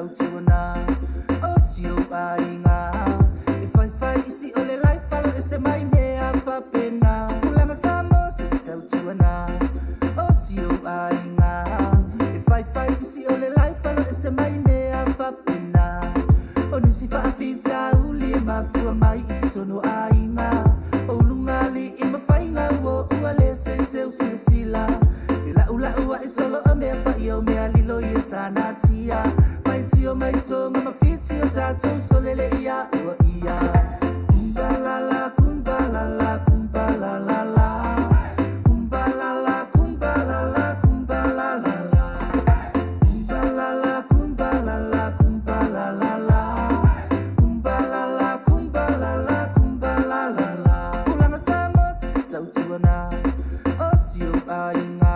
tautuana o si ou aiga. E faifai isi o le life alo ese mai mea faapena. Tupulaga Samoa se i tautuana o si ou aiga. E faifai isi o le life alo ese mai mea faapena. O nisi faafitauli e mafua mai i totonu o aiga. O uluga alii ma faiga ua ua le seuseu silasila. Felaulau ai solo o mea paia o mea lilo ia sa natia. Faitio mai Toga ma Fiti o tatou solele ia ua ia. Kumbalala, kumbalala, kumbalalala. Kumbalala, kumbalala, kumbalalala. Kumbalala, kumbalala, kumbalalala. Kumbalala, kumbalala, kumbalalala. Tupulaga Samoa se i tautuana o si ou aiga.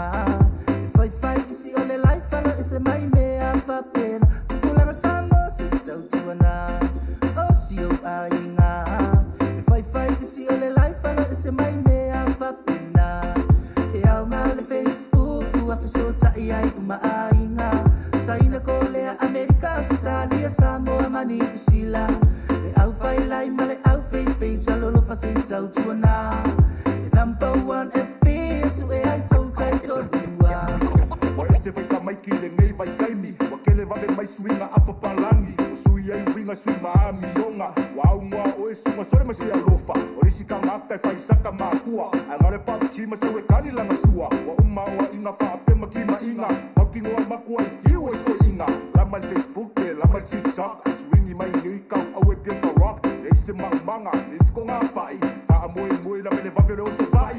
E faifai isi o le life alo ese mai mea faapena. Tupulaga Samoa se i tautuana o si ou aiga. E faifai isi o le life alo ese mai mea faapena. E aoga le Facebook ua fesootai ai uma aiga. Saina, Kolea, Amerika, Ausetalia, Samoa ma Niu Sila. Le au failai ma le au page alolofa se i tautuana. E number one FB e sue ai tou taitolua. Ua ese faitamaiki lenei vaitaimi, ua kele vave mai suiga a papalagi, ua sui ai uiga sui ma amioga, ua augoa oe suga sole ma se alofa, o le isi tagata e faisaka makua, ae galo e PUBG ma sau e kali lana sua, ua uma aoaiga faapea ma timaiga, mautinoa makua i fiu e sitoiiga, lama le Facebook lama le TikTok, suigi mai nei tauau e pia ka rock, leai se maumaga, leai se togafai, faamoemoe lava i le vave o le osofai.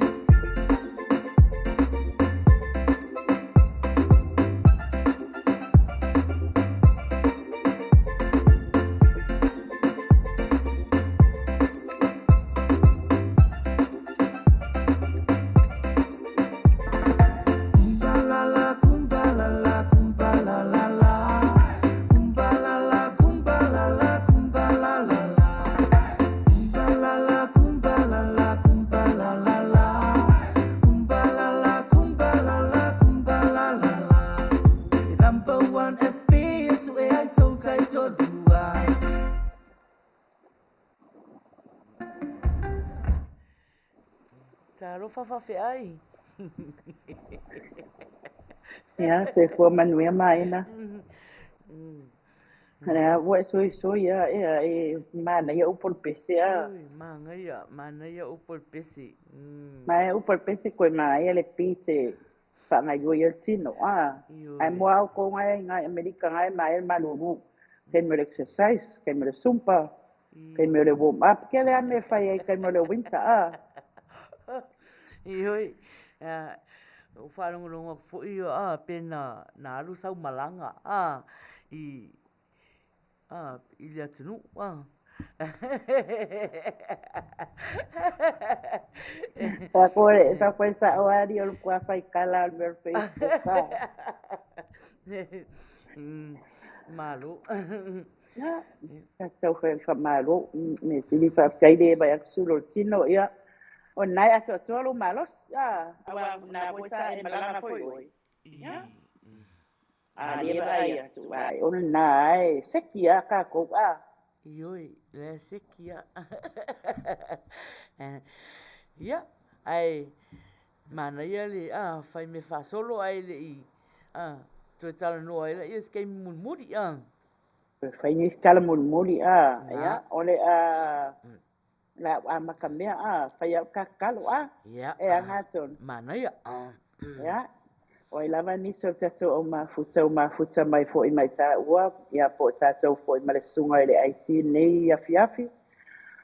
Kumbalala, kumbalala, kumbalalala. Kumbalala, kumbalala, kumbalalala. Kumbalala, kumbalala, kumbalalala. Kumbalala, kumbalala, kumbalalala. E number one FB e sue ai tou taitolua. Talofa faafeai. Ia, soifua manuia Maina. Lea ua e soisoi a ea e manaia upu o le pese a. Oi, manaia, manaia upu o le pese. Manaia upu o le pese koe manaia le beat e faagaoioi ai le tino a. Ae Ioe. mua outou nga i Amerika nga e manaia le malulu. Taimi o le exercise, taimi o le zumba, taimi o le Ioe. warm up. Kele a mea e fai ai taimi o le winter a. Ioe, ua faalogologo atu foi a pe na na alu sau malaga a i a i le atunuu a. Sa koe sa'o ali o le matua faitala o le mea o le Facebook a. Malo. Ia, tatou faamalo, mea sili faafetai le vaai atu sulu o le tino, ia, o lena e atoatoa lou malosi, a, aua o lena foi sa e malaga foi oe. Ia, a lea e vaai atu, ai, o lena e seki lava tatou, a. Ioe, la e seki lava. Ia, ae manaia le a fai mea faasolo ae le i a toe talanoa ai laia i se taimi mulimuli a. Toe fai nisi tala mulimuli a, ia, Na. o le a le a ou amata mea a, fai au tatalo a, Ia, e aga tonu. Manaia. Ia, o ai lava nisi o le tatou au mafuta ua mafuta mai foi mai taua, ia po o tatou foi ma le susuga i le IT i lenei afiafi,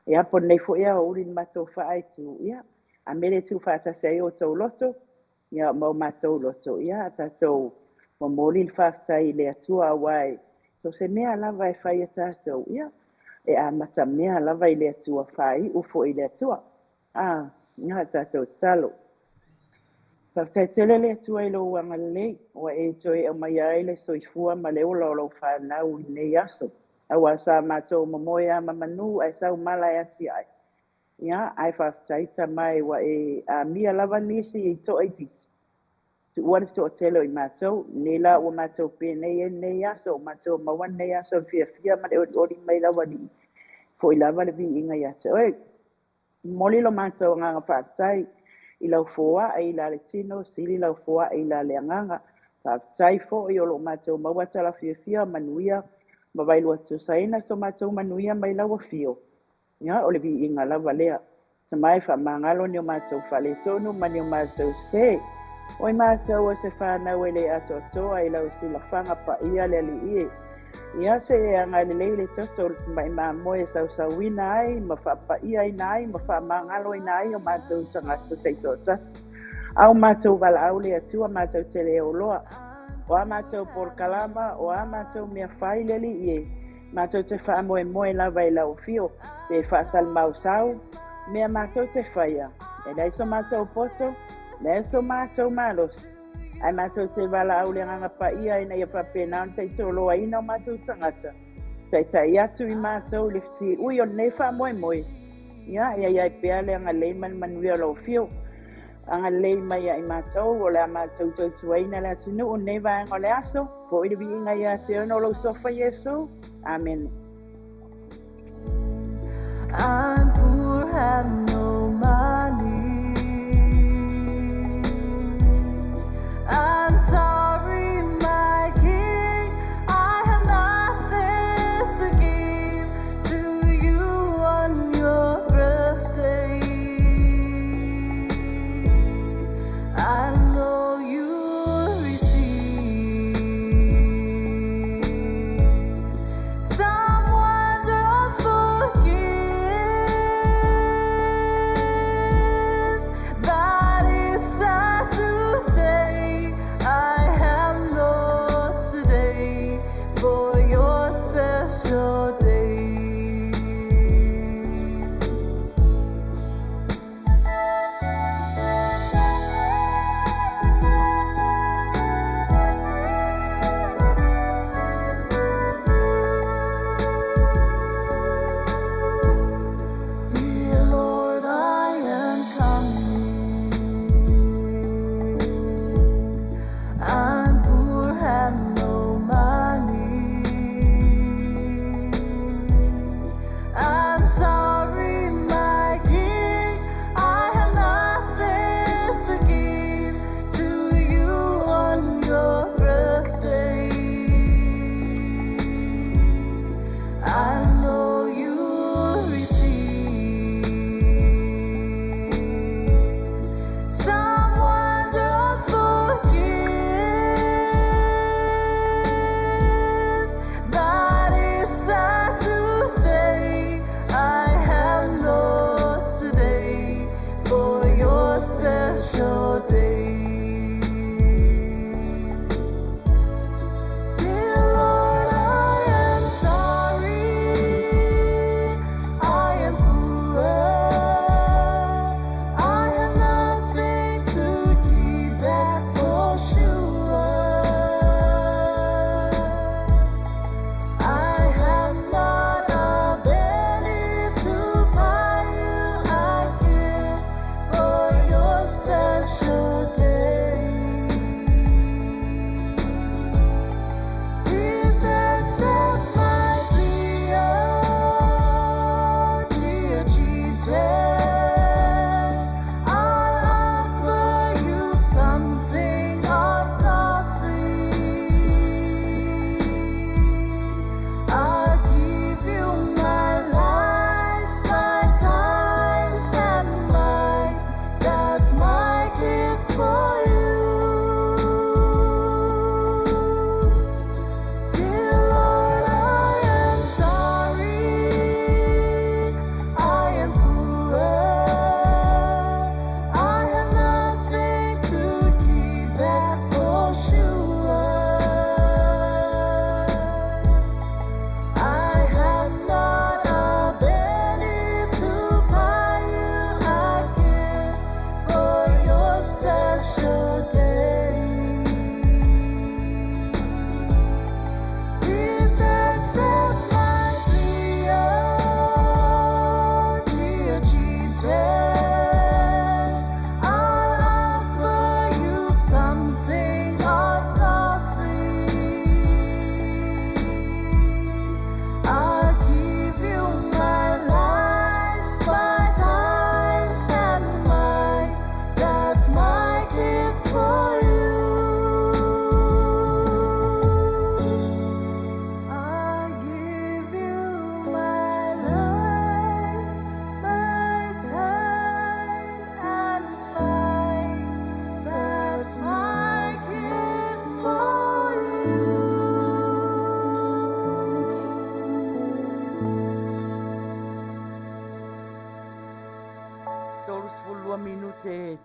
ia po o lenei foi aoauli na matou faaaitu, ia, a mea e le tuufaatasi ai outou loto, ia ma o matou loto, ia tatou momoli le faafetai i le Atua aua e so o se mea lava e fai e tatou, ia, e amata mea lava i le Atua, faaiu foi i le Atua. A, ia tatou tatalo. Faafetai tele le Atua i lou agalelei, ua e toe aumaia ai le soifua ma le ola o lau fanau i lenei aso. Aua sa matou momoe lava ma manu ae sau mala e atiae. Ia, ae faafetai tama e ua e amia lava nisi i toaitiiti. Tuua le toatele o i matou, nei la ua matou penei ai lenei aso, ua matou maua lenei aso le fiafia ma le olioli mai lau Alii, fo'i lava le viiga ia te oe. Momoli lo matou agaga faafetai i lau foai i la le tino, sili lau foai i la le agaga. Faafetai foi o lo o matou maua tala fiafia manuia ma vailua tusaina so matou manuia mai lau afio. Ia, o le viiga lava lea. Tama e faamagalo ni o matou faaletonu ma ni o matou sē. O i matou o se fanau e le atoatoa i lau silafaga paia le Alii e. Ia se e agalelei le toto o le tamai mamoe e sausauina ai ma faapaiaina ai ma faamagaloina ai o matou tagata taitoatasi. A o matou valaau le Atua matou te le oloa. O a matou polokalama, o a matou mea fai le Alii e, matou te faamoemoe lava i lau afio, pe faasalimausau, mea matou te faia, e leai so matou poto, leai so matou malosi, ae matou te valaau le Agaga Paia ina ia faapena ona taitoloaina o matou tagata, taitai atu i matou i le siui o lenei faamoemoe, ia, ia i ai pea le agalelei ma le manuia o lau afio. Agalelei mai ia i matou, o le a matou tautuaina le atunuu i lenei vaega o le aso. Foi le viiga ia te oe ona o lou Suafa Iesu. Amene. I'm poor, have no money. I'm sorry, my king. I have nothing to give to you on your birthday. I know you receive some wonderful gift, but it's sad to say I have.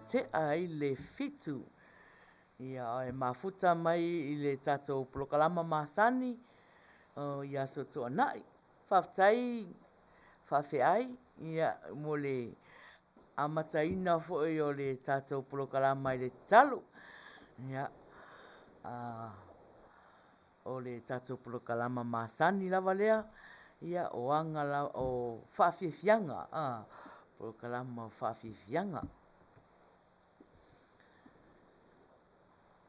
tea ai le 7. Ia, e mafuta mai i le tatou polokalama masani i Aso Toonai. Faafetai faafeai ia mo le amataina foi o le tatou polokalama i le tatalo. Ia, a, o le tatou polokalama masani lava lea, ia o aga lava, o faafiafiaga, a, polokalama o faafiafiaga.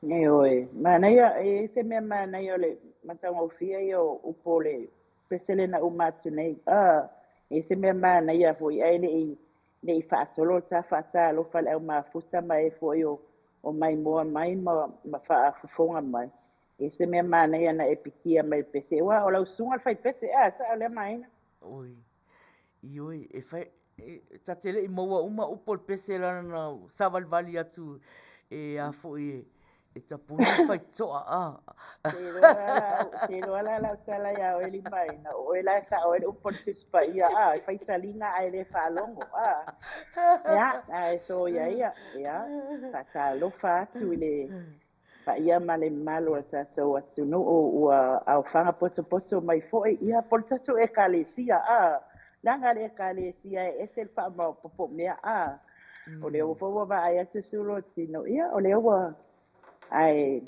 Ioe, manaia, e i ai se mea manaia o le matagofie ia o upu o le pese lea na uma atu nei. Ah, e i ai se mea manaia foi ae le i le i faasolo le ta faatalofa i le au mafuta ma e foi o o maimoa mai ma ma faafofoga mai. E i ai se mea manaia na e pikia mai le pese aua o lau susuga le fai pese, ah, sao lea Maina? Oi, Ioe, e fai, e, ta te le i maua uma upu o le pese lana na savalivali atu e a foi e, e tapuni le faitotoa, a. Te iloa la lau, te iloa la lau tala ia oe Limaina, o oe la e sao ai le upu o le Tusi Paia, a, e fai taliga ae le faalogo, a. Ia, ae soia ia, ia, faatalofa atu i le paia ma le mamalu o le tatou atunuu ua aofaga potopoto mai foi, ia po o le tatou Ekalesia, a, leaga le Ekalesia e ese le faamaopoopo mea, a, o lea foi ua vaai atu sulu o tino, ia o lea ua, ae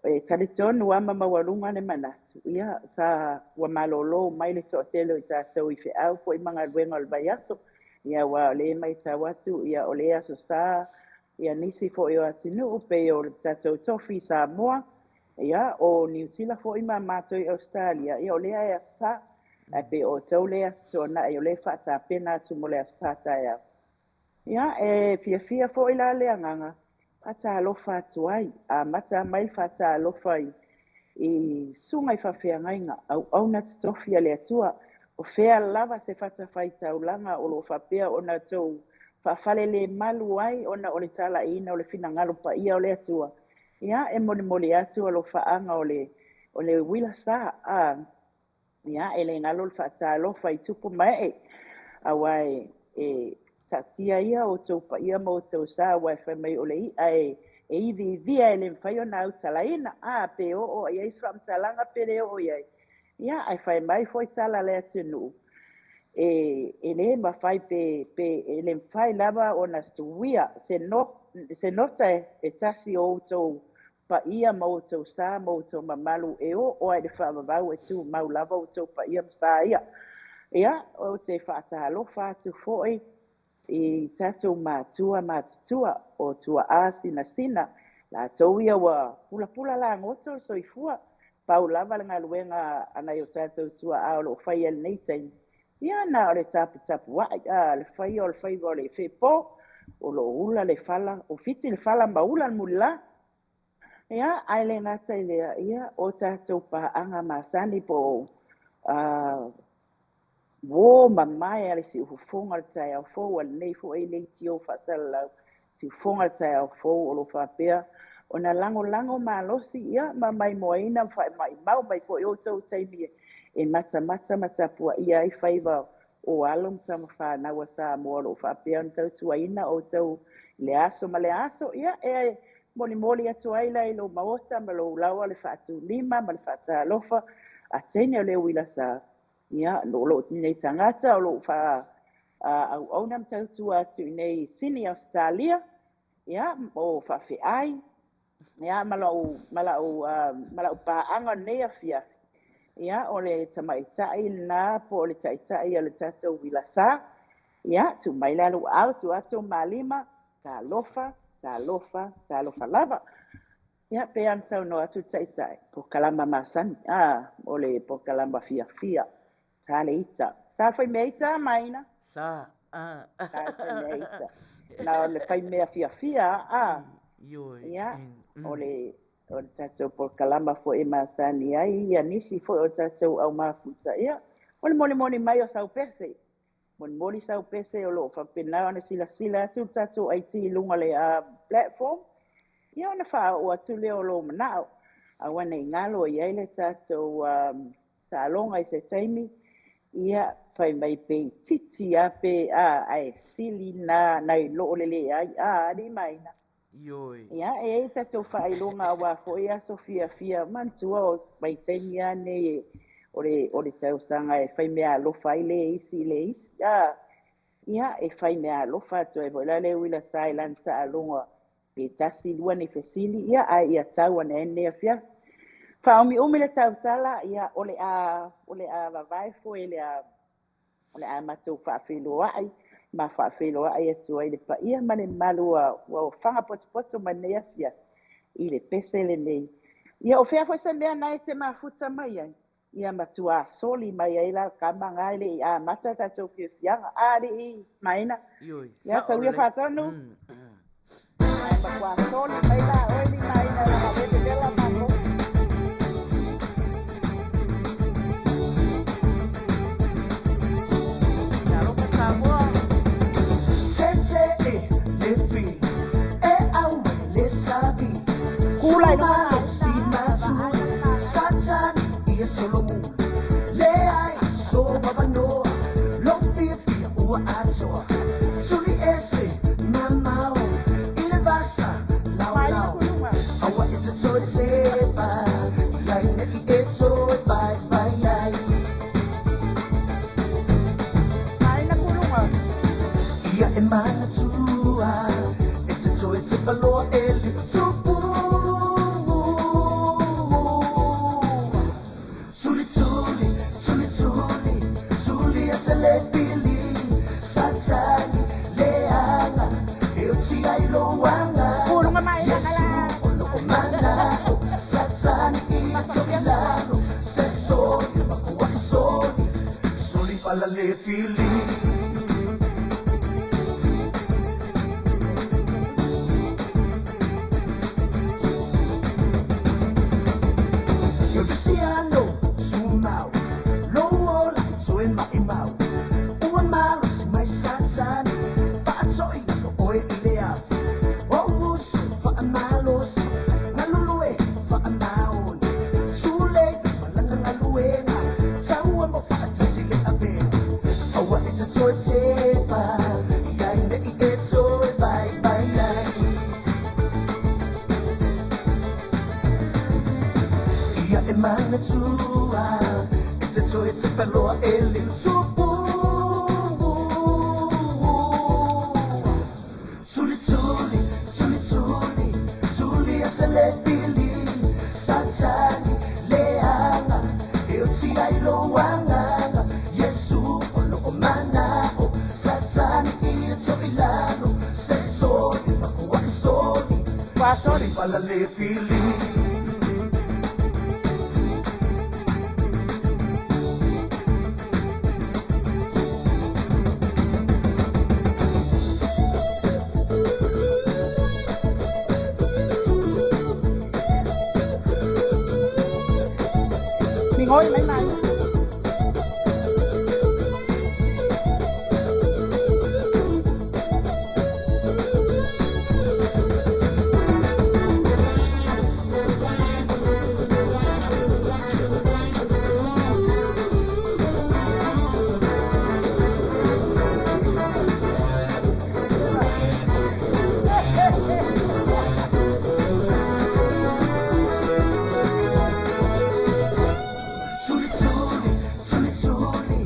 e talitonu lava ma maualuga le manatu, ia sa ua malolo mai le toatele o i tatou i feau foi ma galuega o le vaiaso, ia aua o lea e matau atu, ia o lea Aso Sa, Ia nisi foi o atunuu pei o le tatou tofi i Samoa, ia o Niu Sila foi ma matou i Ausetalia, ia o lea e Aso Sa. Ae pei o outou lea e Aso Toonai o lea e faatapena atu mo le Aso Sa taeao. Ia e fiafia foi la le agaga faatalofa atu ai, amata mai le faatalofa i i susuga i faafeagaiga, auauna totofi a le Atua, o fea lava se fatafaitaulaga o lo o faapea ona outou faafalelemalu ai ona o le talaiina o le finagalo paia o le Atua, ia, e molimoli atu alofaaga o le, o le uila sa, a, ia, e le galo le faatalofa i tupu ma ee, aua e, e taatia ia outou paia ma outou sa, aua e fai mai o le i'a e, e iviivia e le mafai ona autalaina, a, pe oo i ai se faamatalaga pe le oo i ai, Ia, ae fai mai foi tala a le atunuu, e, e le mafai pe, pe e le mafai lava ona suia se, no, se nota e, e tasi o outou paia ma outou sa ma outou mamalu e oo lava i le faavavau e tumau lava outou paia ma sa ia. Ia, ou te faatalofa atu foi i tatou matua matutua o tuaa sinasina, latou ia ua pulapula lagoto le soifua, pau lava le galuega a nai o tatou tuaa o lo o faia i lenei taimi, ia na o le taputapuai, a, le faia o le faiva o le fepo, o lo o ula le fala, o fiti le fala ma ula le mulila. Ia, ae le gata i lea, ia, o tatou paaga masani po o uō mamae a le siufofoga o le taeao fou, a lenei foi leitio faasalalau, siufofoga o le taeao fou o lo o faapea ona lagolago malosi, ia, ma maimoaina ma faamaimau mai foi outou taimi e matamata ma tapuaia ai faiva o alo ma tama fanau a Samoa o lo o faapea ona tautuaina outou i lea aso ma lea aso. Ia, e molimoli atu ai la i lou maota ma lou laoa le faatulima ma le faatalofa a teine o le uila sa, ia, o lou nei tagata o lou faa auauna ma tautua atu i nei i Sini, Ausetalia, ia, o faafeai, ia, ma lau, ma lau, ma lau paaga o lenei afiafi, ia, o le tamaitai lena po o le taitai o le tatou uila sa, ia, tuu mai la lou aao, tuu atu ma lima, talofa, talofa, talofa lava. Ia, pei ona saunoa atu le taitai, polokalama masani, a, o le polokalama fiafia, sa le ita. Sa le faimea ita, Maina? Sa, a. Sa le faimea ita. Na o le faimea fiafia, a. Ioe. Ia, o le, o le tatou polokalama foi e masani ai, ia nisi foi o tatou au mafuta, ia, o le molimoli mai o sau pese. Molimoli sau pese o lo o faapena ona silasila atu le tatou IT i luga o le platform, ia ona faaoo atu lea o lou manao. Aua ne i galo e i ai le tatou taaloga i se taimi, Ia, fai mai pe itiiti a pe a, ae sili na nai lo le leai, a, alii ma aiga. Ioe. Ia, e i ai tatou faailoga aua foi aso fiafia, manatua o vaitaimi lava nei e, o le, o le tausaga e fai meaalofa ai le isi i le isi, a. Ia, e fai meaalofa atu ai foi la le uila sa i lana taaloga pe tasi lua ni fesili, ia, ae ia tau ane ai lenei afiafi. Faaumiumi le tautala, ia, o le a, o le a vavae foe le a, o le a matou faafeiloai ma faafeiloai atu ai le paia ma le mamalu ua, ua faga potopoto mai lenei afiafi i le pese lenei. Ia, o fea foi se mea na e te mafuta mai ai? Ia matuā soli mai ai la kama na e le i amata tatou fiafiaga. A alii Maina. Ioe, Ia sao sau ia lelei. faatonu. Ae matuā soli mai la oe li Maina leaga o lea e vevela matou. Talofa Samoa. Sese e le fi e au mai le savi Kula i luga Sumalo maina si a matu vaai na Satani ia solomula Le ai so babanoa Lo fia fia ua atoa Suli ese mamao Ile vasa lao Maina lao kuluga. Awa e te toe tepa Laina i e toe pai pai ai Maina kuluga. Ia e manatua E te toe te paloa e le tupu Tuli tuli, tuli tuli Tuli a se le fili Satani, leanga E o ti ai loanga Kuluga maina Yesu kala. o lo o mana o Satani i to Masafia sua. ilalo Se soli, makua i soli Soli pala le fili. Cristiano sumau lo ola toe mai mau ua malo si mai satani faatoi lo oe i le afi o uso faamalosi galulue faamaoni sule malana galuega taua mo faatasi le avega aua e ta toe tepa iai nei e toe pai ai. Ia e manatua E te toe te whaloa e le tupu Tuli tuli, tuli tuli Tuli a se le fili Satani, leanga E o ti ai lo anganga Yesu o lo o manao Satani i e to ilalo Se soli, makua i soli Ua Soli soli. pala le fili. Migoi mai maina. Tuli tuli, tuli tuli,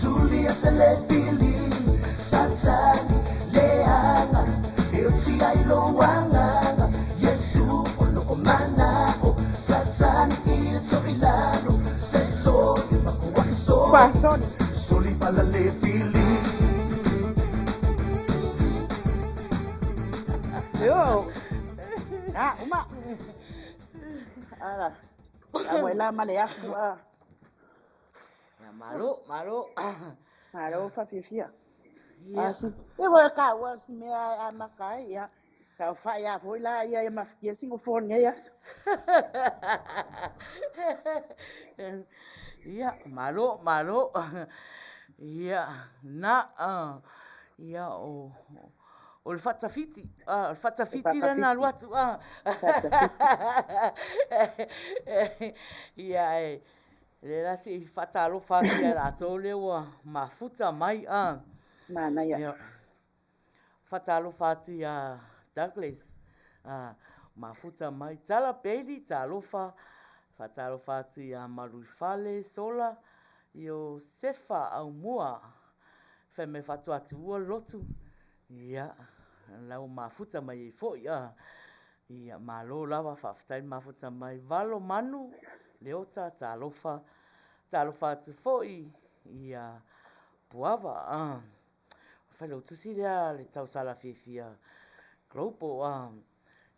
tuli a se le fili, Satani leanga, e o ti ai lo anganga, Yesu o lo o manao, Satani i e to ilalo, se soli makua i Ua soli, soli. soli pala le fili. Yo. Ah, uma. Ala. A wai la ma le afu a. Ia, malo, malo. Malo fafiafia. Ia. A si. E wai ka ua si mea a maka ai ia. Ka whai a foi la ia e mafikia singo fo nei aso. Ia, malo, malo. Ia, na, ia, o, o le faatafiti, o le Le faatafiti lena alu faatafiti. atu, a. Faatafiti. Ia, e, Lea la se i faatalofa atu ia latou lea ua mafuta mai a. Manaia. Ia. Faatalofa atu ia Douglas a mafuta mai. Tala Bailey, talofa. Faatalofa atu ia Maluifale Sola, Iosefa Aumua, fai mai faatoa tuua le lotu. Ia, la ua mafuta mai ai foi a. Ia, malo lava, faafetai le mafuta mai. Valo Manu, Leota, talofa. Talofa atu foi ia Puava a. Failautusi lea le tausala fiafia Global a.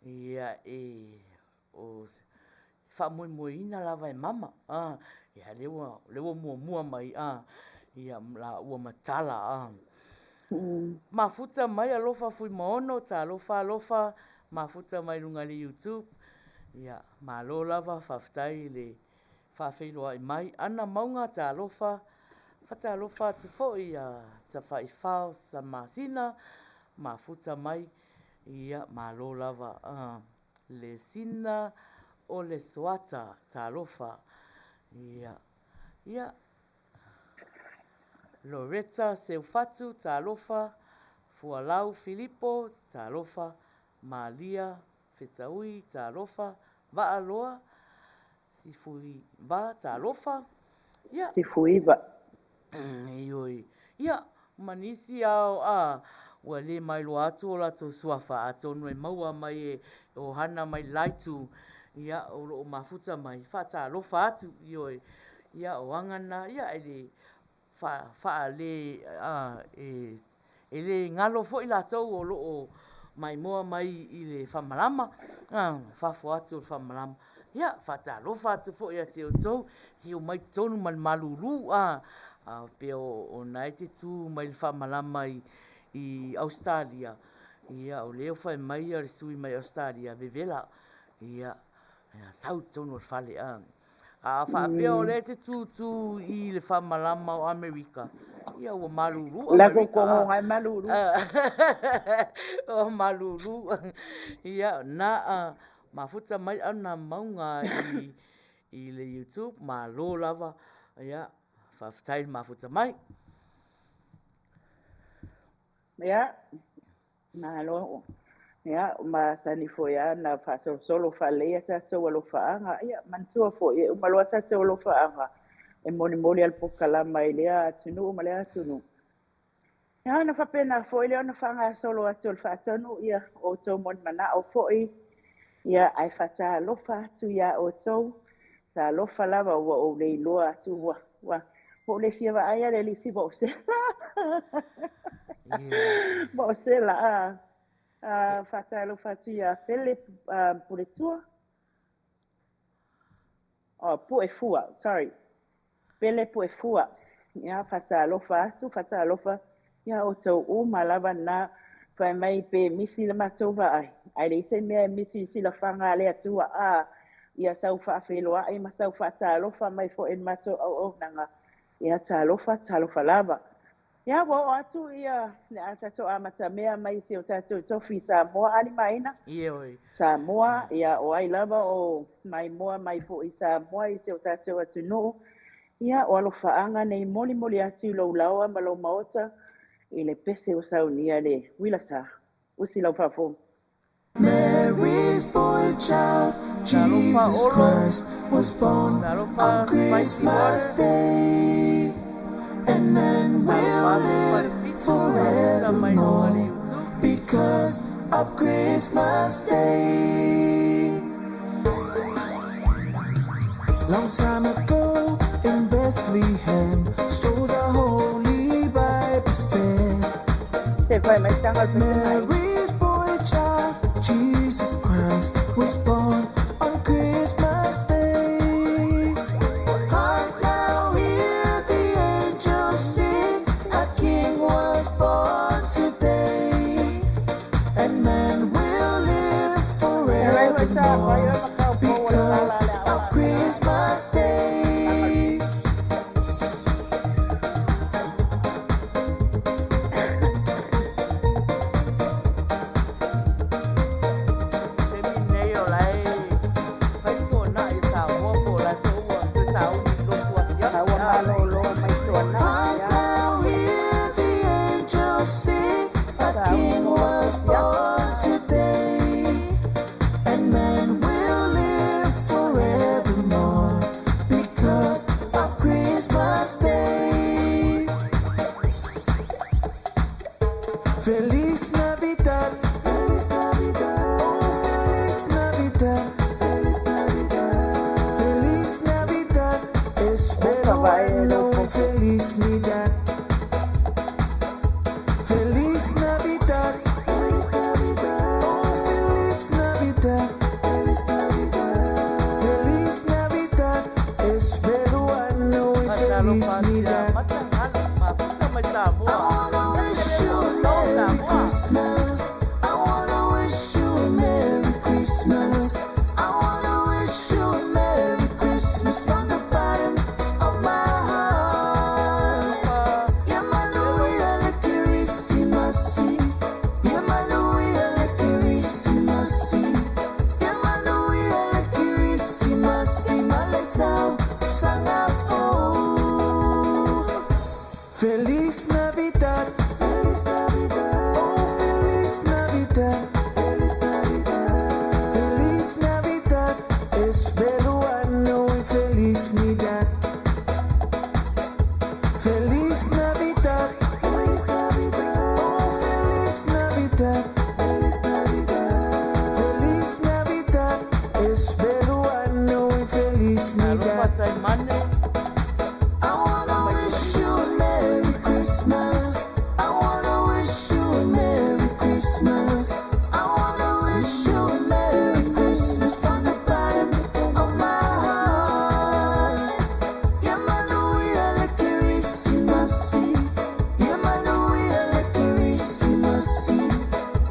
Ia, e o faamoemoeina lava e mama a. Ia, lea ua, lea ua muamua mai a. Ia, la ua matala a. Mafuta mai alofa Fuimaono, talofa alofa, mafuta mai luga i le YouTube. Ia, malo lava, faafetai i le faafeiloai mai. Ana Mauga, talofa, fatalofa atu foi ia Tafaifao Samasina, mafuta mai. Ia, malo lava. A, le sina o le Soata, talofa. Ia, ia, Loretta Seufatu, talofa, Fualau Filipo, talofa, Malia Fetaui, talofa, Vaaloa Sifuiva, talofa, ia. Sifuiva. Ioe. Ia, ma nisi ao a ua le mailoa atu o latou suafa, atonu e maua mai e ohana mai laitu, ia, o loo mafuta mai, faatalofa atu, ioe, ia, o aga na, ia, e le fa, faale, a, e, e le galo foi latou o loo maimoa mai i le faamalama, a, fafo atu o le faamalama, ia, faatalofa atu foi ia te outou, se omai totonu ma le malulu, a, a pea o, o na e te tu mai le faamalama i, i Ausetalia, ia, o lea fai mai ia le sui mai Ausetalia, vevela, ia, sau i totonu o le fale, a. A faapea o lea e te tūtū i le faamalama o Amerika, ia ua malulu Amerika. La ko malulu. O malulu. Ia, na a mafuta mai ana mauga i, i le YouTube, malo lava. Ia, faafetai le mafuta mai. Ia, Malo. Ia, masani foi lava ona faasolosolo faalelei a tatou alofaaga. Ia, manatua foi, e uma loa tatou alofaaga, e molimoli lava le polokalama i lea atunuu ma lea atunuu. Ia, ona faapena foi lea ona faagasolo atu o le faatonu, ia, outou monimanao foi, ia, ae faatalofa atu iā outou. Talofa lava ua ou le iloa atu ua, ua, ua ou le fia vaai a le alii Mo'osela. Mo'osela, a, a, faatalofa atu iā Pele Puletua. Oh, Pu'efua, sorry. Pele Pu'efua. Ia, faatalofa atu, faatalofa iā outou uma lava na fai mai pe misi le matou vaai, ae leai se mea e misi i silafaga a le Atua, a ia sau faafeiloai ma sau faatalofa mai foi i le matou auaunaga. Ia, talofa, talofa lava. Ia, ua oo atu ia le a tatou amatamea mai i si o tatou tofi Samoa Alimaina. Ioe. Samoa, ia o ai lava o maimoa mai foi i Samoa i si o tatou atunuu. Ia, o alofaaga nei molimoli atu i lou laoa ma lou maota i le pese ua saunia le uila sa. Usi lau faafofoga. Mary's boy child, Talofa Jesus Olo, Christ was born talofa on Spicy Christmas Water, Day. And men talofa will atu live Falefitu, mafuta mai luga le forevermore YouTube. because of Christmas Day. Long time ago in Bethlehem, so the Holy Bible said. Se fai mai tanga le pese mai. Mary's boy child, Jesus Christ, was born on Christmas Day. Hark now, hear the angels sing, a king was born today. And men will live E vai hoi tā, vai forevermore oi makau pō o le because tala le of awa. Christmas Day. Faatalofa atu ia Matagalu, mafuta mai Samoa. Tasi lea mea mo outou Samoa. Alofa Feliz Navidad, Feliz Navidad, oh Feliz Navidad, Feliz Navidad, Feliz Navidad, espero ano y feliz Navidad, Feliz Navidad, Feliz Navidad, oh Feliz Navidad, Feliz Navidad, Feliz Navidad, espero ano y feliz Alofa Navidad. Taimane, I wanna mai wish you Tuarivi. a Merry Christmas. I wanna wish you a Merry Christmas. I wanna wish you a Merry Christmas from the bottom of my heart. Yamanuia le Kirisimasi. Yamanuia le Kirisimasi.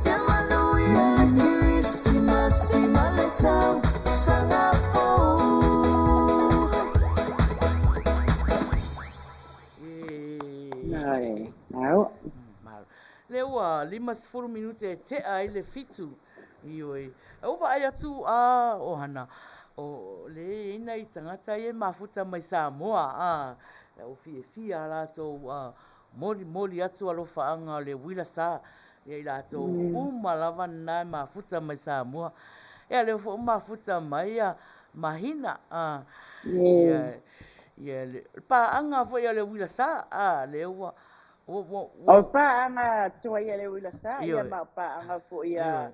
Yamanuia le Kirisimasi. Maletau sangafo. E. Ai, au. Malo. Lea ua 50 minute e tea ai le 7. Ioe. E ua vaai atu a ohana, o le i ai nai tagata ia e mafuta mai Samoa, a, ua fiafia a latou a molimoli atu alofaaga o le uila sa ia i latou uma lava na e mafuta mai Samoa. Ia lea foi ua mafuta mai ia Mahina, a, ia, ia le paaga foi a le uila sa, a, lea ua, ua, ua, O ua, paaga tuai a le uila sa, ia ioe, ma o paaga foi ioe,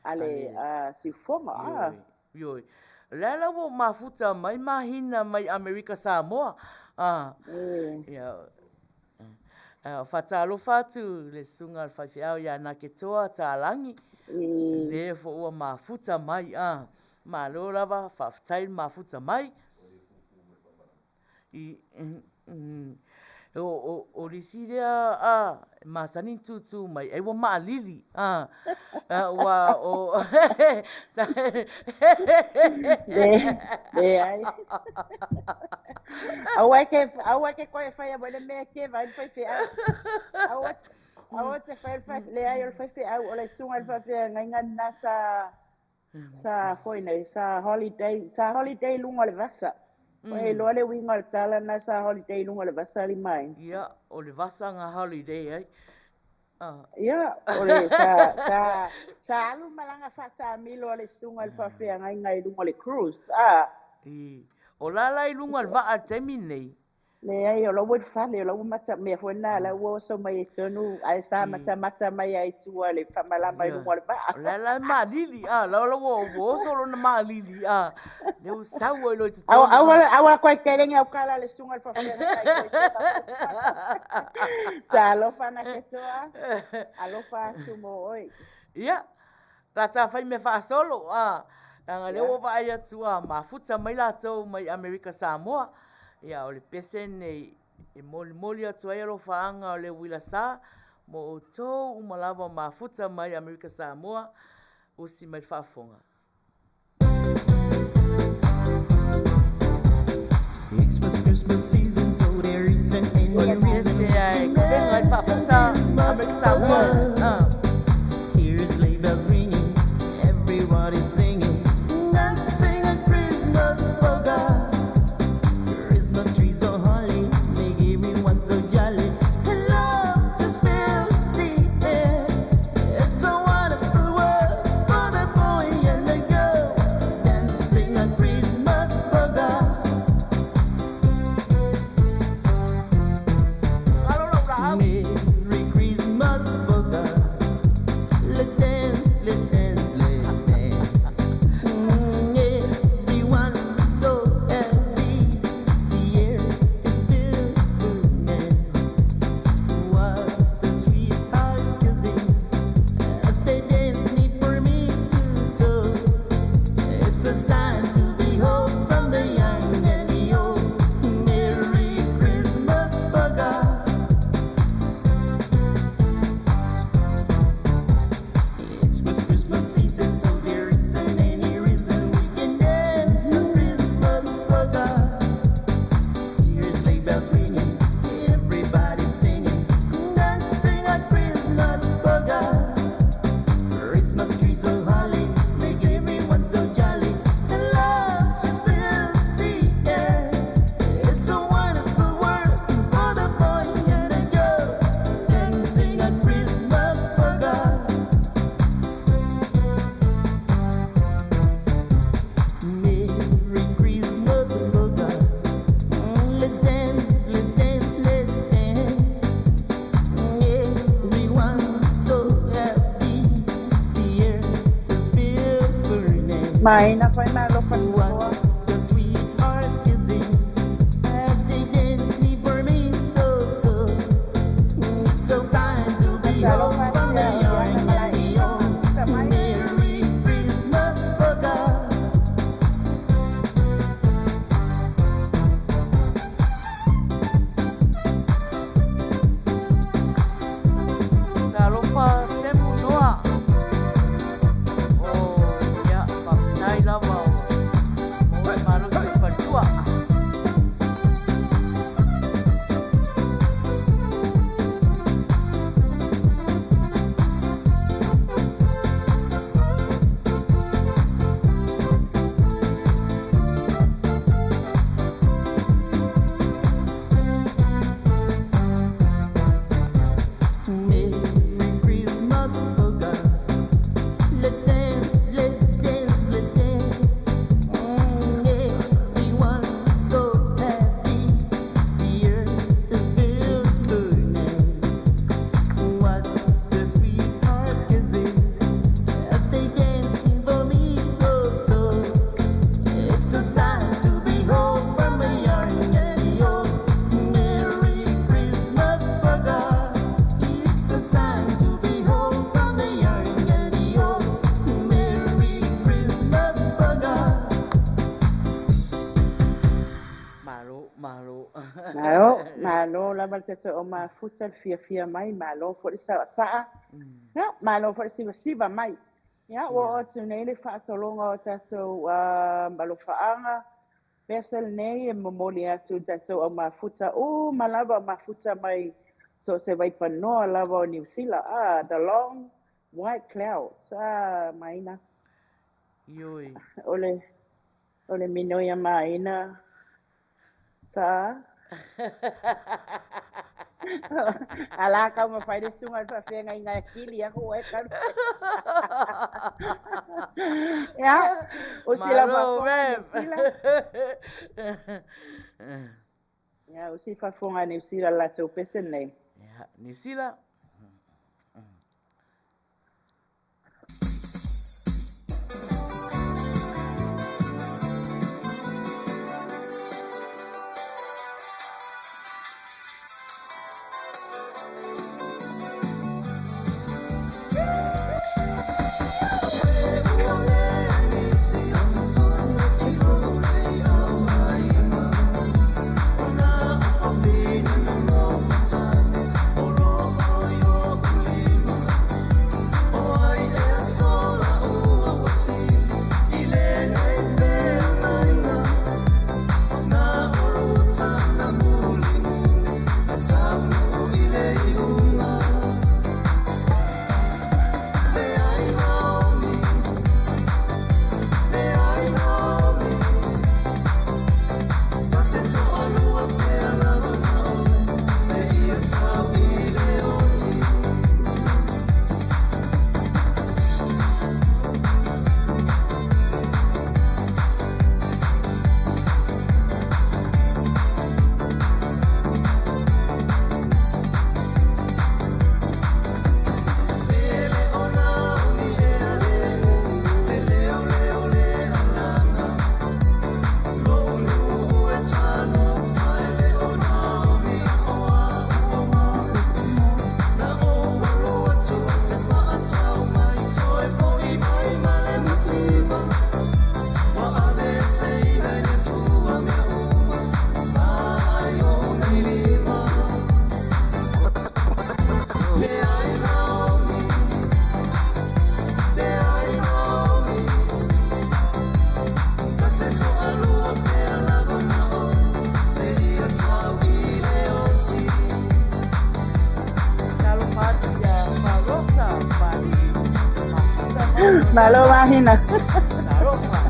a le ale, Siufogo. ioe, ioe. O le a la ua mafuta mai Mahina mai Amerika Samoa, a, ia, faatalofa atu le susuga a le faifeau ia Naketoa Talagi, lea foi ua mafuta mai, a, malo lava, faafetai le mafuta mai. I, o, o, o le isi lea a, e masani ona tūtū mai, ai ua maalili, a, ua, o, sa, Le, leai. Aua e ke, aua e ke koe faia mai le mea e keva ai le faifeau. Aua, aua te fai le fai, leai o le faifeau, o le susuga i le faafeagaiga lena sa, sa foi nei, sa holiday, sa holiday i luga o le vasa. Ua e iloa le uiga o le tala lena sa holiday i luga o le vasa alii ma aiga. Ia, o le vasa na holiday ai. Ia, o le sa, sa, sa alu malaga faataamilo a le susuga i le faafeagaiga i luga o le cruise, a. I, o la la i luga o le vaa i le taimi lenei. Leai, o la ua i le fale, o la ua mata, mea foi lena, o la ua oso mai i totonu, ae sa matamata mai lava i tua i le faamalama i luga o le vaa. O la la e maalili, a, la la ua oso lona maalili, a, lea ua sau ai loa i totonu. Aua, aua koe kelenge au kala le susuga i le faafeagaiga i koe te Talofa Naketoa, alofa atu mo oe. Ia, la ta fai mea faasolo, a, leaga lea ua vaai atu, a, mafuta mai latou mai Amerika Samoa, ia, o le pese lenei e molimoli atu ai alofaaga o le uila sa mo outou uma lava o mafuta mai Amerika Samoa, usi mai le faafofoga. O le pese ae kavega ai le faafosa Amerika Samoa, a. Maina fai malofa le Nofoa. What's the sweetheart kissing as they dance before mistletoe? It's a sign to behold Talofa from atu the ia o young Iana and Mala'i the o old. mafuta mai. Merry Christmas, Foga. Talofa Semu Noa. O, ia, faafetai lava ua maua le malosi o le faletua. Merry Christmas, Foga. Let's dance, let's dance, let's dance. Everyone's so happy. The earth is filled with What's the sweetheart kissing as they dance in the mistletoe? It's a sight to behold from a young and old. Merry Christmas, Foga. It's the sign to behold from the young and the old. Merry Christmas, Foga. Malo, malo. Malo, malo lava le tatou au mafuta le fiafia mai, malo foi le saʻasaʻa, ia, malo foi le sivasiva mai. Ia, ua oo atu nei le faasologa o tatou malofaaga, pese lenei e momoli atu i tatou au mafuta uma lava o mafuta mai so o se vaipanoa lava o Niu Sila, ah, the long white clouds, ah, maina. Ioe. O le, o le minoia maina, sa. Ala kau ma fai le suga i le faafeagaiga e kili aku e kalu. Ia, o sila Malo, faafofoga Niu Rev. Sila. Ia, o si faafofoga Niu Sila latou pese nei. Ia, Niu Sila. Talofa atu ia Farosa Pali mafuta mai Malo Rosa. mahina. Talofa.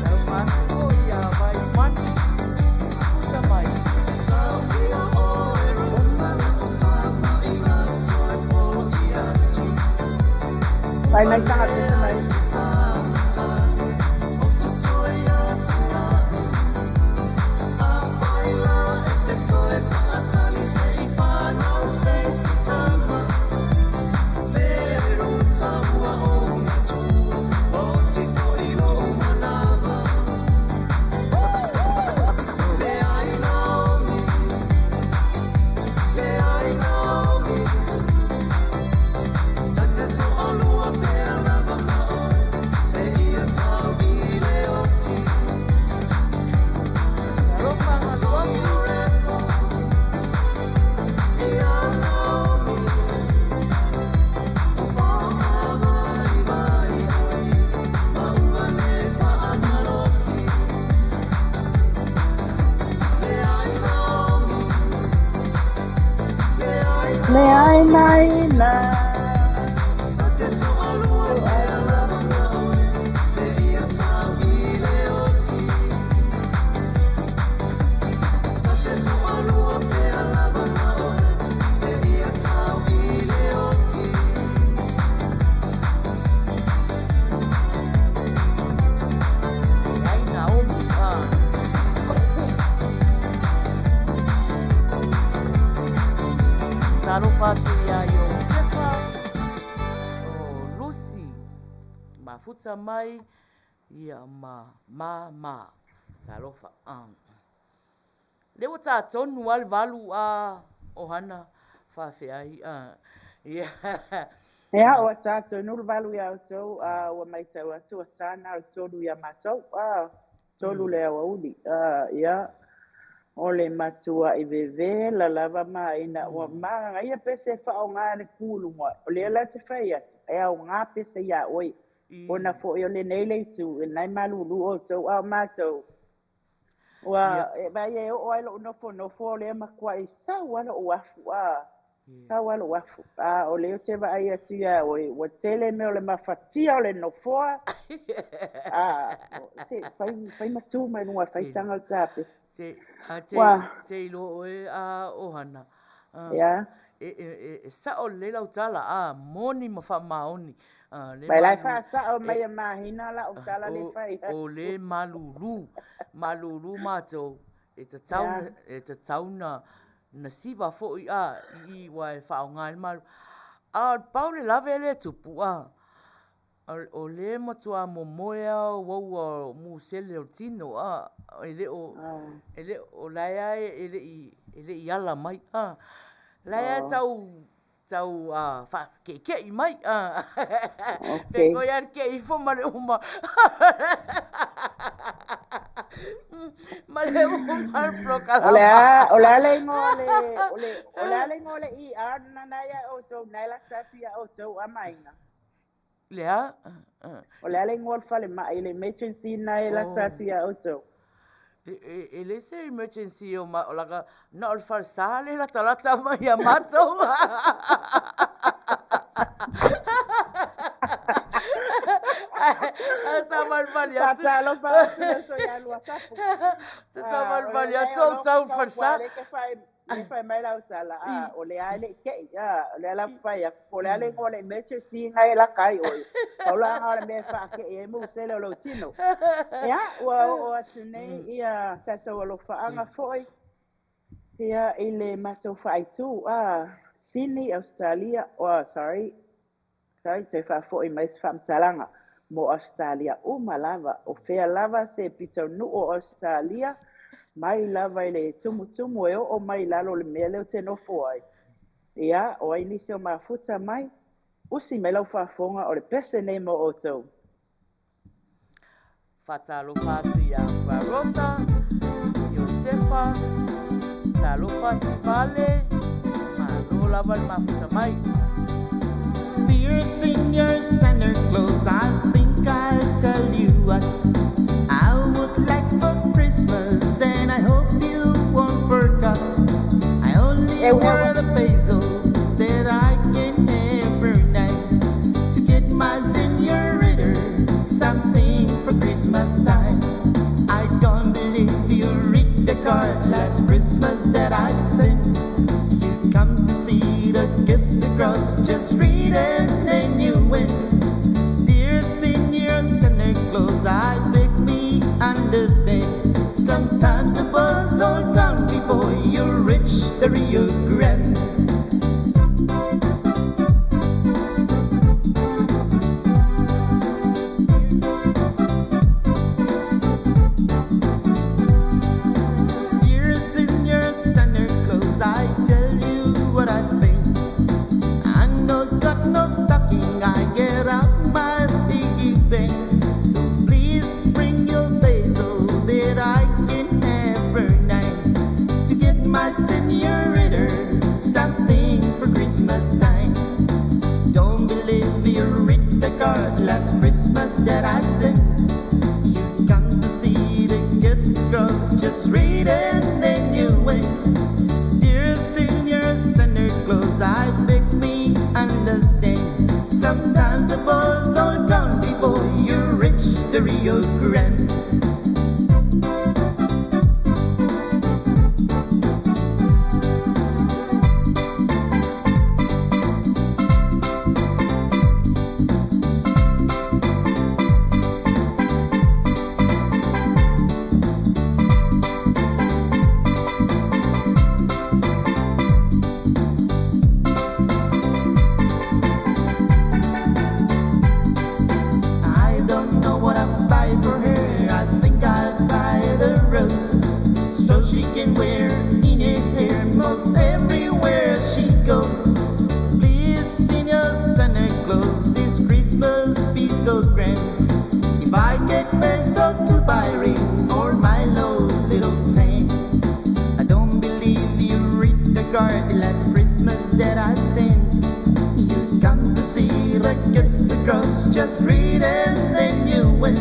Talofa atu foi ia Vaimanu mafuta mai. Vai mai taga pese mai. Le ainaina. Leai Naomi a. Talofa atu iā Iosefa, o Lusi, mafuta mai, ia ma ma ma. Talofa. Lea ua tā tonu lava le valu a Ohana faafeai a. Ia. Ia, ua tā tonu le valu iā outou, a ua maitau atu ua tā na o le tolu iā matou, a, tolu le aoauli, a, ia, o le matuaʻi vevela lava ma ina ua manaia pese e faaaoga i le ku i luga, o lea la te fai atu, e aoga pese iā oe, ona foi o lenei le itu, o lena e malulu outou, a o matou, Ua e vaai e oo ai loʻu nofonofo o lea matuai sau a loʻu afu a sau a loʻu afu a o lea ou te vaai atu iā oe ua tele mea o le mafatia o le nofoa a se fai fai ma tu mai luga fai taga o le tapesi. Te a te te iloa oe a ohana ia e e e sao lelei lau tala a moni ma faamaoni Ma e la e faasao mai e Mahina lau tala le fai atu. O le malulu, malulu matou, e tatau na, e tatau na, na siva foi a i i ua e faaaoga ai le malulu. A o le pau le lave lea e tupu a, o le matua momoe a uaua musele o le tino a, e le o, e le o, o la e lava e le i, e le i ala mai a. La e lava e tau Tau whaakeikei mai. Okay. Koe a ke ifo ma le uma. Ma le uma le polokalama. O le a, o le a le ingoa o le, o le, o le a le ingoa o le ER na ia outou, na e lata atu ia outou a Maina? Le a? O le a le igoa o le falemai, le emergency na e lata atu iā outou? E leai se emergency o ma, o laka, na o le falesa le latalata mai ia matou. Ae savalivali atu. Faatalofa atu le uso ia Luatapu. Te savalivali atu au tau falesa. Le fai mai lau tala, a, o le a e le i kei, a, o le a la fai atu, po o le a le igoa o le emergency na e lata ai oe. Pau la o le mea e faakei ai musele o lou tino. Ia, ua oo atu nei ia tatou alofaaga foi, ia, i le matou faaitu, a, Sydney, Australia, oh, sorry, Kai toe faafoi mai se faamatalaga mo Ausetalia uma lava, o fea lava se pitaunuu o Ausetalia, mai lava i le tumutumu e oo mai i lalo o le mea lea ou te nofo ai. Ia, o ai nisi o mafuta mai, usi mai lau faafofoga o le pese nei mo outou. Faatalofa atu iā Rosa, Iosefa, talofa Sivale, malo lava le mafuta mai. Dear Senior Santa Claus, I think I'll tell you what I would like for Christmas, and I hope you won't forget. I only E wear the peso that I can every night to get my senorita something for Christmas time. I don't believe you read the card last Christmas that I sent. You come to see the gifts across, just read it and you went. Dear Senior Santa Claus, I beg me understand. Sometimes the buzz all gone before you reach the Rio Grande. Dear Senior Santa Claus, I tell you what I think. I no got no stocking, I get out my piggy bank. So please bring your peso that I can have her night to get my senorita Anywhere, in her hair, most everywhere she goes. Please, Senior Santa Claus, this Christmas be so grand. If I get peso to buy ring or my low little saint. I don't believe you read the card the last Christmas that I sent. You come to see the gifts across, just read and then you went.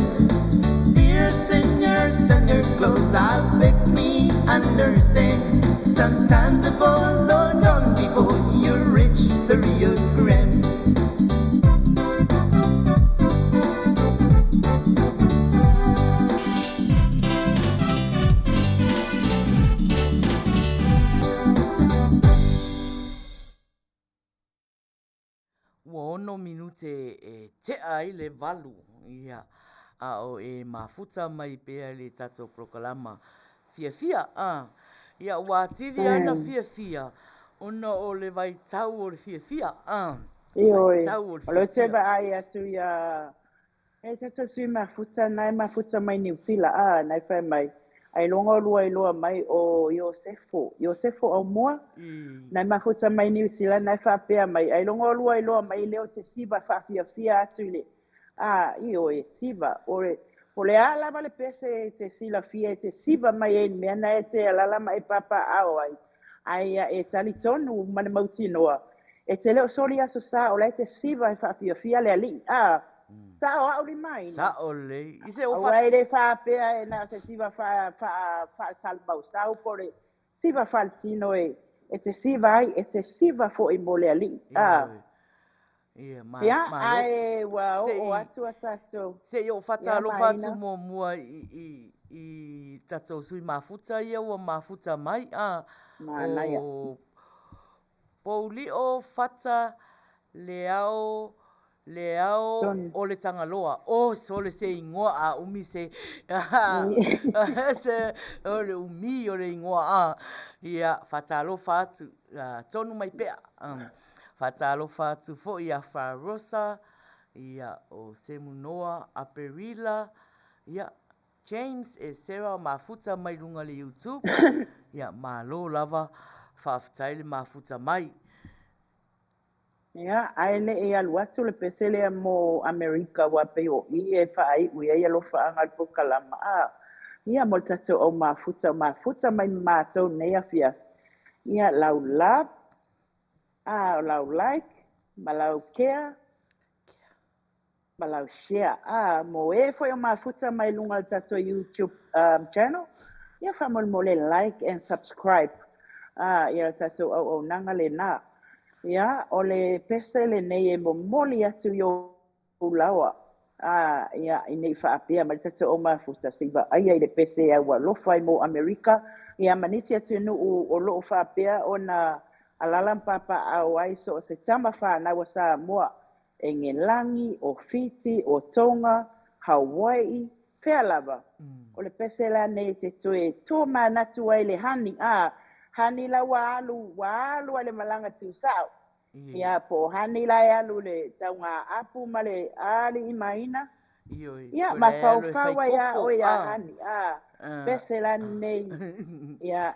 Dear Senior Santa Claus, I beg me understand. Sometimes the balls are gone before you reach the Rio Grande. Ua ono minute e tea ai le valu, ia, a o e mafuta mai pea i le tatou polokalama fiafia, a. Ia, ua atili ai na fiafia ona o le vaitau o le fiafia, a. Ioe, Vaitau o le o lea ou te fiafia. vaai atu ia E tatou sui mafuta na e mafuta mai Niu Sila a na e fai mai ailoga olua iloa mai o Iosefo Iosefo Aumua na e mafuta mai Niu Sila na e faapea mai ailoga olua iloa mai lea o te siva faafiafia atu i le a ioe siva o le po o le a lava le pese e te silafia e te siva mai ai i le mea na e te alala ma e papaaao ai ae ia e talitonu ma le mautinoa e te le o soli Aso Sa o la e te siva e faafiafia le alii a Sao au limaina. Sao lelei. I se o Aua e le faapea e na o se siva faa, faa, faasalamausau po o le siva faaletino e, e te siva ai, e te siva foi mo le alii. A. Ioe. Ia, ma, Ia, malo. ae ua Se oo i, atu a tatou. se i ou Ia, fatalofa atu Maina. muamua i, i, i tatou sui mafuta ia ua mafuta mai, a, Manaia. o Poulio Fata Leao Leao Tonu. o le Tagaloa. Oh sole se ingoa a umi se se o le umi o le ingoa a. Ia fatalofa atu tonu mai pea. Fatalofa atu foi ia Farosa, ia o Semunoa Aperila, ia James e Sarah mafuta mai luga le YouTube. Ia malo lava faafetai le mafuta mai. Ia, ae le i alu atu le pese lea mo Amerika aua pei o i e faaiu i ai alofaaga o le polokalama, a, ia mo le tatou au mafuta o mafuta mai ma matou nei afiafi. Ia, lau love, a, o lau like, ma lau care, ma lau share. A, mo e foi o mafuta mai luga o le tatou YouTube channel, ia faamolemole like and subscribe. A, ia le tatou auaunaga lena. Ia, o le pese lenei e momoli atu i ou laoa. A, ia, i nei faapea mai le tatou au mafuta, se i vaaia i le pese e aualofa ai mo Amerika, ia ma nisi atunuu o loo faapea ona alala ma papaaao ai so o se tama whanau a Samoa. Engelagi, o Fiti, o Tonga, Hawaii, fea lava. O le pese la nei e te toe tōmanatu ai le hani, a, hani la ua alu, ua alu ai le malaga tiusao. Ia, po o hani la e alu le tauga apu ma le alii maina. Ioe, Ia, po la e alu e mafaufau fai ai a koko, oe ia a. hani, a, pese la nei, ia,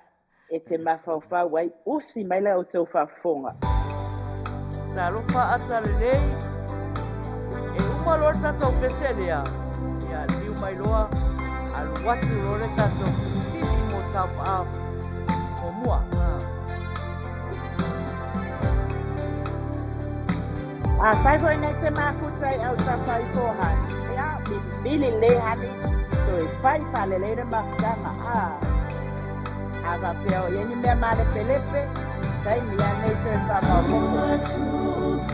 e te mafaufau ai, usi mai la outou faafofoga. Talofa ata lelei. E uma loa le tatou pese lea, ia liu mai loa, alu atu loa le tatou fesili mo top up muamua. Afai foi nei te mafuta i autafa ifo hani, ia, vilivili le hani, toe fai faalelei le mafutaga, a. A faapea o i ai ni mea malepelepe, taimi lava nei toe faamaopoopo.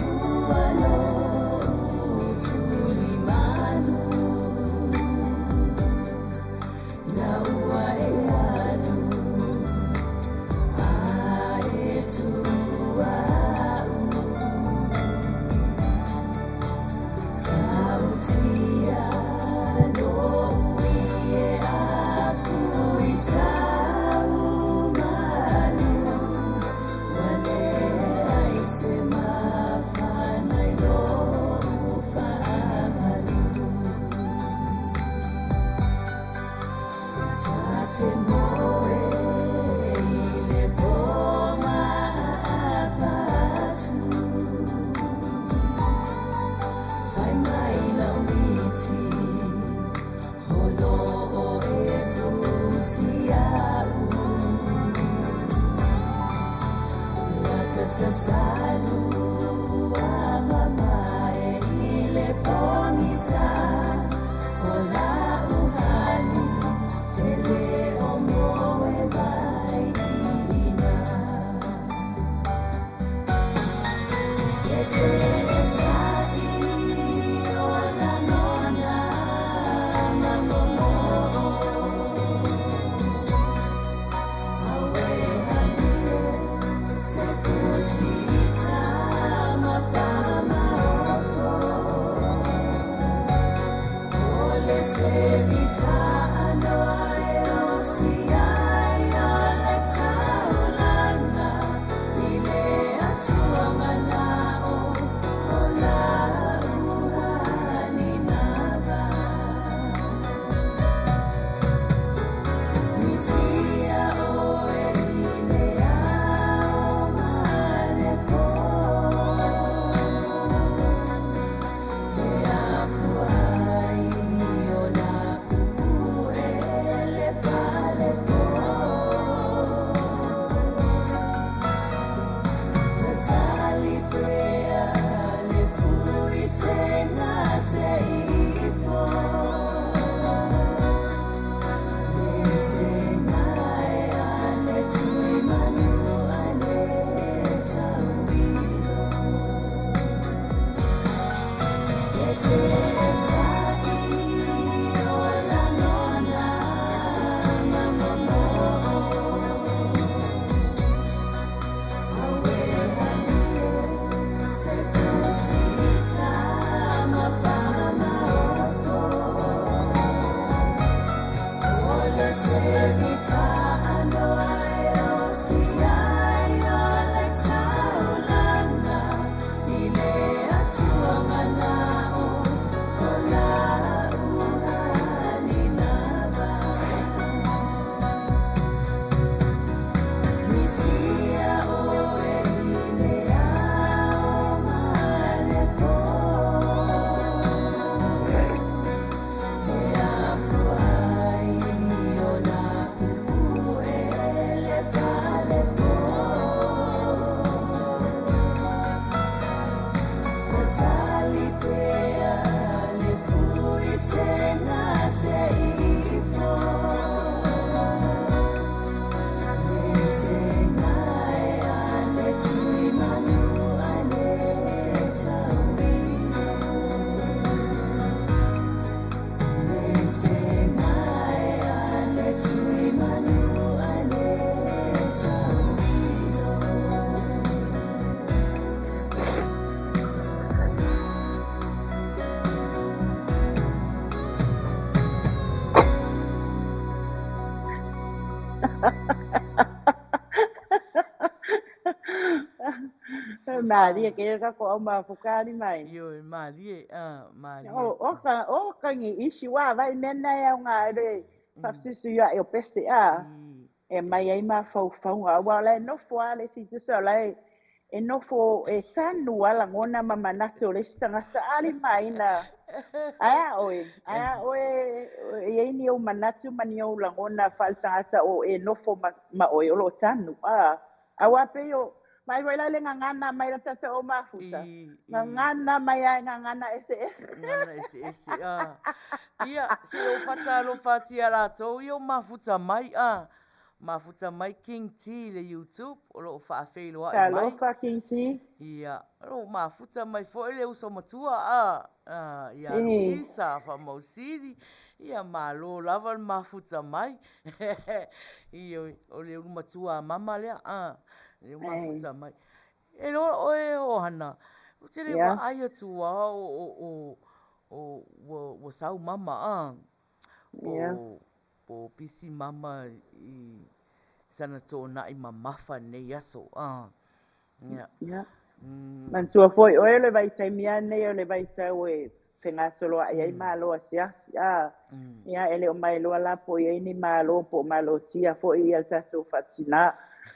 Malie ke ka ko au mafukali mai. Ioe, malie, ah, malie. O o ka o ka ngi isi wa vai mena ya nga re fafisusu ia e o pese a. E mai ai mafaufauga aua o la e nofo a le isi tusa o la e e nofo e tanu a lagona ma manatu o le isi tagata a limaina ae a oe ae a oe e iai ni ou manatu ma ni ou lagona faaletagata o e nofo ma, ma oe o loo tanu a aua pei o mai foi la le gagana mai la tatou o mafuta gagana mai a e gagana eseese gagana eseese a ia se o fatalofa atu ia latou ia o mafuta mai a mafuta mai King T le YouTube o loo faafeiloai mai talofa King T ia o loo mafuta mai foi le uso matua a ia Luisa Faamausili ia malo lava le mafuta mai Ioe, o le ulu matua a mama lea, a, le mafuta mai. E loa oe o Hana, ou te le vaai atu a o, o, o, o, ua, ua sau mama, a, po, po pisi mama i sana tonaʻi mamafa nei aso, a. Ia. Ia. Manatua foi oe o le vaitaimi lava lenei o le vaitau e fegasoloai ai malo asiasi, a. Ia, e le o mailoa la po o i ai ni malo po o malotia foi ia le tatou faatina.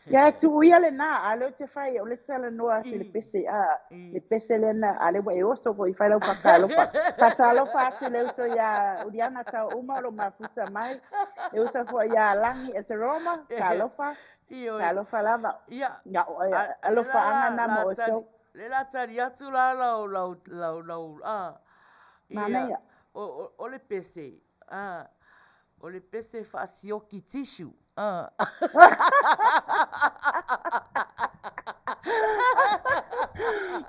Ia, tuu ia lena, a lea ou te fai, o lea talanoa atu i le pese, a, le pese lena, a lea ua e oso foi, fai lau faatalofa. Faatalofa atu i le uso ia Uliana Tauuma o lo o mafuta mai, le uso foi ia Lagi Eseroma, talofa, talofa lava. Ia, alofaaga na mo outou. Le la tali atu la lau, lau, lau, lau, a. Manaia. O le pese, a, O le pese faasioki tissue. Ah.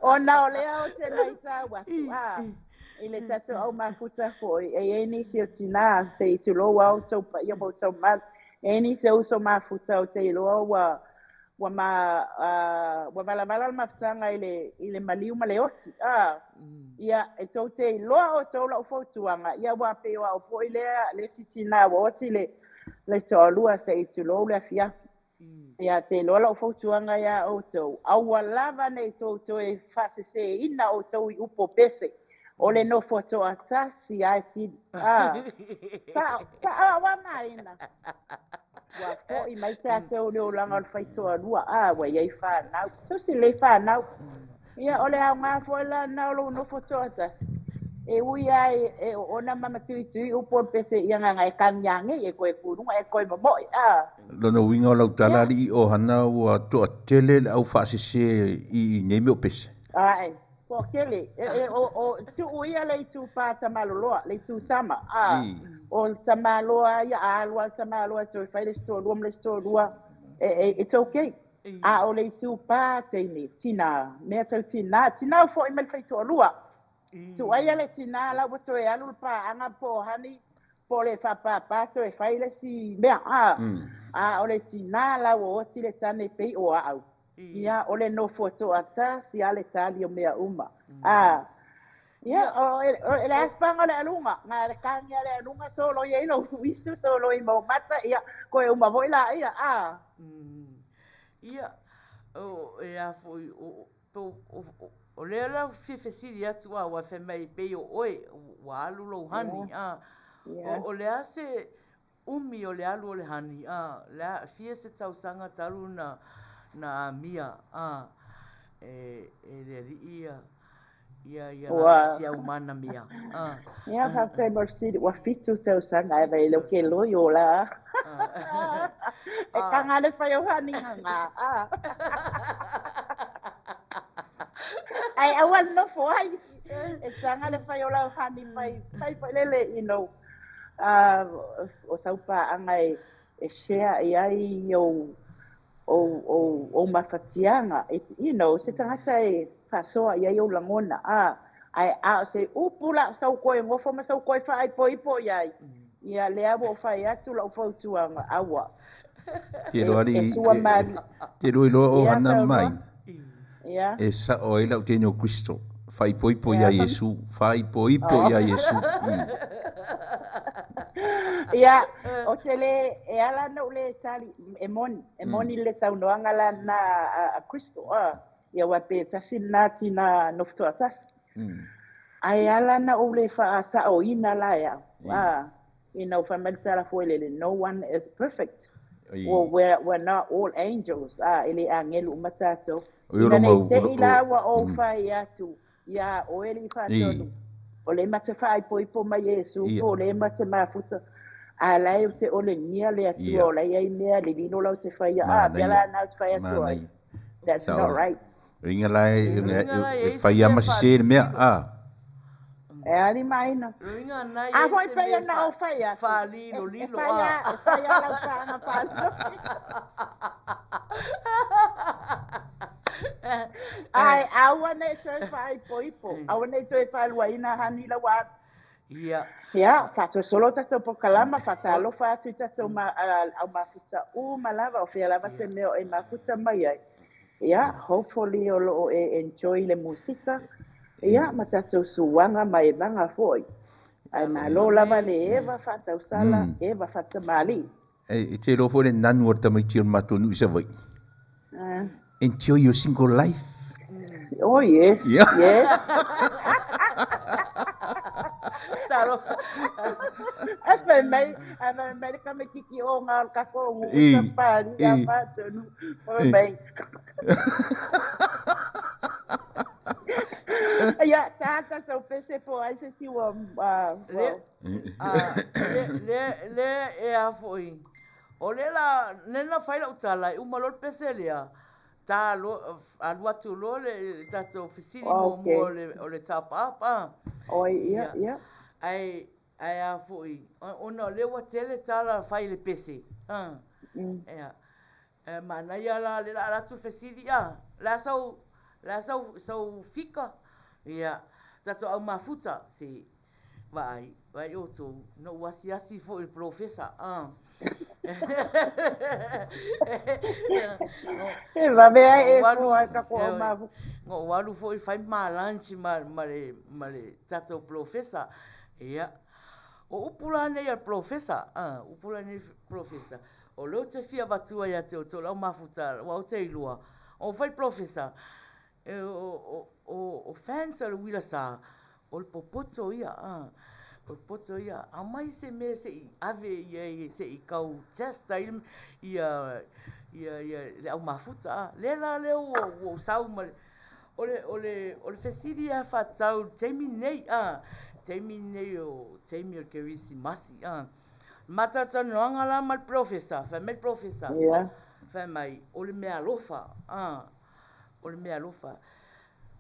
Ona o lea ou te matau atu, a, i le tatou au mafuta foi, e i ai nisi o tinā, se i tulou a outou paia ma outou mamalu, e i ai nisi o uso mafuta ou te iloa ua ua ma, ua valavala le mafutaga i le, i le maliu ma le oti, a. Ia, e tou te iloa outou lau fautuaga, ia aua pei o au foi lea, le isi tinā ua oti le, le toalua se i tulou le afiafi. Ia, te iloa lau fautuaga iā outou, aua lava ne i tou toe faasesēina outou i upu o pese, o le nofo toatasi lava e sili. A, sao, sao au a maina. Ua foi mai tatou i le olaga o le faitoalua, a, ua i ai fanau. Tusi lelei fanau. Ia, o le aoga foi la lena o lou nofo toatasi, e ui lava e oona ma matuitui upu o le pese i agaga e kagiagi, e koe kuluga, e koe momoe, a. Lona uiga o lau tala alii ohana ua toatele le au faasese i nei mea o pese. Ae, toatele. E, e, o, o, tuu ia le itupa tamaloloa, le itu tama, a. O le tamaloa ia, a alu lava le tamaloa e toe fai le isi toalua ma le isi toalua, e, e, it's okay. A o le itupa teine, tinā, mea tau tinā, tinā ua foi mai le faitoalua. Tuaia le tinā la ua toe alu le paaga po o honey, po o le faapāpā toe fai le isi mea, a. A o le tinā la ua oti le tane pei o au. Ia, o le nofo toatasi a le tali o mea uma. A. Ia, o, o, le aspaga o le aluga, na le kagi a le aluga soloi ai lou uisu, soloi ma ou mata, ia, koe uma foi laia, a. Ia, o, e a foi, o, o, o, o lea la fia fesili atu a, ua fai mai pei o oe, ua alu lou honey, a. O, o le a se umi o le alu o le honey, a, le a, fia se tausaga talu na, na amia, a, e, e le alii ia, ia, ia la, si au mana mea, a. Ia, faafetai mo le fesili, ua fitu tausaga e vai leo ke loi o la. E kanga le fai o honey nga, a. Ai aua le nofo ai, e tanga le fai o lau honey fai, fai foi lele, you know, o sau paaga e, e share i ai ou, ou, ou, ou mafatiaga, e, you know, se tagata e faasoa i ai ou lagona, a, ae a o se upu la o sau koe gofo ma sau koe faaipoipo i ai, ia lea ua ou fai atu lau fautuaga, aua. Te iloa E, e sua mali. Te iloa iloa o Ia, hana saunoa. mai. Ia. E sa'o ai la'u teine o Kristo. Faaipoipo iā Ia. Iesu. Faaipoipo Oh. iā Iesu. Ia, ou te le, e ala ona ou le tali, e moni, e moni le saunoaga lana a, a Crystal, a, ia aua pe tasi lena tina nofo toatasi. Ae ala ona ou le faasaoina la e au, a, Ina ua fai mai le tala foi lele, no one is perfect. Or we're, we're not all angels. Ah, e le agelu uma tātou. Ina nei te i la ua ou whai atu, ia oe le i whaatonu. O le mate whaaipoipo mai Iesu, po o le mate mafuta. A lai o te ole ngia le atua, o lai ai mea le lilo lau te whaia. Ah, pea la nau te whai atu ai. That's not right. Ringa la e, e whai ama se se le mea. Ah. E ali maina. Luiga na A i foi se pei mea ona ou fai atu. faalilolilo E fai a. a, e fai a lau paaga faalilolilo. Ae aua nei toe faaipoipo, aua nei toe faaluaina honey lau atu. Ia. Ia, faasolosolo tatou polokalama, faatalofa atu i tatou ma, au mafuta uma lava, o fea lava se mea o e mafuta mai ai. Ia, hopefully o lo o e enjoy le musika, ia, ma tatou suaga ma evaga foi. Ae malo lava le eva faatausala, eva faatamalii. E te iloa foi le nanu o le tamaiti o le matou nuu i Savaii. Enjoy your single life. Oh yes, Yeah. yes. Ae fai mai, ae fai mai le tamaititi o ga o le tatou nuu sa papalii lava atonu. Fai mai. Ia, ta tatou pese po o ai se isi ua... Le, le, le, le, e a foi, o lea la, lea na fai lau tala, e uma loa le pese lea, ta loa, alu atu loa le tatou fesili muamua o le, o le top up, a. Oi, ia, ia. Ae, ae a foi, ona o lea ua tele tala fai i le pese, a. Ia, E manaia la le la atu fesili a, le a sau, le a sau, sau fika? Ia, tatou au mafuta, se, vaai, vaai outou, na ou asiasi foi i le polofesa, a. E vave ai e fua ai tatou au mafuta. Na ou alu foi fai ma lunch ma, ma le, ma le tatou polofesa, ia. O upu la nei a le polofesa, a, upu la nei polofesa, O lea ou te fia avatua ia te outou lau mafuta aua ou te iloa o fai polofesa o fans o le uila sa o le popoto ia a o le poto ia aumai se mea se i ave i ai se i tau test ai ia ia ia le au mafuta a lea la lea ua ou sau ma le o le o le o le fesili a faatatau i le taimi lenei a taimi lenei o taimi o le kerisimasi a Matalatalanoaga la ma le polofesa, fai mai le polofesa, fai mai, o le meaalofa, a, o le meaalofa.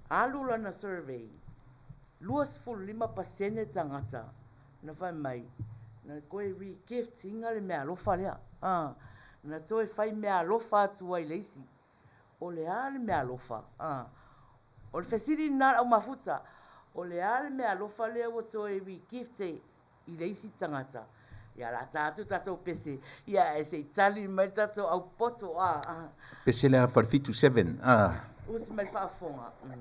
Alu lana survey, 25% tagata na fai mai, na toe re-gift ina le meaalofa lea, a, na toe fai meaalofa atu ai i le isi. O le a le meaalofa, a? O le fesili lena a le au mafuta, o le a le meaalofa lea ua toe re-gift i le isi tagata. Ia la ta atu tatou pese, ia ae se i tali mai le tatou au poto a. Pese le afa le fitu seven a. Usi mai le faafofoga. Mm.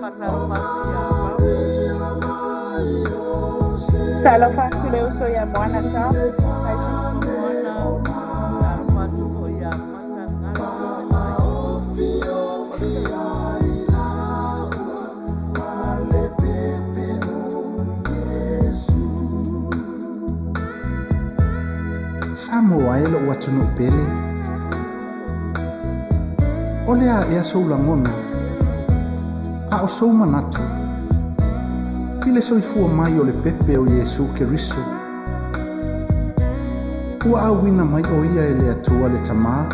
Faatalofa atu ia Paul. Talofa atu le uso ia Moana Tom. Hi Moana. Talofa atu foi ia Matagalo. Samoa e lo'u atunuu pele. O le a ea sou lagona, a o sou manatu, i le soifua mai o le pepe o Iesu Keriso. Ua auina mai ʻo ia e le Atua le Tamā,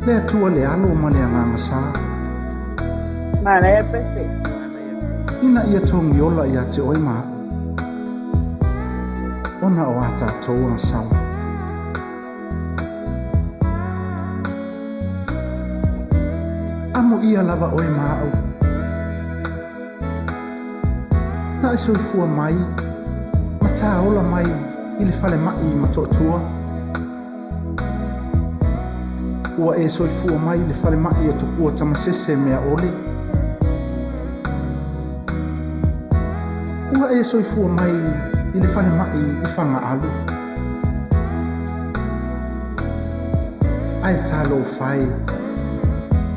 le Atua le Alo ma le Agaga Sa. Manaia pese. Ina ia togi ola iā te oe ma aʻu, ona o a tātou agasala. Amo ʻia lava ʻoe ma aʻu. Na e soifua mai ma tā ola mai i le falemaʻi i Motootua. Ua e soifua mai i le falemaʻi o Tupua Tamasese mea ʻole. Ua e soifua mai i le falemaʻi i Fagaalu. Ae talofa e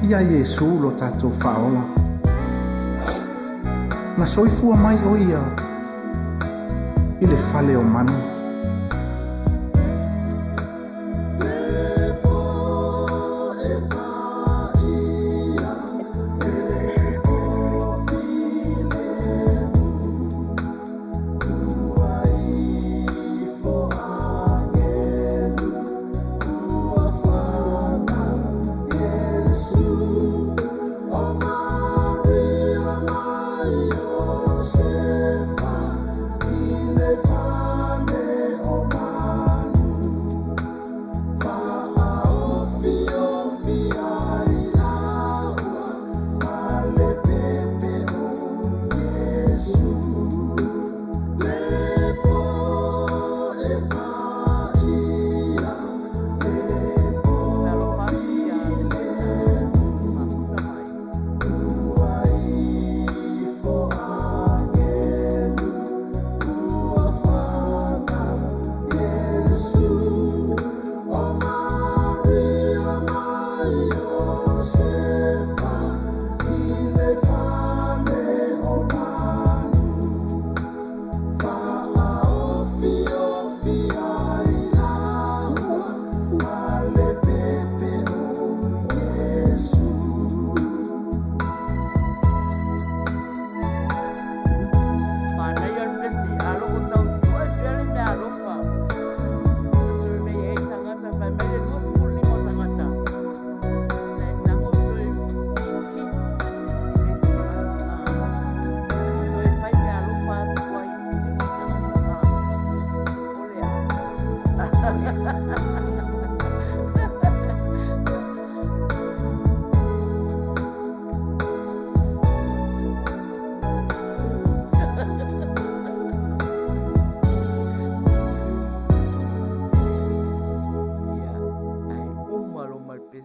iā Iesū lo tatou Faaola. Na soifua mai ʻo ia i le fale o manu.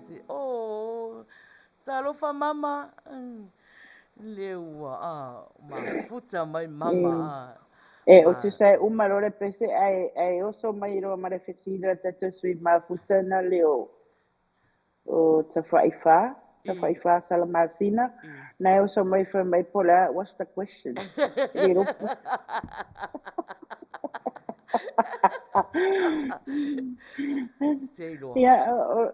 pese, oh, talofa mama, le ua a mafuta mai mama a. E, o tusa e uma loa le pese ae, ae oso mai loa ma le fesili a tatou sui mafuta na le o, o Tafaifa, Tafaifa Salamasina, na e oso mai fai mai po o le a, what's the question? E le iloa po. Te iloa. Ia, o,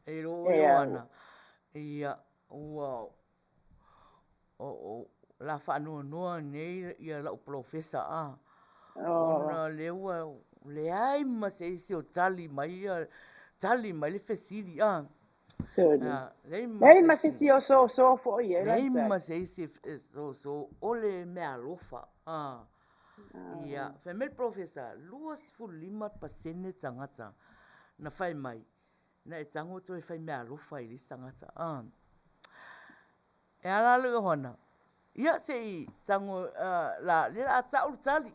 E iloa Ia. Ioana. Ia, ua o, o la faanoanoa nei ia lau polofesa a. Oh. Ona lea ua leai ma se isi o tali mai ia, tali mai le fesili a. Certainly. A, leai ma Leai se ma se isi. isi o soso foi e Leai lai ma se isi e soso o le meaalofa a. Ia, fai mai le polofesa, 25% tagata na fai mai, na e tago toe fai meaalofa i le isi tagata a. E ala le Iohana, Ia, se i tago la, lea la a tau le tali.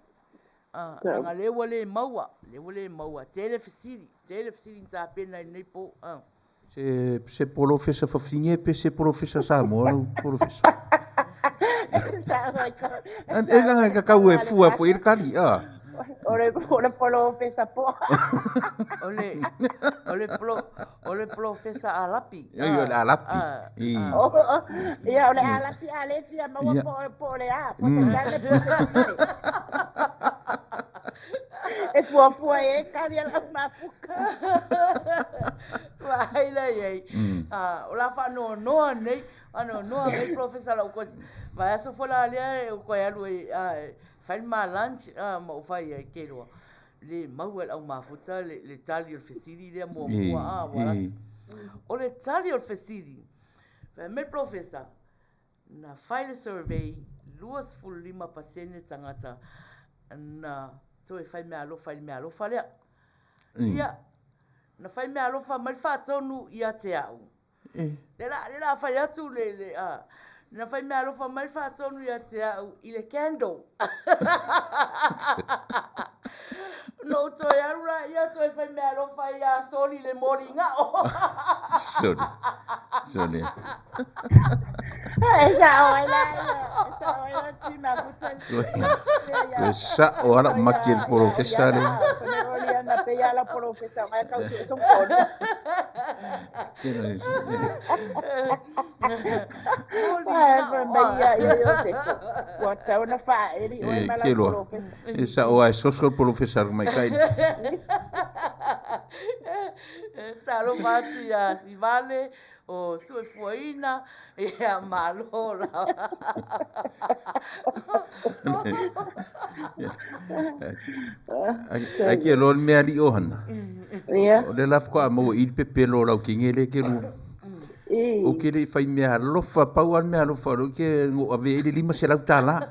Leaga lea ua le maua, lea ua le maua, tele fesili, tele fesili na tapena i lenei po. Se, se polofesa fafine pe se polofesa Samoa lau polofesa? E leaga e kakau e fua foi le tali, a. O le, o le polofesa po. O le, o le, polo, o le polofesa Alapi. Ia, o le Alapi. Ia, o le Alapi a le fia maua po, po o le a, po te tane, po te tane. E fuafua e kali a lau mafuka. Vaai la i ai. O la faanoanoa nei, faanoanoa nei polofesa lau kosi. Vaiaso foi la lea e koe alu e, fai le ma lunch ma ou fai ai ke iloa. Le maua e le au mafuta le, le tali o le fesili lea muamua a ua lata. O le tali o le fesili, fai mai le polofesa, na fai le survey, 25% tagata na toe fai meaalofa i le meaalofa lea. Ia, na fai meaalofa mai le faatonu ia te au. Le la, le la fai atu le, le, a, na fai meaalofa mai le faatonu ia te au i le candle. Na ou toe alu la ia toe fai meaalofa ia Soli le moli ga'o. Soli. Soli. E sa'o ai la ia, e sa'o ai la sui mafuta. Ua sa'o lava la'u maki e le polofesa lea. E ke loa. E sa'o lava e soso le polofesa a le tamaitai. Talofa atu iā Sivale o Suefuaina, ia malo lava. Ai ke loa le mea alii o hana. O le la faatoa maua i le pepelo o lau kege lea ke lua. Ou ke le i fai mea alofa, pau lava le mea alofa o lea ou ke na ou ave ai le $500.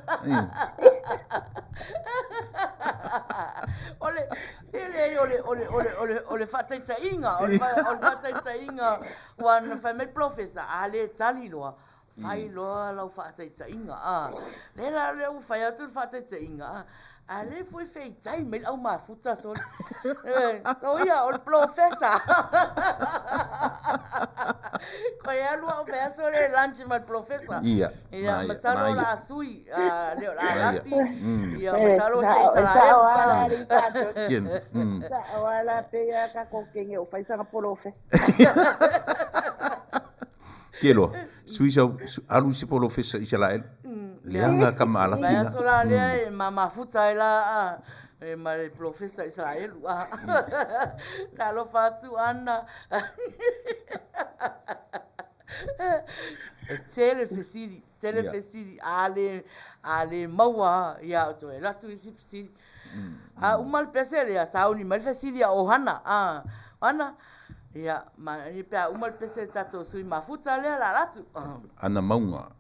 O le, se leai o le, o le, o le, o le, o le faataitaiga, o le, o le faataitaiga Ua na fai mai le polofesa, a le tali loa, fai loa lau faataitaiga, a. Lea la lea ua fai atu le faataitaiga, a, a lea foi feitai mai le au mafuta soli. So ia, o le polofesa. Koe alu au vaiaso lea e lunch ma le polofesa. Ia, Ia, maia, masalo o maia. le a sui, a, le o le a Maia. lapi. Ia, masalo se E Isaraelu. sa'o lava la alii tatou. Kenu. Sa'o lava la pei a tatou kege o fai sana polofesa. Ke loa, sui sau, alu i se polofesa Isaraelu. Leaga kama alapi na. Vaiaso la lea e ma mafuta ai la a, e ma le polofesa Isaraelu. A. Talofa atu Ana. E tele fesili, tele fesili, a le, a le maua ia o toe alu atu isi fesili. A uma le pese lea, sauni mai le fesili a Ohana, a, Ana, ia, ma, pe a uma le pese le tatou sui mafuta lea la alu atu. Ana Mauga.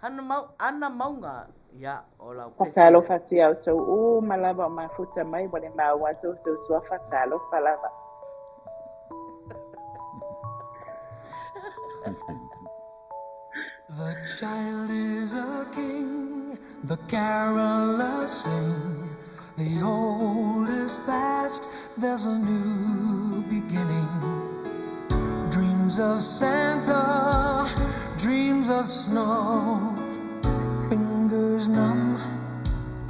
Ana Mau, Ana Mauga, ia, o lau pese. Faatalofa atu ia outou uma lava o mafuta mai ua le maua atu outou suafa talofa lava. The child is a king, the carolers sing. The old is past, there's a new beginning. Dreams of Santa, dreams of snow, fingers numb,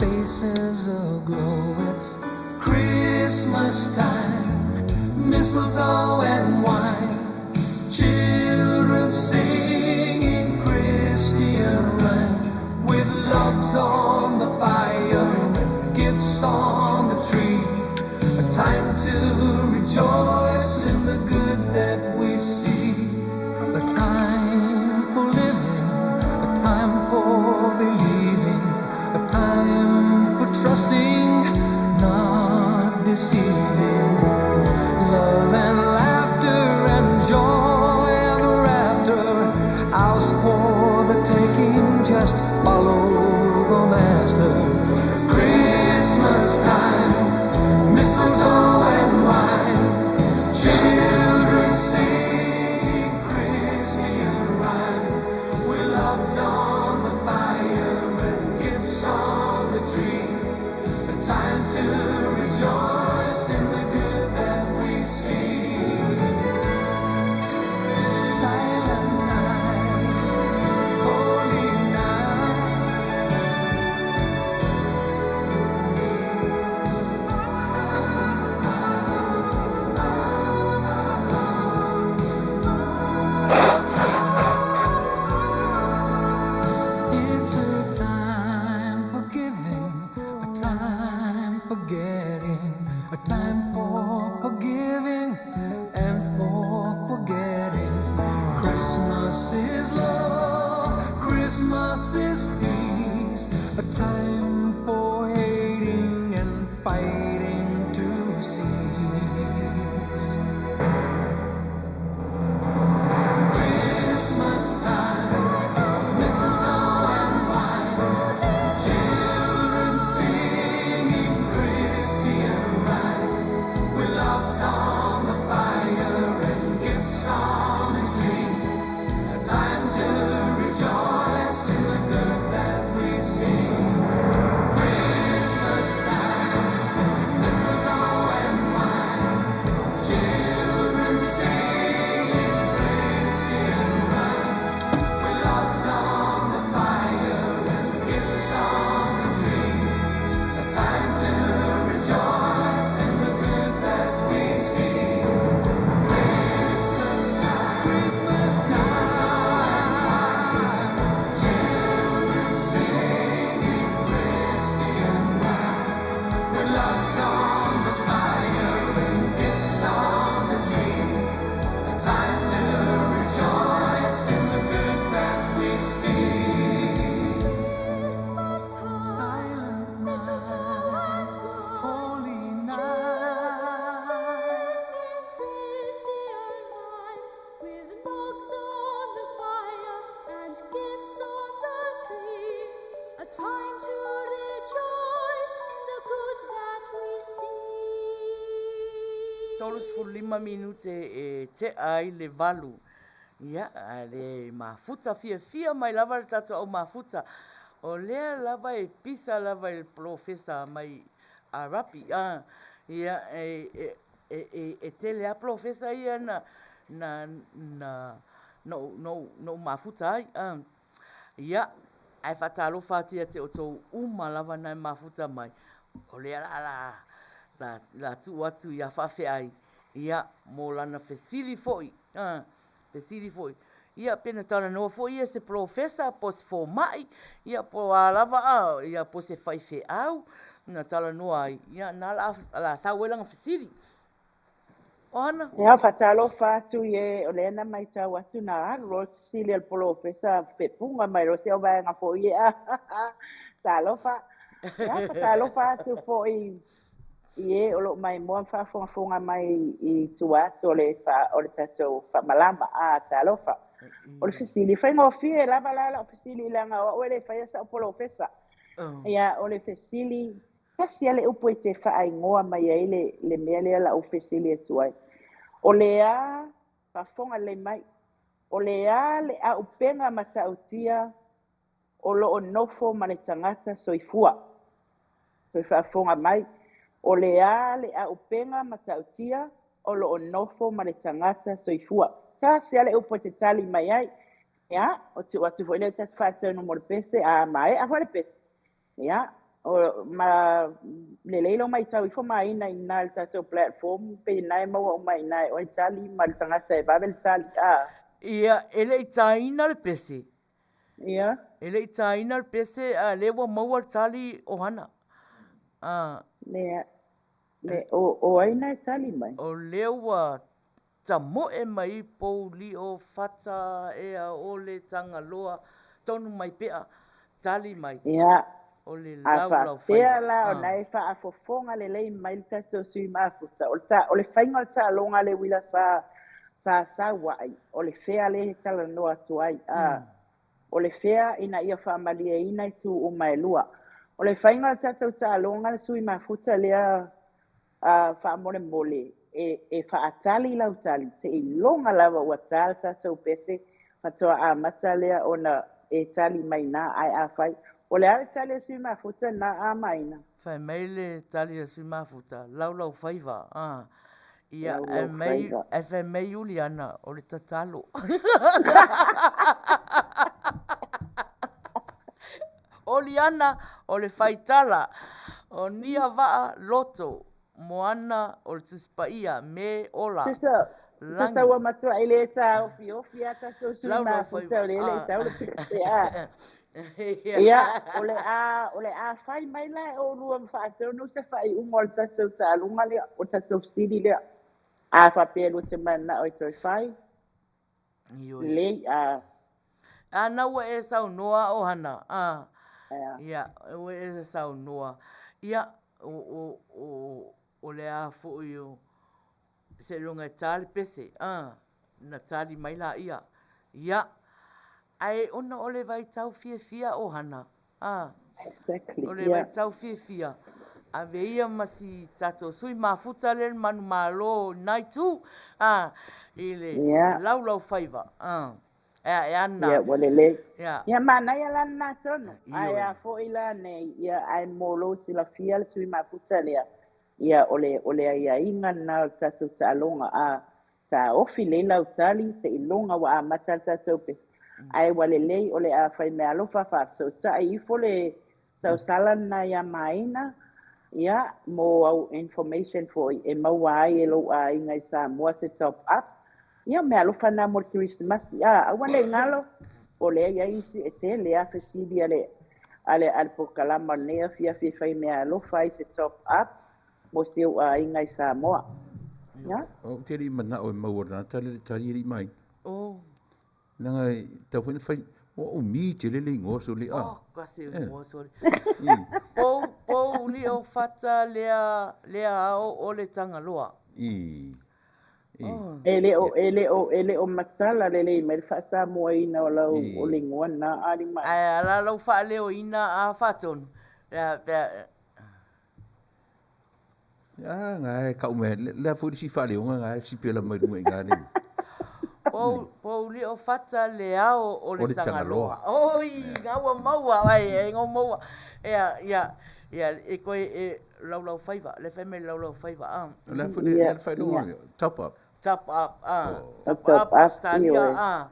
faces aglow. It's Christmas time, mistletoe and wine, children singing Christian rhyme, with logs on the fire and gifts on the tree. A time to rejoice in the good that we see. A time for living, a time for believing, a time for trusting, not deceiving. Love and laughter and joy ever after. Ours for the taking, just follow the master. Christmas time, mistletoe and wine, children singing Christian rhyme. With logs on the fire and gifts on the tree. A time to rejoice in the good that we see. Silent night, holy night. It's a time for giving, a time for getting, a time for forgiving and for forgetting. Christmas is love, Christmas is peace, a time for hating and fighting to cease. Christmas time, mistletoe and wine, children singing Christian rhyme, with logs on the fire and gifts on the tree. A time to rejoice in the good that we see. Christmas time, mistletoe and wine, children singing Christian rhyme, with logs on the fire and gifts on the tree. A time to rejoice in the good that we see. Christmas time, Christmas time, children singing Christian rhyme, with logs on the fire and gifts on the tree. A time to rejoice in the good that we see. Christmas time, Silent mistletoe night, and wine, holy children night. singing Christian rhyme, with logs on the fire and gifts on the tree. A time to rejoice in the good that we see. 35 minute e tea ai le 8. Ia, a le mafuta fiafia mai lava le tatou au mafuta. O lea lava e pisa lava i le polofesa mai Arapi. A, ia, e, e, e, e, e tele a polofesa ia na, na, na, na ou, na ou mafuta ai. A, ia, ae faatalofa atu ia te outou uma lava na e mafuta mai. O lea la la, la, la tuu atu ia faafeai, ia, mo lana fesili foi. A, fesili foi. Ia, pe na talanoa foi ia se polofesa po o se fomai, ia, po o a lava, a, ia, po o se faifeau na talanoa ai. Ia, na la, la sau ai lana fesili. Ohana. Ia, faatalofa atu i e, o lea na matau atu na alu loa le fesili a le polofesa fepuga mai loa si au vaega foi e a. Talofa. Ia, faatalofa atu foi i e o lo o maimoa ma faafogafoga mai i tua atu o le fa, o le tatou faamalama. A, talofa. O le fesili, faigofie lava la lau fesili leaga o au e le faia sau polofesa. Ia, o le fesili, tasi lava le upu e te faaigoa mai ai le, le mea lea lau fesili atu ai. O le a, faafofoga lelei mai, o le a le aupega matautia o lo o nofo ma le tagata soifua? Toe faafofoga mai, o le a le aupega matautia o lo o nofo ma le tagata soifua? Tasi lava le upu e te tali mai ai. Ia, o tuu atu foi lea i tatou faatonu mo le pese, a maea foi le pese, ia, o, ma lelei lou matau ifo Maina i ina i le tatou platform, pei na e maua uma i ina e oe tali ma le tagata e vave le tali, a. Ia, e le i taina le pese. Ia. E le i taina le pese, a lea ua maua le tali o Hana. A. Lea, le, o, o ai na e tali mai? O lea ua Tamoe mai pou lio fata ea ole Tagaloa tonu mai pea tali mai Ia, o le a laulau faapea faiva la a. ona e faafofoga lelei mai le tatou sui mafuta, o le ta, o le faiga o le taaloga a le uila sa, sa sau ai, o le fea lea e talanoa atu ai, a, o le fea ina ia faamalieina itu uma e lua. O le faiga o le tatou taaloga le sui mafuta lea A faamolemole e e faatali lau tali seiloga lava ua ta le tatou pese faatoa amata lea ona e tali mai ina. Ae afai o le a le tali a Sui Mafuta na a Maina? Fai mai le tali a Sui Mafuta, laulau faiva a. Ia Laulau ae mai faiva. ae fai mai Iuliana o le tatalo. O Liana o le faitala, o Nia Vaa Loto, Moana o le Tusi Paia, me ola, Tusa, tusa lagi. ua matuai le taofiofi a tatou sui Laulau mafuta faiva. o lea e le i Ah. sau le pese a. Ia, o le a, o le a fai mai la e oulua ma faatonu se faaiuga o le tatou taaloga lea, o le tatou fesili lea. A faapea lua te mananao e toe fai, Ioe. lelei, a. A na ua e saunoa ohana, a. Ia. Ia, ua e saunoa. Ia, o, o, o, o le a foi o seiloga e ta le pese, a, na tali mai laia. Ia, ae ona o le vaitau fiafia ohana, a. Exactly, O le ia. vaitau fiafia, ave ia ma si tatou sui mafuta lea le manumalo i na itu, a, i le Ia. laulau faiva, a. Ea, e ana. Ia, ua lelei. Ia. Ia, manaia la lena tonu. Ae Ioe. a foi la nei, ia, ae mo lou silafia le sui mafuta lea, ia, o le, o le aiaiga lena o le tatou taaloga, a taofi lelei lau tali, seiloga ua amata le tatou pese. Ae ua lelei, o le a fai meaalofa faafesootai ifo le tausala lena ia Maina, ia, mo au information foi e maua ai e lou aiga i Samoa se top up. Ia, o meaalofa na mo le Kerisimasi. A, aua ne i galo, o lea e i ai isi e tele lava fesili a le, a le, a le polokalama o lenei afiafi e fai meaalofa ai se top up mo si ou aiga i Samoa. Ia. Ou te le i manao e maua le tagata lea le tali e le i mai. Oh. Leaga e tatau foi ona fai, ua umi tele le igoa sole a. Oh, kasi igoa sole. Pou, pou lio fata lea, lea ao o le Tagaloa. I. I. Oh. E le o, e le o, e le o matala lelei mai le faa-Samoaina o lau, o le igoa lena, a lima. Ae a la lau faaleoina a faatonu. Pea, pea. A, na e kau mea, lea foi le isi faaleoga na e sipela mai luga i ina le. Pou, pou lio fata le ao o le O le Tagaloa. Tagaloa. Oi, ngā ua maua, ai, e ngā maua. Ea, ia, ia, e koe e laulau faiva, le whai mai laulau faiva, a. O le a foi le, Ia, le whailoga, ia. top up. Top up, a. Oh. Top Top up, up, Australia, ioe. a.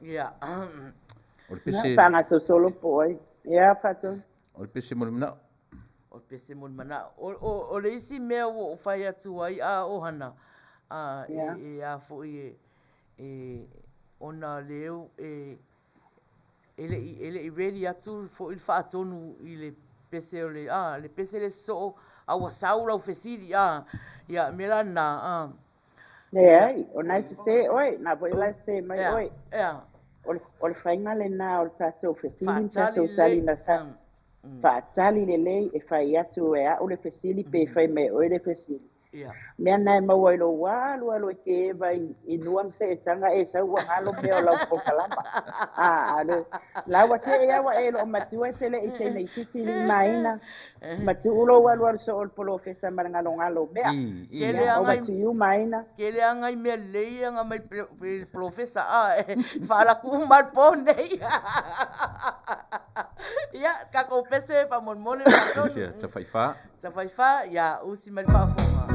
Ia. O le Ia, pese, faagasosolo po o ai. Ia, faatonu. o le pese mo le manao. O le pese mo le manao. O, o, o le isi mea ua ou fai atu ai a ohana, a, e, Ia. e a foi e, e, ona leu e, e le i, e le i ready atu foi le faatonu i le pese o le, a, le pese le sosoo, a ua sau lau fesili, a, ia, mea la lena, a. Leai, o na e sese oe, na foi la e sese mai Ea, oe. ea. O le, o le faiga lena o le tatou fesili ma Faatali tatou tali lelei. na sa faatali lelei e fai atu e a'u le fesili pe fai mai e oe le fesili. Ia. Mea na e maua i lou alu alu e te eva i, i nua ma seetaga e sau ua galo mea o lau polokalama. A, a le, la ua te e ua e loo matua e te le i teine itiiti i maina. Matuu lou alu alu soo o le polofesa ma le galogalo o mea. I, i. Kele Ia, over agai to you, Maina. kele agai mea lelei ia nga mai le polofesa a e faalaku uma le po nei. Ia, takou pese faamolemole Pese faatonu. a Tafaifa. Tafaifa, ia, usi mai le faafofoga.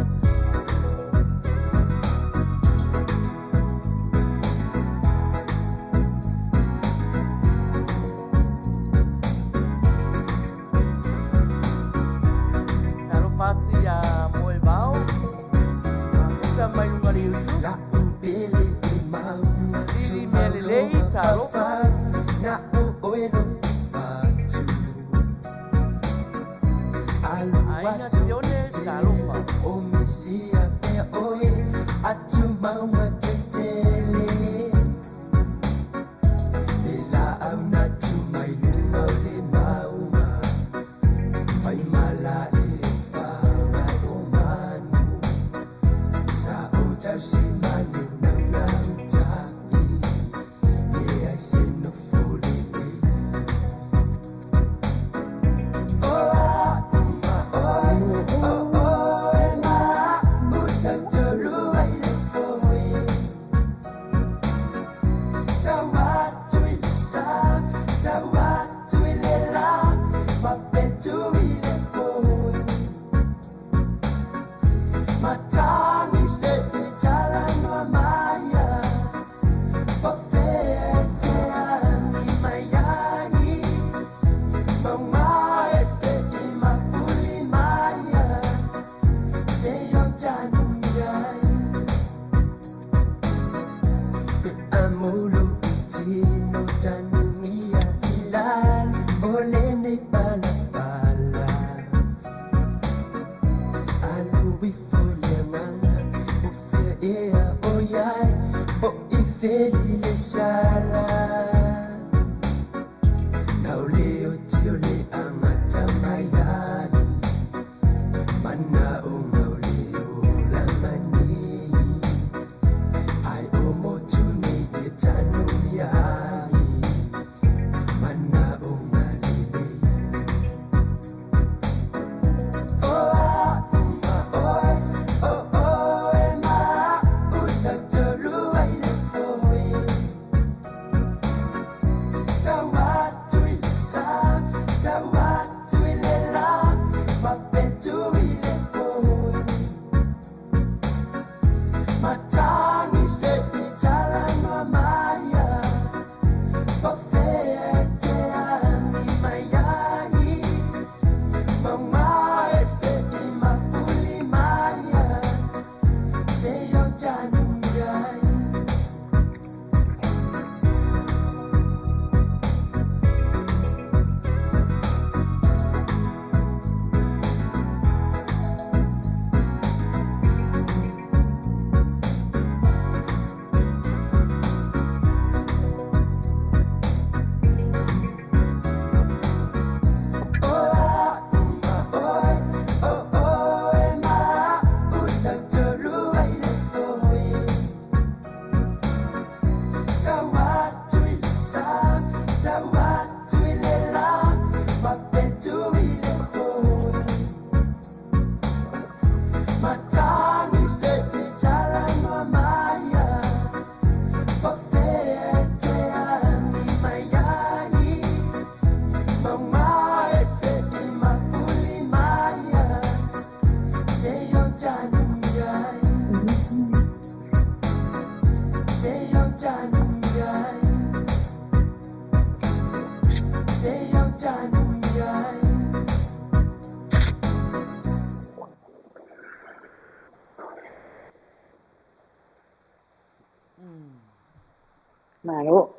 Malo.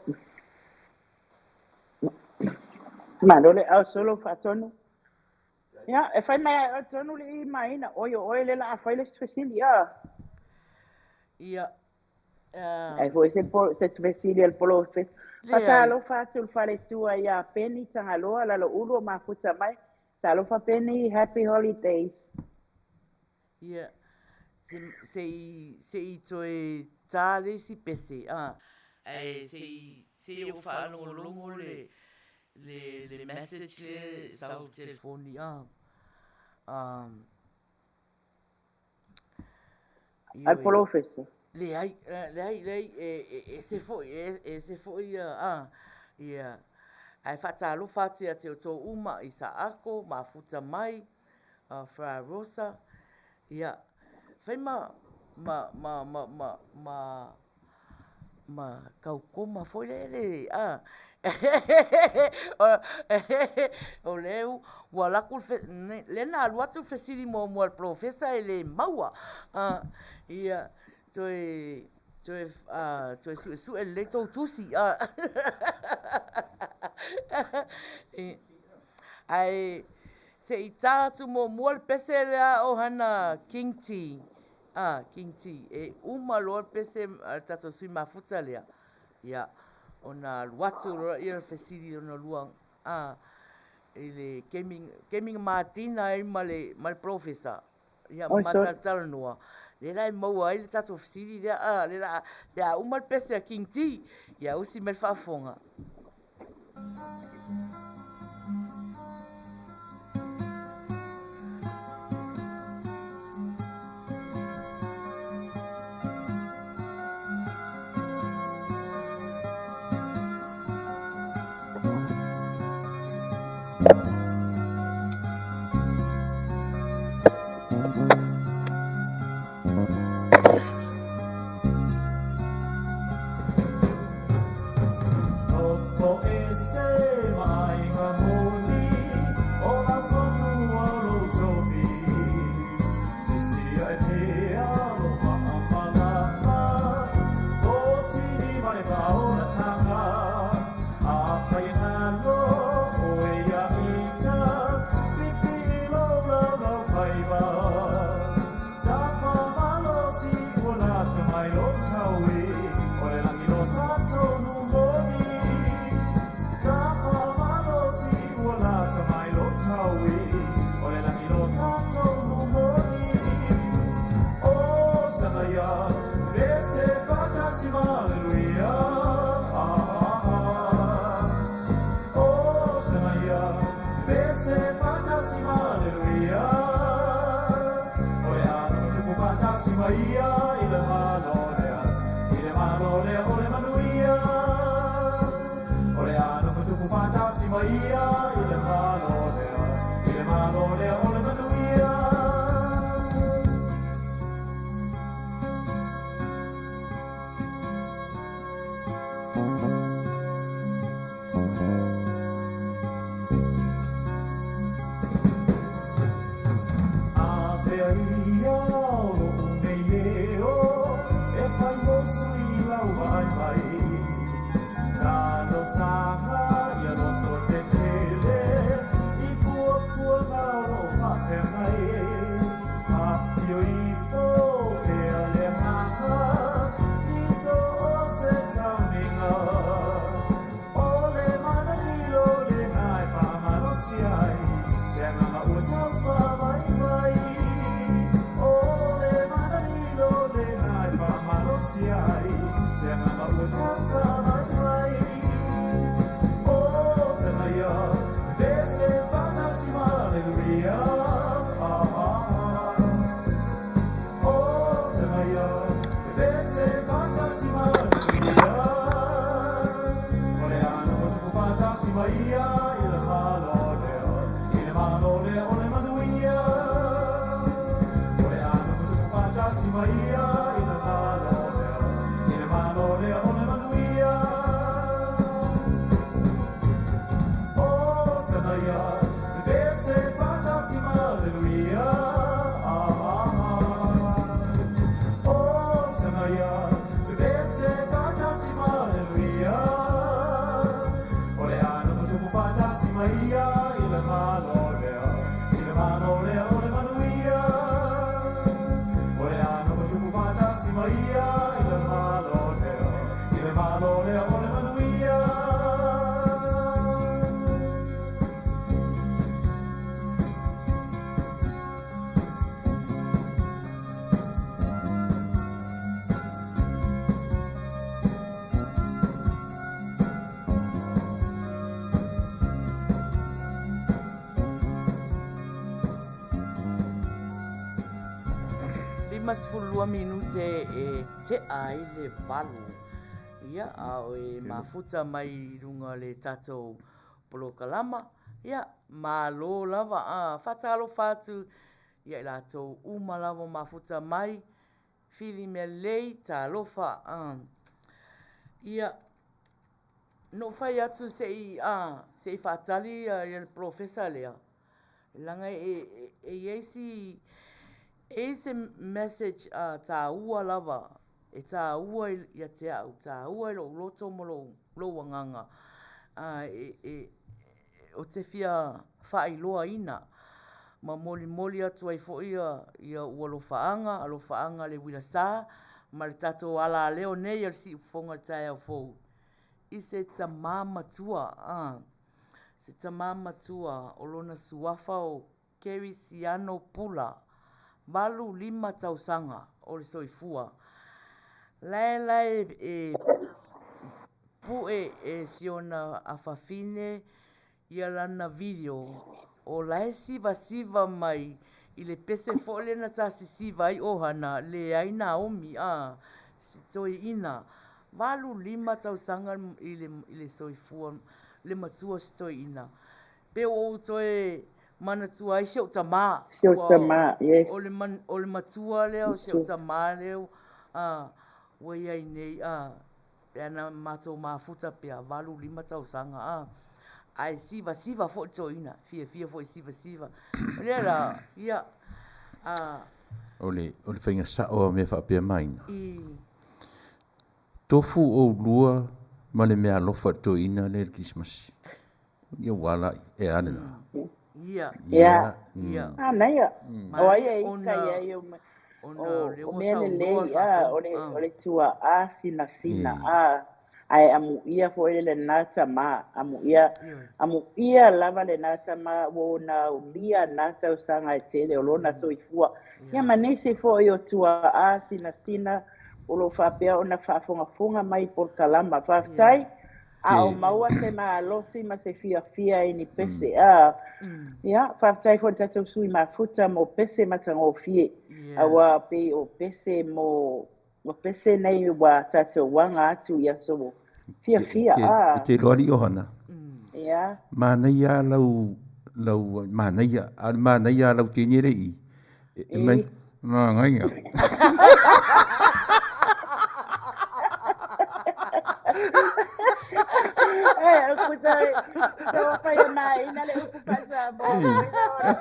Malo le au solo faatonu. Ia, e fai mai ai tonu le i maina. Oi o oe le la a fai le fesili ia. Ia. Ai foi se po se fesili al polo fe. Fatalofa atu le faletua ia Penny Tagaloa lalo ulu o mafuta mai. Talofa Penny, happy holidays. Ia, se, se i, se i toe tā le isi pese, ā. Ae se i, se i ou faalogologo le, le, le message lea e sau i le telefoni, ā. Ā, Ai ioe. polofesa. Leai, leai, leai, e, e ese foi, e ese foi ia, ā, ia. Ae faatalofa atu ia te outou uma i Saako, mafuta mai, Fra Rosa, ia, fai ma, ma, ma, ma, ma, ma, ma kaukoma foi lele, a, o lea ua alu atu le, lea na alu atu le fesili muamua a le polofesa e le maua, a, ia, toe, toe, a, toe suesue lelei tou tusi, a, ae Se i tā atu muamua le pese lea o hana King T. Ah, King T. E uma loa le pese a le tatou sui mafuta lea. Ia, ona alu atu loa lea le fesili lona lua, ah, i le kemi, kemi na matina ai ma le, ma le polofesa. Ia, ma Oi, sorry. matalatalanoa. Lea la e maua ai le tatou fesili lea, ah, lea la, pe a uma le pese a King T, ia usi mai le faafofoga. lea o le manuia. O le a nofo tupu faatasi ma ia i le Malo lea, i le Malo lea o le manuia. A pea ia o loʻu nei leo e fai mo sui lau vaai mai. Talosaga ia loto tetele i puapuaga o loo faafeagai. Afio ifo pea le agaga i so o se sauniga. O le mana lilo lena e faamalosi ai se agaga ua tau faavaivai. O le mana lilo lena e faamalosi ai se agaga ua tau faavaivai. O Sanaia, pepese faatasi ma Aleluia. Ah, ah, ah. O Sanaia, pepese faatasi ma Aleluia. O le a nofo tupu faatasi ma ia i le Malo lea, i le Malo lea o le manuia. O le a nofo tupu faatasi ma ia i le Malo lea, i le Malo lea o le manuia. O Sanaia, pepese faatasi ma Aleluia. Ah, ah, ah. O Sanaia, pepese faatasi ma Aleluia. O le a nofo tupu faatasi ma ia i le Malo lea, i le Malo lea o le manuia. O le a nofo tupu faatasi ma ia i le Malo lea, i le Malo lea o le manuia. 52 minute e tea ai le 8. Ia, a o e mafuta mai i luga o le tatou polokalama. Ia, malo lava, a, faatalofa atu ia i latou uma lava o mafuta mai, fili mea lelei, talofa, a. Ia, na ou fai atu se i, a, se i faatali ia le polofesa lea, leaga e i ai si, e i ai se message taua lava, e taua ia te au, taua i lou loto ma lou agaga, e, ou te fia faailoaina ma molimoli atu ai foi ia ua alofaaga, alofaaga a le uila sa ma le tatou alaleo nei o le Siufofoga o le Taeao Fou i se tamā matua, se tamā matua o lona suafa o Kerisiano Pula, 85 tausaga o le soifua. Lae lae e pue e si ona afafine ia lana video o la e sivasiva mai i le pese foi lea na tasisiva ai ʻohana leai Naomi a si toeaina 85 tausaga i le soifua le matua o si toeaina. Pe ua ou toe manatua ai si ou tamā. Si ou tamā, yes. O le, o le matua lea o si ou tamā lea ua i ai nei, pe ana matou mafuta pea, 85 tausaga, a. Ae sivasiva foi le toeaina, fiafia foi e sivasiva. O lea la, ia, a. O le, o le faiga sao o mea faapea maina. I. Tofu oulua ma le meaalofa i le toeaina lea i le Kerisimasi. Ia ua ala e a lena. Ia. Ia. Ia. Manaia. O ai e ika ia i o o mea lelei a o le o le tua'a sinasina a ae amuia foi le lena tamā amuia amuia lava lena tamā ua ona aulia na tausaga e tele o lona soifua ia ma nisi foi o tua'a sinasina o lo o faapea ona faafogafoga mai i polokalama. Faafetai. A o maua se malosi ma se fiafia i ni pese, a. Ia, faafetai foi i le tatou sui mafuta mo pese matagofie. Aua pei o pese mo Ua pese nei ua tatou aga atu i aso fiafia, a. E te iloa alii Ohana. Ia. Manaia lava lau, lau, manaia, a o le manaia lava lau teine le i, e mai, manaia. E, o kusa, se ua fai e maina le upu faa-Samoa,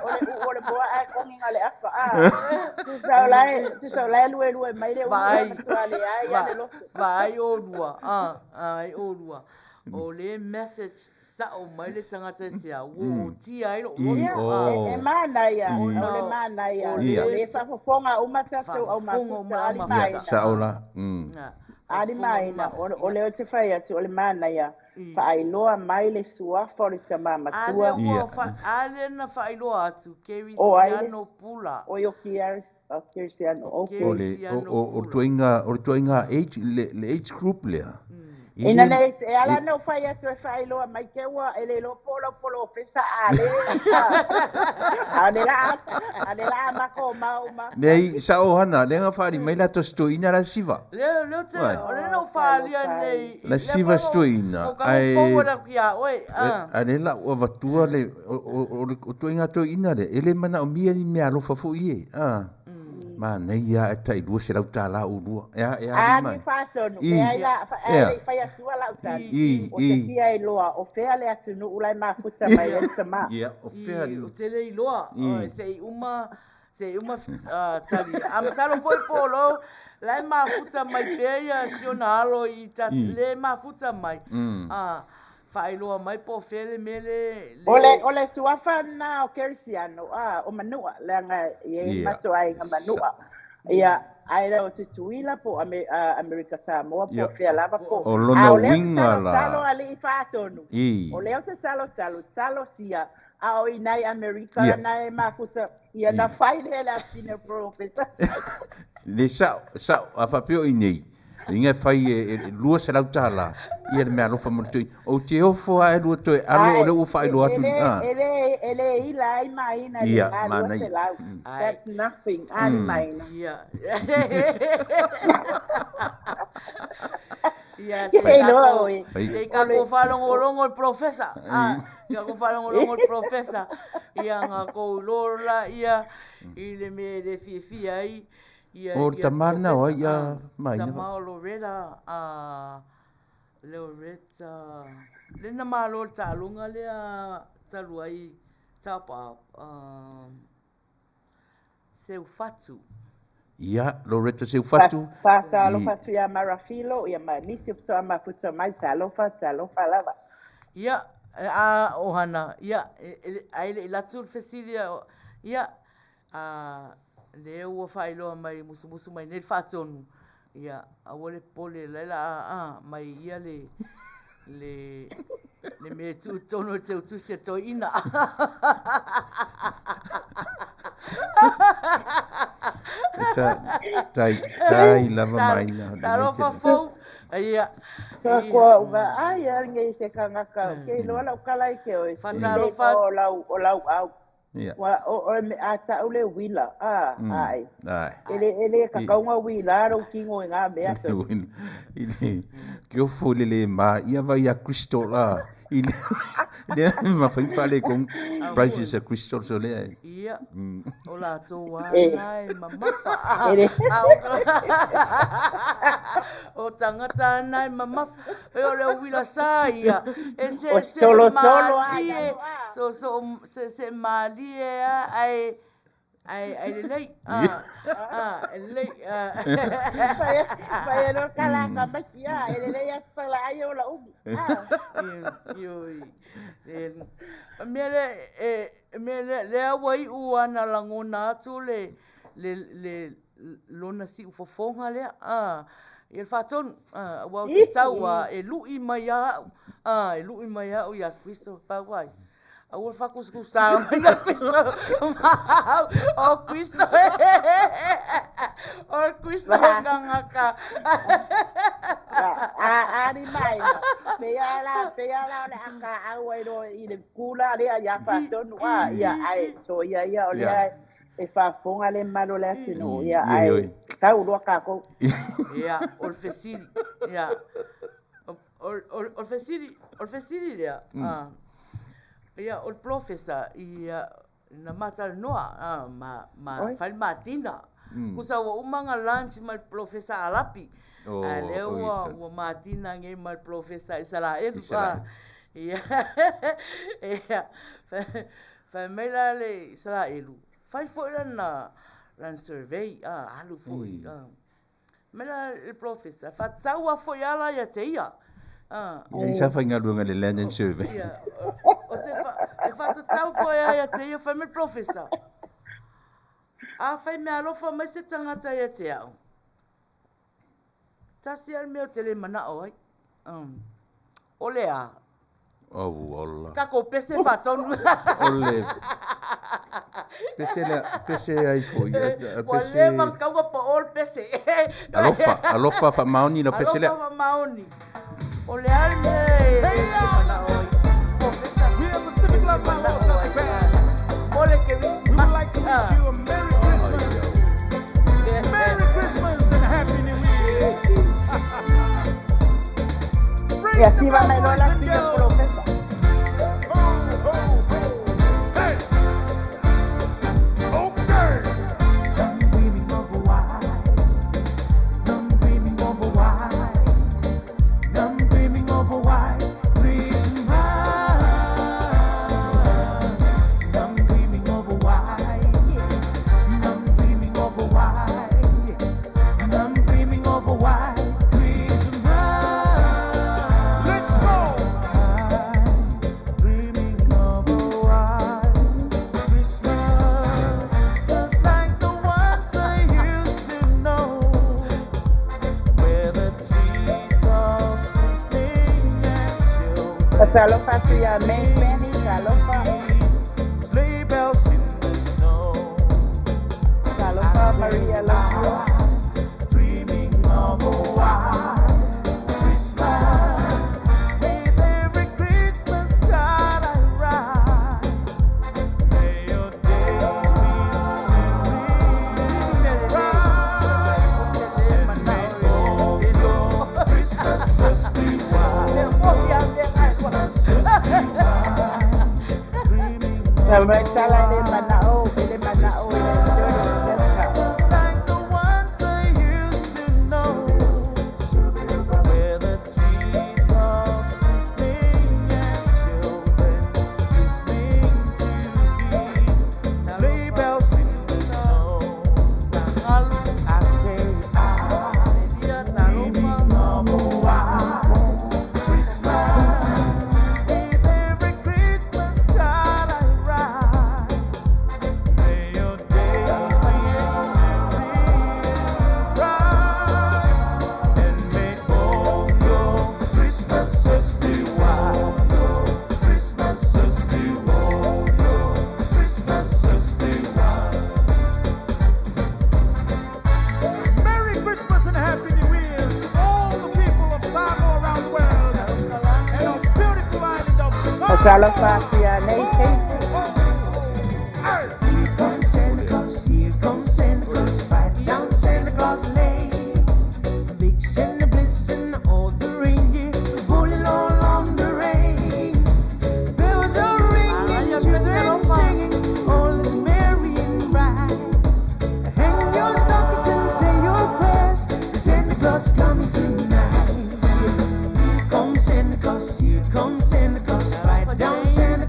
o le uu o le moa ae kogiga le afa, a. Tusa o la e, tusa o la e luelue mai le ulu Vaai. matua leai lava le loto. Vaai olua, a, vaai olua. O le message sao mai le tagata e te au, ua tia ai lou loto. Ia, e manaia, o le manaia. O lea e faafofoga uma tatou au mafuta, ali maina. Sao la. Ali maina, o lea ou te fai atu, o le manaia, faailoa mai le suafa o le tama matua. A lea na faailoa atu, Kerisiano Pula. Oi, o Kerisiano, okay. O le ituaiga age, le age group lea. Ina nei, e ala ona ou fai atu e faailoa mai te ua e le iloa po o lau polofesa a le a o le la a le la mako mau ma. Nei, sao Hana, lea na faali mai la tosi toeaina la siva. Lea, lea te, o lea na ou faaalia nei. La siva si toeaina. O ka forward aku ia oe. A lea la ua avatua le, o le ituaiga toeaina lea, e le manaomia ni meaalofa foi e. Manaia ae tai $200 ulua. E a, e a A ni faatonu, pe ai la, ai le i fai atua lau tali. O te fia iloa, o fea le atunuu la e mafuta mai ai le tama. Ia, o fea le... Ou te le iloa, se i uma, se i uma tali. A masalo foi po o lo, la e mafuta mai pea ia si ona alo i ta, le mafuta mai. Faailoa mai po o fea le mea le... O le, o le suafa lena o Kerisiano, a, o Manua, leaga e i ai matou aiga Manua. Ia, ae o Tutuila po o Amerika Samoa po o fea lava po. O lona uiga la. A o lea ou te talo alii faatonu. O lea ou te talo talo, talosia, a o i nai Amerika lana e mafuta, ia na fai lea le afine professor. Le sao, sao, a faapea o i nei, inga e fai e $200 ia le meaalofa mo le toeaina. Ou te ofo lava e lua toe alo o lea ua faailoa atu. E le, e le ila ai maina i le $200. That's nothing. Ali maina. Ia. Ia, se i kako, se i kako faalogologo le professor. Se i kako faalogologo le professor. Ia, nga kou iloa la ia i le mea e le fiafia ai. Ia, O le tama lena o ai ia Maina? Tama o Loretta, a Loretta, lea na malo le taaloga lea talu ai tapa, Seufatu. Ia, Loretta Seufatu. Faatalofa atu ia Marafilo, ia ma nisi o faatoa mafuta mai, talofa, talofa lava. Ia, a o Hana, ia, ai le i latu le fesili, ia, a lea ua faailoa mai musumusu mai nei le faatonu, ia, aua le popole, la e la a mai ia le, le, le mea e tuu i totonu o le teutusi a toeaina. Tai, tai lava maina. Talofa fou. Ia. Kua vaai a nei se kangaka, ke iloa lau kala i ke oe. Faatalofa o lau, o lau au. Ua, o, o, a tau le uila, a, ai. E le, e le kakauga uila lou tino i ngā mea. So. I le, ke ofo le le ma, ia vai a Kristo la. I le, le ma whai whale kong prices a Kristo so lea. Ia, o latou ana e mamafa. O tagata ana e mamafa. E o le uila sa ia. E se se malie. So so se se malie a ai ai ai lelei. A lelei. Pai e lo kala ka mai ia e lelei as pala ai o la umi. Ioi. Mea le e mea le lea ua iu ana lagona atu le le le lona siufofoga lea, a, ia le faatonu, a, aua ou te sau a e lui mai a au, a, e lui mai a au ia Kristo, pau ai. Aua le faakusakusa mai ia Kristo, ma au, o Kristo e, o Kristo e kangaka. A, a ni mai, pe ia la, pe ia la o le aka au ai ro i le kula lea ia faatonu, a, ia, ai, so ia ia o lea, e faafofoga le mamalu o le atunuu, ia, ae Sau loa kākou. Ia, o le fesili. Ia. O le fesili, o le fesili lea. Ia, o le polofesa, ia, na ma talanoa, ma, ma fai le matina. Tusa ua uma ona lunch ma le polofesa Arapi, a o lea ua, ua matina nei ma le polofesa Isaraelu. Ia, ia, fai mai la le Isaraelu, fai foi lana, lana survey, alu foi. Mai la le polofesa, faatatau lava foi ala ia te ia. Ia, i sa faigaluega i le Land and Survey. Ia, o se fa, e faatatau foi lava ia te ia, fai mai le polofesa, Afai meaalofa mai se tagata ia te au, tasi lava le mea ou te le manao ai. O le a? Au ola. Tatou pese faatonu. O le pese lea, pese ai foi. Ua leva ona tau ona pao le pese. Alofa, alofa faamaoni lau pese lea. Alofa faamaoni. O le a le mea e te manao ai? Professor. We are Pacific Love My Lord Classic Band. Mo le Kerisimasi. We would like to wish you a Merry Christmas. Merry Christmas and a Happy New Year. Bring Ia the siva mai loa boys la and sui o girls. polofesa. Ho, ho, ho. Hey! Okay! I'm dreaming of a white. I'm dreaming of a white. I'm dreaming of a white Christmas. I'm dreaming of a white. I'm dreaming of a white. I'm dreaming of a white Christmas. Let's go! I'm dreaming of a white Christmas, just like the ones I used to know, where the treetops sing and children Talofa atu iā May Fanny, talofa. sleigh bells in the snow. Talofa Maria Lafua. Dreaming of a white Christmas, with every Christmas card I write. May your days be merry and bright, and may all your Christmases be white. Christmases be white. Dreaming Fai mai tala e le manao, e le manao i le story o Jessica. just like the ones I used to know, where the treetops sing and children listening to hear sleigh bells in the snow. I say I'm dreaming of a white Christmas. With every Christmas card I write, may your days be merry and bright, and may all your Christmases be white. Christmases be all your Christmases be white. Merry Christmas and a Happy New Year to all the people of Samoa around the world and our beautiful island of O talofa Samoa. atu iā nei Ho, Casey. ho, ho. Hey! Here comes Santa Claus, here comes Santa Claus, right down Santa Claus Lane. Vixen and Blitzen, all the reindeer was pulling all on the reins. Bells are ringing, children singing, all is merry and bright. Hang your stockings and say your prayers, 'cause Santa Claus coming tonight. Here comes Santa Claus, here comes Santa Claus, right down Santa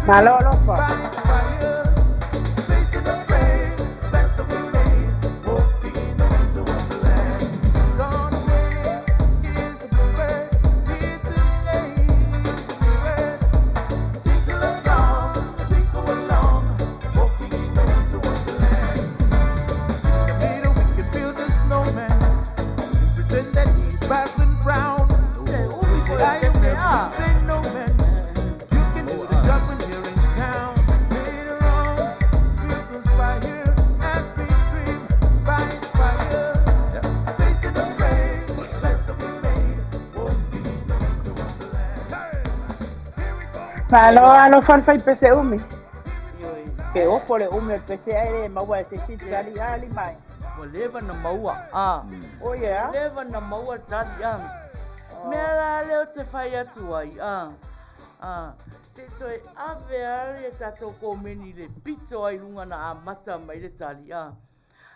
Malo alofa. By the fire, facing the rain, plans that we made, walking on to wonderland. Gone away is the bluebird, here to stay is the new bird. Sing a love song as we go along, walking on to wonderland. In the middle we can build a snowman, pretend that he's Parson Brown. E umi Say foi I le am pese every a. say no man. You can do the job when you're in town. Later on, we'll conspire as we dream by the fire. Facing the rain, plans that we made, walking on to wonderland. Hey, here we go. Malo alofa le faipese umi. Ioe. Ke ofo le umi o le pese ai le maua e se isi tali ali mai. Ua leva na maua a. Oh yeah. Leva na maua le tali a. Mea la lea ou te fai atu ai a. A. Se i toe ave a le tatou komeni i le pito ai luga na amata mai le tali a.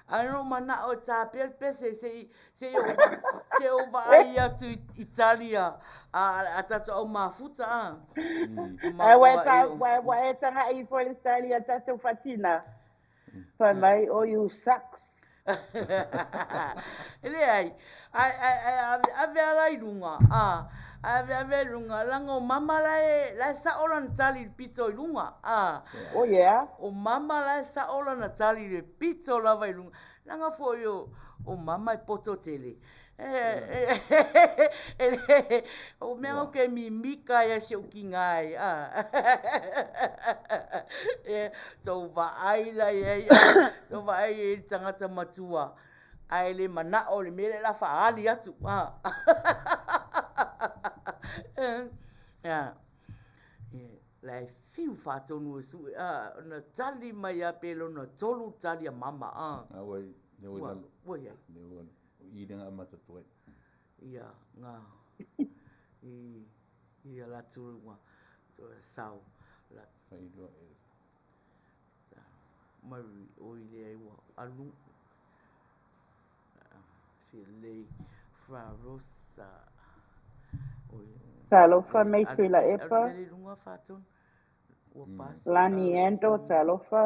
Ae na ou manao e tapea le pese se i se i ou se i ou vaai atu i i tali a a a tatou au mafuta a. Ai ua e Matua ta e o. ua ua e taga'i ifo i le tali a tatou faatina. Fai mai, oh you sucks. E leai, ae ae ae ave ave ala i luga, a, ave ave i luga, leaga o mama la e la e sa'o lana tali i le pito i luga, a. Oh yeah. O mama la e sa'o lana tali i le pito lava i luga, leaga foi o o mama e poto tele. E e e le o mea ou ke mimika ai a si o'u kiga ai, a. E tou vaai la i ai, a, tou vaai i ai le tagata matua, ae le mana'o i le mea lea o le a fa'aali atu, a. Ia, la e fiu faatonu e su'e, a, ona tali mai lava pe lona tolu le tali a mama, a. A ua i, lea ua i Ua, lalo. ua i ai. Lea ua, o i lea na amata atu ai. Ia, ga, i, i a latou ua toe sao, latou. Failoa e. Mai oi lea ua alu, filei fra rosa. Oi, Talofa e mai alu Tuila tele, alu Epa. tele i luga faatonu. Ua pasi, Lani a. Ando, talofa.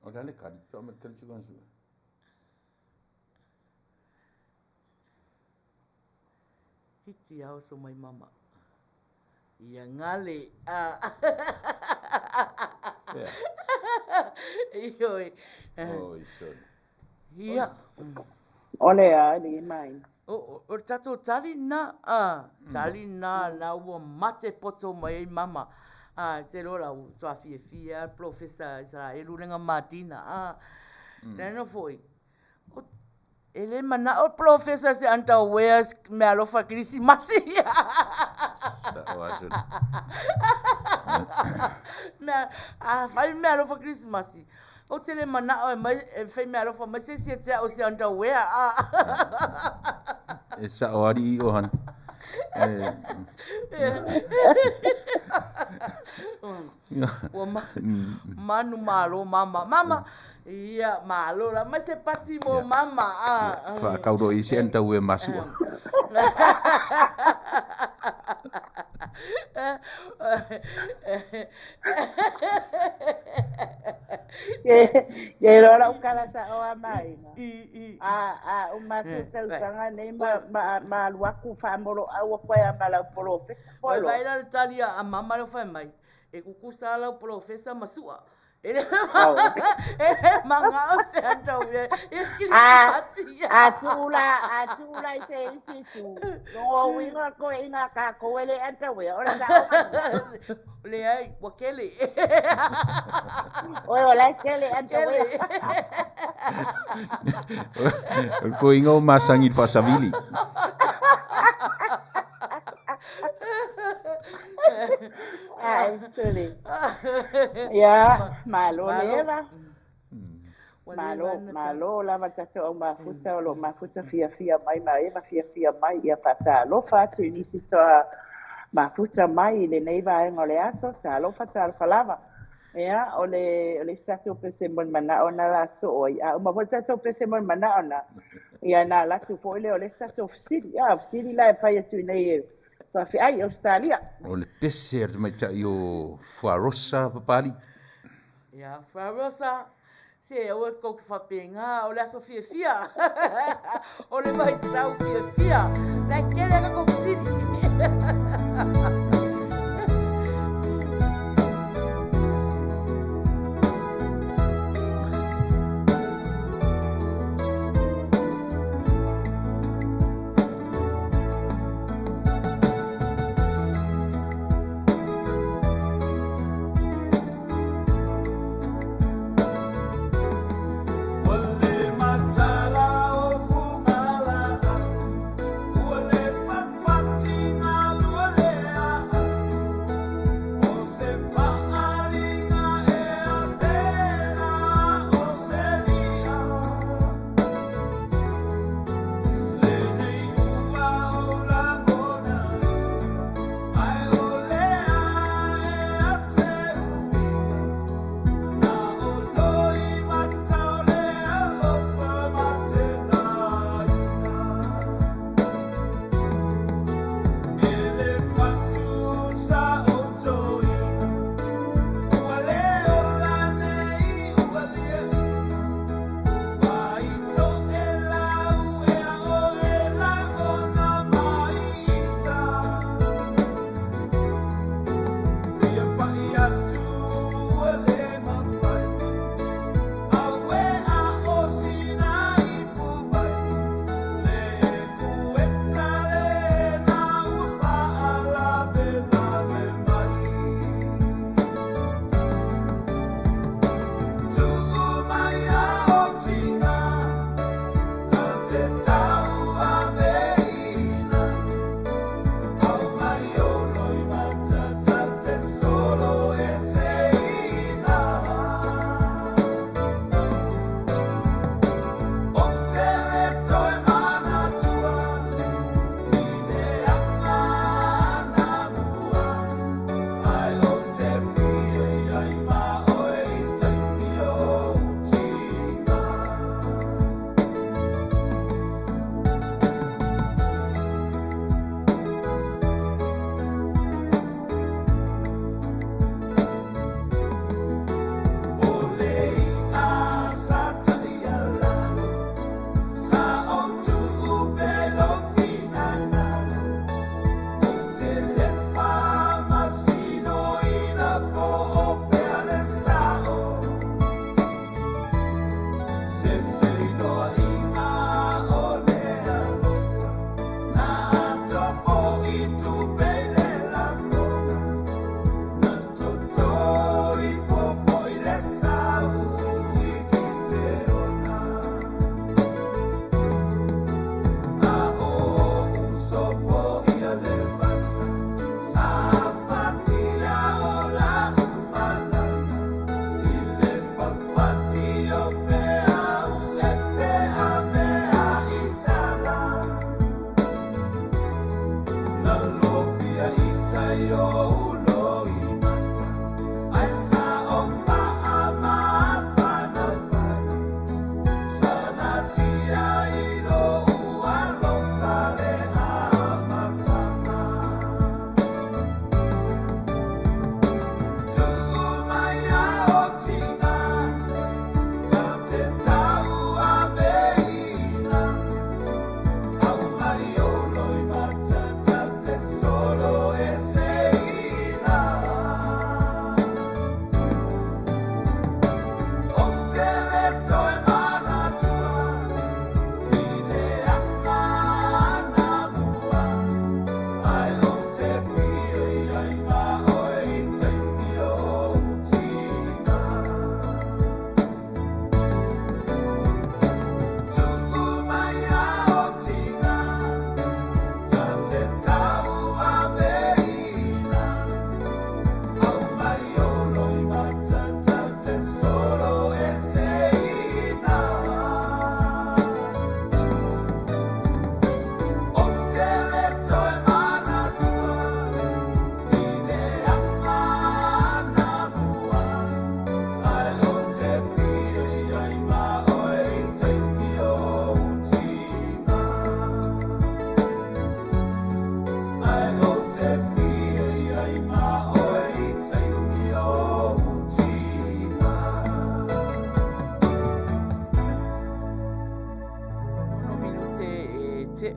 O le a le kali, to'a ma le kali sikuana su'e. Titi a oso mai mama. Ia gale, a. Ea. Ioe. Oi, sole. Ia. O le a le mai. O, o le tatou tali lena, a, tali lena na ua mate poto mai ai mama. A, te iloa la ua matua fiafia lava le polofesa Isaraelu lea na matina, a. Leaga foi, o, e le manao le polofesa se underwear meaalofa i le kerisimasi. Sa'o aso. Mea, a fai meaalofa kerisimasi, ou te le manao e mai e fai meaalofa mai se isi ia te a'u i se underwear, a. E sa'o ali'i o hana. E. Ua ma, manumalo mama. Mama, ia, malo la mai se pati mo mama, a. Fa'atau loa i se underwear masu'a. Ke iloa la'u kala sa'o a maina. I, i. A a uma atu tausaga nei ma ma ma alu atu fa'amolo'au atu ai a ma lau polofesa Oi polo. vai la le tali a mama lea ua fai mai, e kukusa lava lau polofesa ma su'a. E le Ao. e le maga'o se underwear i le A kerisimasi. a tuu la a tuu la i se isi itu. Logo uiga toe'iga a tatou e le underwear o le sa'o matua. Leai, ua kele. Oe o lae kele underwear. Kele. O le toeaina ua masagi i le fa'asavili. Ai, tuli. Ia, malo Malo. leva. Ua leva Malo, na tali. malo lava tatou au mafuta o lo'o mafuta fiafia mai ma eva fiafia mai ia fa'atalofa atu i nisi toa mafuta mai i lenei vaega o le aso. Talofa, talofa lava. Ia, o le o le isi tatou pese mo le mana'o na la so'o ai. A uma foi le tatou pese mo le mana'o na. Ia na alatu foi lea o le isi tatou fesili. A, fesili la e fai atu i nei e Faafeai Ausetalia. O le pese a le tamaitai o Fuarosa Papalii. Ia, Fuarosa, se aua tou te faapena, o le aso fiafia. O le vaitau fiafia. La e tele a tatou fesili.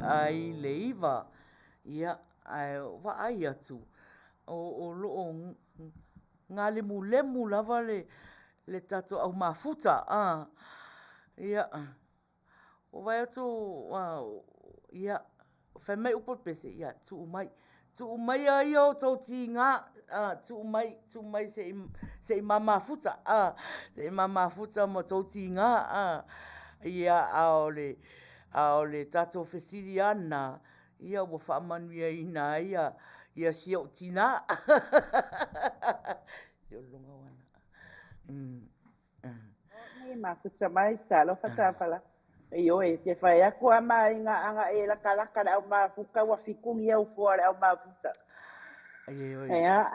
tea i le 9, ia, ae vaai atu, o lo o galemulemu lava le tatou au mafuta, a, ia. Ua vaai atu, ia, fai mai upu a le pese, ia, tuu mai, tuu maia ia outou tiga, tuu mai, tuu mai se i, se i ma mafuta, se i ma mafuta ma outou tiga, ia, a o le, a o le tatou fesili lava lena, ia ua faamanuiaina ai ia si ou tina. Nei mafuta mai, talofa tafala. Ioe, te fai atu a ma aiga ana e lakalaka le au mafuta ua fikugi au fua le au mafuta. Ioe. Ia.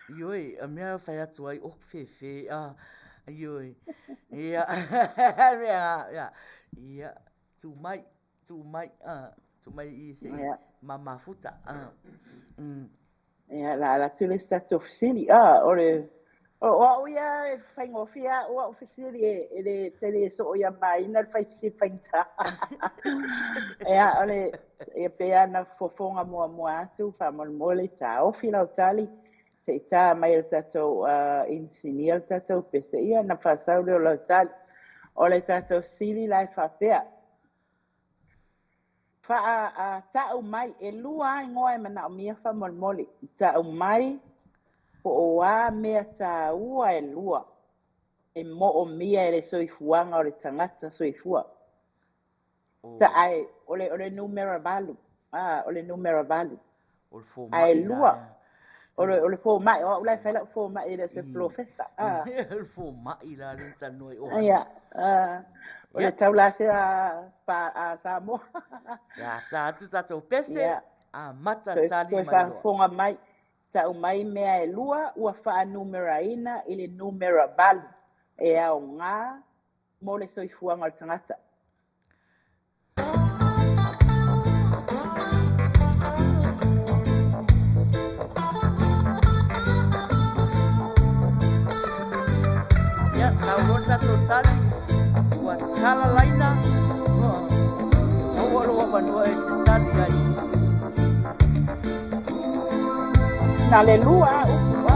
Ioe, a mea fai atu ai, oh, fefe, ah, ioe. Ia, mea, ia, ia, tu mai, tu mai, ah, tu mai i se i ma mafuta, ah. Ia, la ala atu le isi tatou fesili. Ah, o le o, o au ia e faigofie au au fesili e, e le tele soo ia maina le fai fesili faigata. Ia, o le ia pe ana fofoga muamua atu faamolemole taofi lau tali se i tā mai le tatou inisinia le tatou pese ia na faasau lea o lau tali. O le tatou sili la e faapea, Faa ta'u mai, e lua a igoa e manaomia faamolemole, ta'u mai po o a mea tāua e lua e mo'omia e le soifuaga o le tagata soifua. Ta, ae o le, o le numera valu, a, o le numera valu. O le fomai Ae lua, o le, o le fomai, o au la e fai la'u fomai e le o se polofesa. A. O le fomai la lea na talanoa i o. Ia, a, o le taulasea pa, a Samoa. Ia, tā atu tatou pese, Ia. amata Toe, tali toe mai loa. faafofoga mai, ta'u mai mea e lua ua faanumeraina i le numera valu e aoga mo le soifuaga o le tagata. Ia, sau loa le tatou tali, ua tala laina, maua lou avanoa e te tali ai. Na le lua a upu a.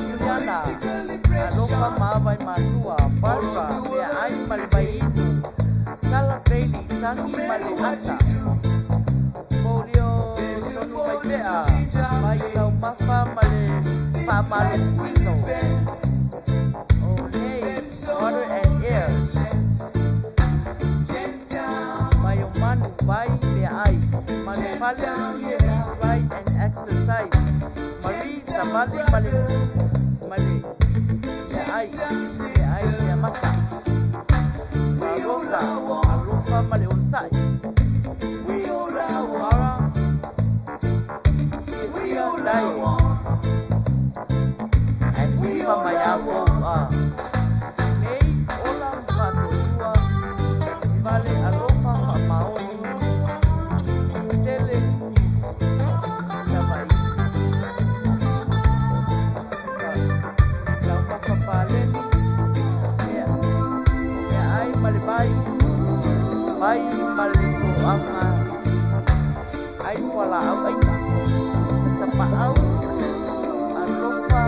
Juliana, Alofa ma Vaimātua, Barbara, Meaai ma le Vaiinu, Tala Bailey, Tagi ma le Ata, Polio Tonumaipea, Mai Taumafa ma le Faamalo O Lei, Water and Air, Mai o Manu, Vai, Meaai, Manupale, Eat Right and Exercise, Marie Savali ma le ma le meaai, meaai meamata. Alofa, alofa ma le onosai. Mara, fiafia dae. Ae sifa mai a kou a. Nei, ola ma faatuatua, vale alofa faamaoni, tele Savaii. Taumafa paleni, mea, meaai ma le vai, vai ma le toaga, ai fualaau aina, tapaau, alofa,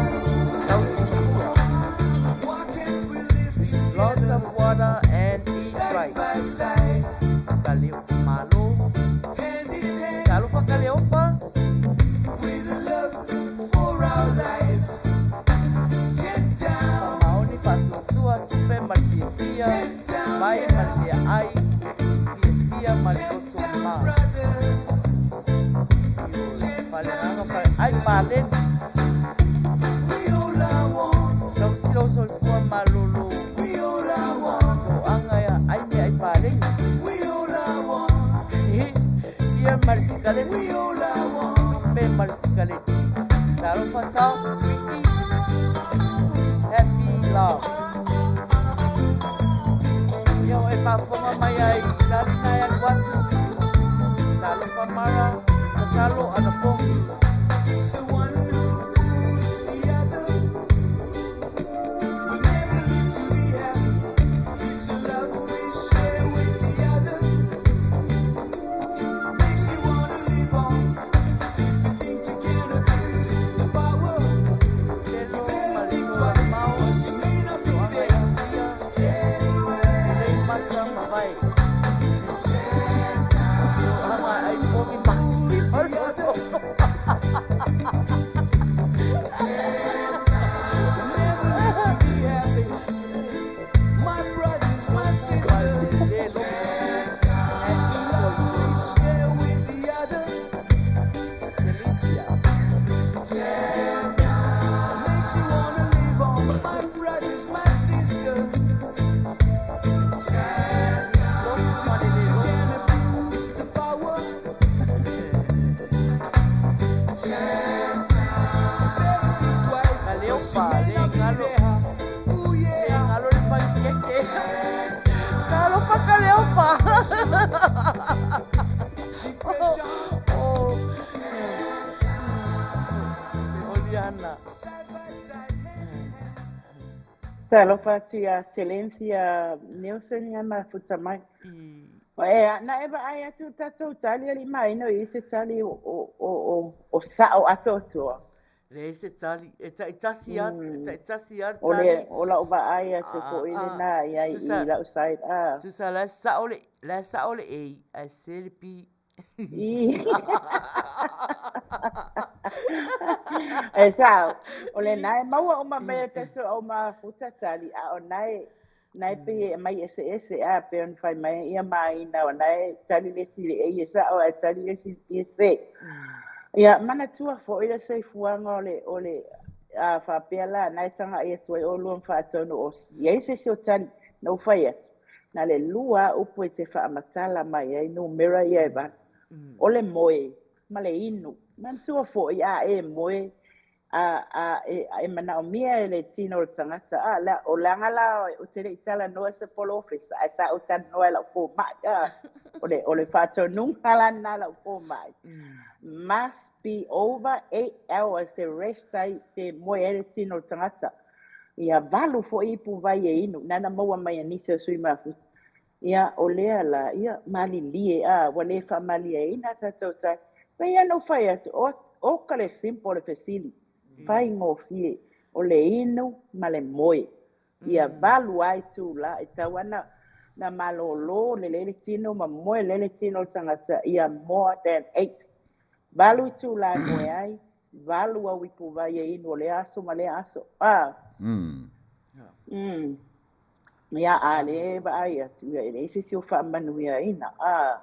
tausitua. Lots of water and eat right. Ka leo malo. Talofa Kaleopa. Faamaoni faatuatua tupe ma le fiafia, mai ma le meaai, fiafia ma le loto ma. Ioe, faleagaga fale, ai paleni. Tausi lou soifua malolo, toaga ai meaai paleni. Beer ma le sikaleti, tupe ma le sikaleti. Talofa Tom, Ricky, Happy Love. Ia e faafofoga mai ai i Lalina e alu atu. Talofa Mara, tatalo anapogi. Kaleopa, le galo. Le galo le panikeke. Talofa Kaleopa. Oh. Oliana. Talofa atu iā Telencia Nielsen ia mafuta mai. E, na e vaai atu tatou tali ali mai no i se tali o sa'o atoatoa. Leai se tali, e taitasi a, e taitasi a le O le tali. o lau vaai atu foi lenā i ai i lau side a. Tusa la e sa'o le, la e sa'o le A, ae sese le B. E sa'o, o lenā e maua uma mai e tatou au mafuta tali, a o na e na e pei e aumai eseese a pei ona fai mai ia maina o na e tali le isi i le A e sa'o ae tali le isi i le B e sese. Ia manatua foi le soifuaga o le o le a faapea la na e taga'i atu ai ʻolua ma faatonu o i ai se isi o tali na ou fai atu na le lua a upu e te faamatala mai ai numera ia e valu o le moe ma le inu. Manatua foi a e moe a a e, e manaomia e le tino o le tagata a la, o leaga la ou te le i talanoa se polofesa ae sa ou talanoa i lau foma'i a o le faatonuga la lena a lau foma'i must be over 8 hours e rest ai pe moe ai le tino o le tagata. Ia valu foi ipu vai e inu nana maua mai e nisi o sui mafuta. Ia o lea la ia malilie a ua le faamalieina tatou tai. Pei lava ona ou fai atu o o ka le simple le fesili faigofie o le inu ma le moe. Ia valu lava itulā e tatau lava ona na malōlō lelei le tino ma moe lelei le tino o le tagata ia more than 8. Valu itulā e moe ai, valu au ipu vai e inu o lea aso ma lea aso. A. Ia, a lea e vaai atu, ia e leai se isi o faamanuiaina. A.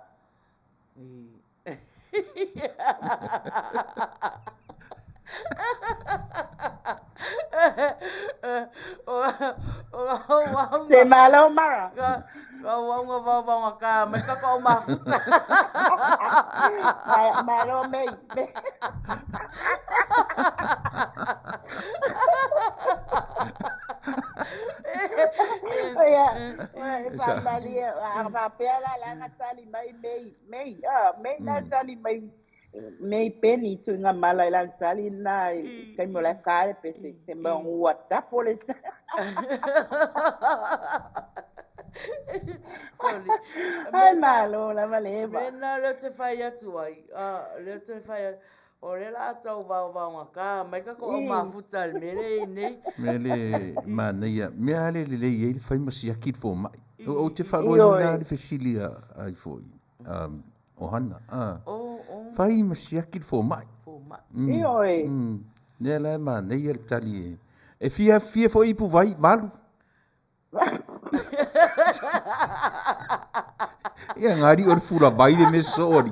Se malo mara. Auauga vaovaoga ka mai ka o mafuta. Malo mei. Ia, e faamalie, a faapea la leaga tali mai mei, mei, a, mei na tali mai, mei peni tuiga mala i lana tali lena i taimi o la e ka le pese, se mea ua tapo le Sorry. Ai malo lava le Eva. Mena lea ou te fai atu ai, lea ou te fai atu, O lea la tau vaovaoga ka mai ka ko mafuta le mele i nei. Mea le manaia, mea le lelei ai le fai ma siaki le fomai. Ou te faaluaina le fesili a ai foi, o Hana. Fai ma siaki le fomai. Fomai. Ioe. Lea la e manaia le tali e. E fia fia foi ipu vai, valu. Ia ngari o le fula vai le me soo ali.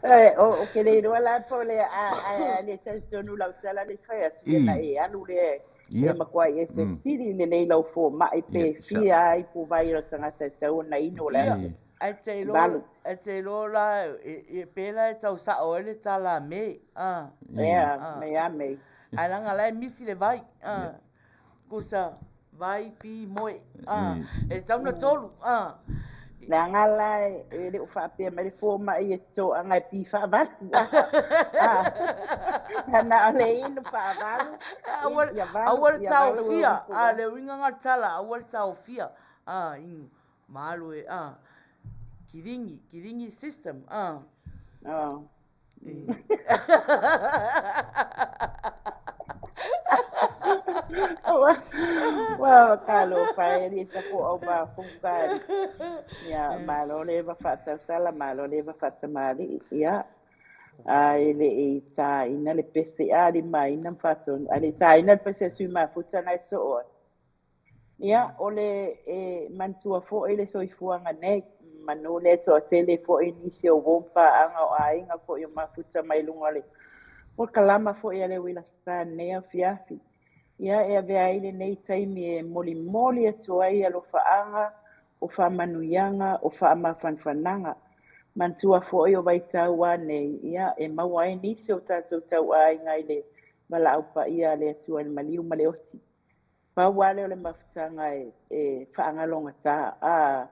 Eh, o ke le iloa la po le a a le talitonu lau tala le fai atu ia na e alu le e makuai e fesili lelei lau foma'i pe fia ai pu vai o le tagata e tatau ona inu o le aso. Ae te iloa, ae te iloa la, e pe la e tau sa'o ai le tala a me, a. Ea, me a me. Ae leaga la e misi le vai, a. Kusa, vai, pi, moe, a. E tau na tolu, a. Leaga la e le o faapea mai le foma'i e toaga e pi faavalu. A, na o le inu faavalu. Aua le taofia, a, le uiga na o le tala, aua le taofia, a, inu. Malo e, a. Kiligi, kiligi system, a. Oh. Ua talofa e le tatou au mafuta ia malo le va faatausala malo le va faatamalii ia a e le i tāina le pese a limaina ma faatonu a le i tāina le pese a sui mafuta na e soo ai. Ia, o le e manatua foi le soifuaga nei, manu lea toatele foi nisi o uo ma paaga o aiga foi o mafuta mai luga o le polokalama foi a le Uila Star nei afiafi. Ia, e avea ai lenei taimi e molimoli atu ai alofaaga o faamanuiaga o faamafanafanaga. Manatua foi o vaitau a nei, ia, e maua ai nisi o tatou tauaiga i le Valaau paia a le Atua i le maliu ma le oti. Pau lava lea o le mafutaga e, e faagalogata, a,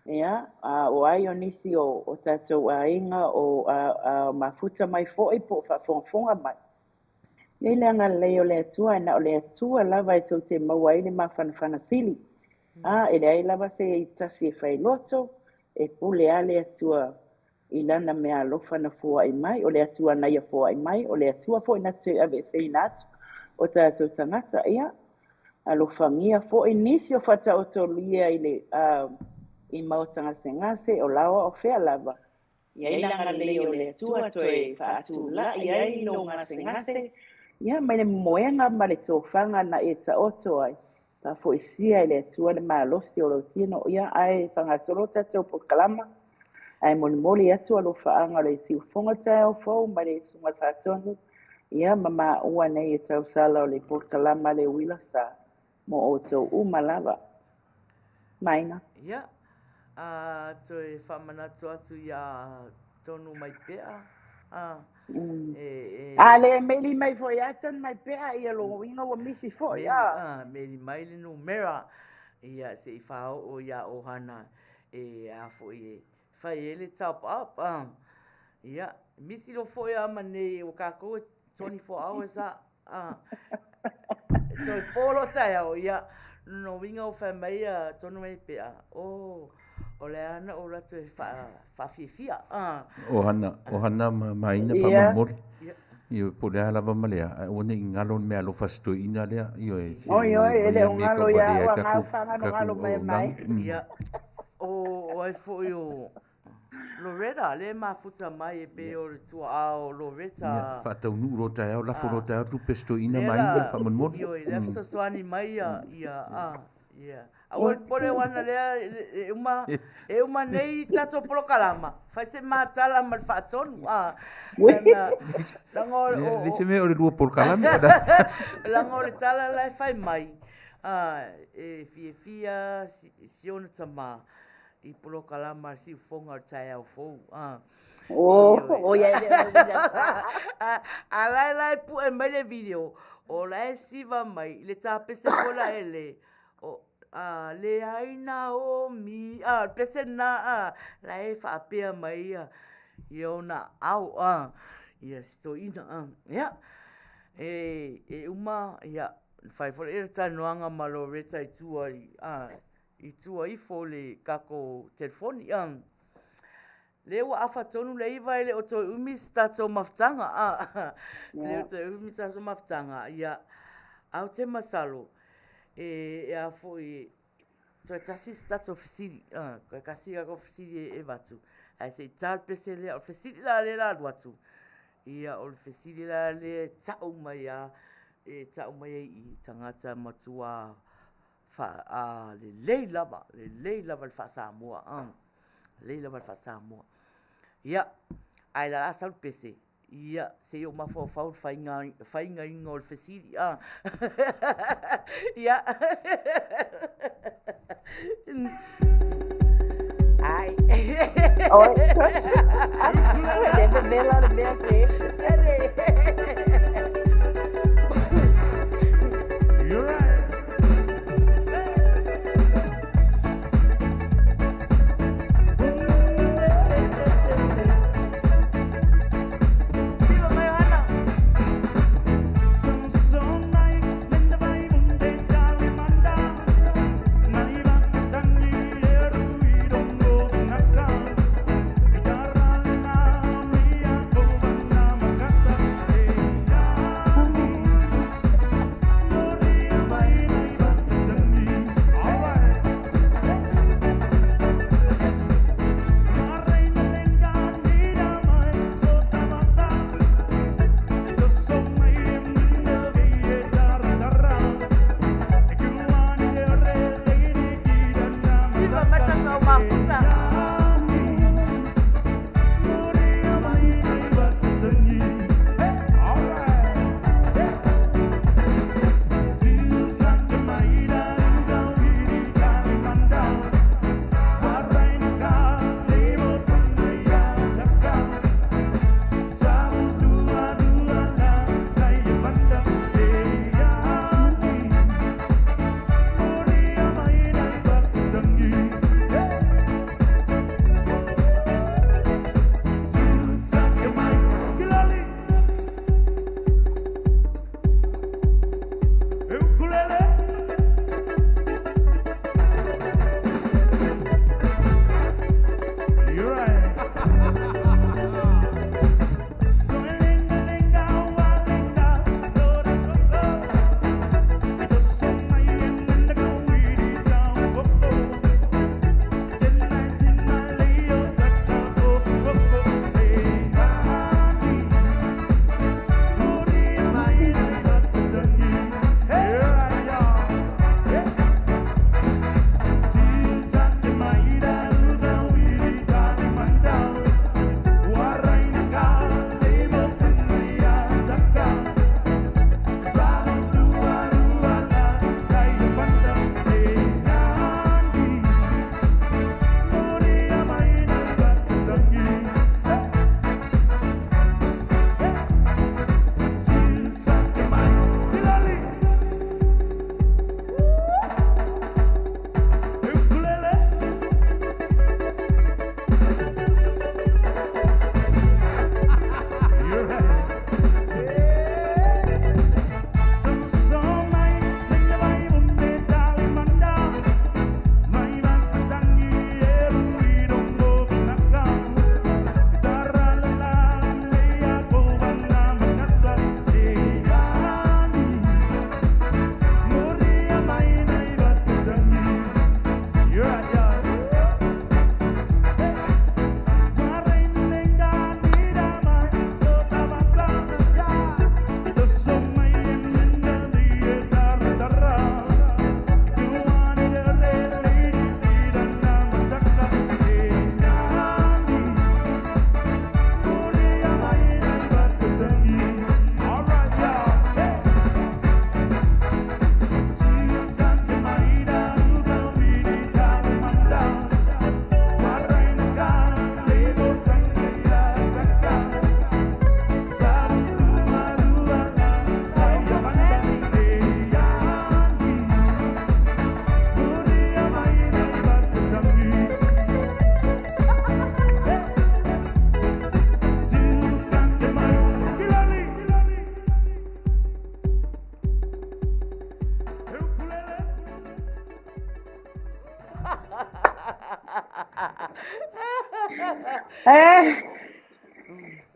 ia, a, o ai o nisi o, o tatou aiga o a, a, mafuta mai foi po o faafogafoga mai. E i ai le agalelei o le Atua, na o le Atua lava e tou te maua ai le mafanafana sili. A, e leai lava se tasi e fai loto, e pule lava le Atua i lana meaalofa na foai mai, o le Atua na ia foai mai, o le Atua foi na te aveeseina atu o tatou tagata. Ia, alofagia foi nisi o faataotolia i le i maota gasegase, o laoa o fea lava. I ai le agalelei o le Atua toe faatulai ai lou gasegase, ia, mai le moega ma le tofaga na e taoto ai, faafoisia e le Atua le malosi o lou tino, ia, ae faagasolo tatou polokalama, ae molimoli atu alofaaga o le siufofoga taeao fou mai le Susuga i le Faatonu, ia, ma maua nei e tausala o le polokalama le uila sa mo outou uma lava. Maina. Ia, a toe faamanatu atu ia tonu mai pea, a, e, e. A le meli mai foi a tonu mai pea ia lona uiga ua misi foi, a. A, meli mai le numera, ia se i faaoo ia Ohana e a foi e fai ai le top up, a. Ia, misi loa foi a ma nei o kākou e 24 hours a, a. Toe po loa taeao, ia, lona uiga ua fai mai ia tonu mai pea, oh, o le a na ou alu atu e faafiafia. O Hana ma Maina faamolemole. Ioe, po o le a lava ma le a, ae aua ne i galo le meaalofa a si toeaina lea, ioe, se Oi, oi, e ma le ia o mea e galo ia tauvalea au ai a gau tatou faagalogalo tatou mai e mai. auaunaga. Ia, o ai foi o Loretta, lea e mafuta mai e pei o le tuaa o Ia, Loretta. faataunuu loa taeao, lafo loa taeao tupe a si toeaina Lea Maina la, faamolemole. ioe, lea fesoasoani mai ia, ia, a, ia. Aua le popole ona lea e uma, e uma nei tatou polokalama, fai se matala ma le faatonu, a, leaga, leaga o, Ia, o, leai se mea o le lua polokalame. leaga o le tala la e fai mai, a, e fiafia si ona tama i polokalama a le siufofoga o le taeao fou, a. Oh, Ioe. oi ai le o uila sa. A la e la e pue mai le video, o la e siva mai i le tapese foi la ele, o, a, leai na omi, a, le pese lena, a, la e faapea mai ia, ia ona ao, a, ia si toeaina, a. Ia, e, e uma, ia, fai foi le talanoaga ma Loretta i tua i, a, i tua ifo o le tatou telefoni, a. Lea ua afa tonu le iva e le o toe umi se tatou mafutaga, a, e le o toe umi se tatou mafutaga, ia, ae ou te masalo, e, e a foi, toe tasi se tatou fesili, a, toe tasi tatou fesili e avatu, ae se i ta le pese lea. O le fesili la lea o le a alu atu, ia, o le fesili la lea e tau mai lava, e tau mai ai i tagata matua fa, a, lelei lava, lelei lava le faa-Samoa, a, lelei lava le faa-Samoa. Ia, ae la la sau le pese, ia, se i ou mafaufau i le faiga, faigaina o le fesili, a. Ia. Ai. Oi, le vevela le mea ke. Sele. Viva mai Ohana.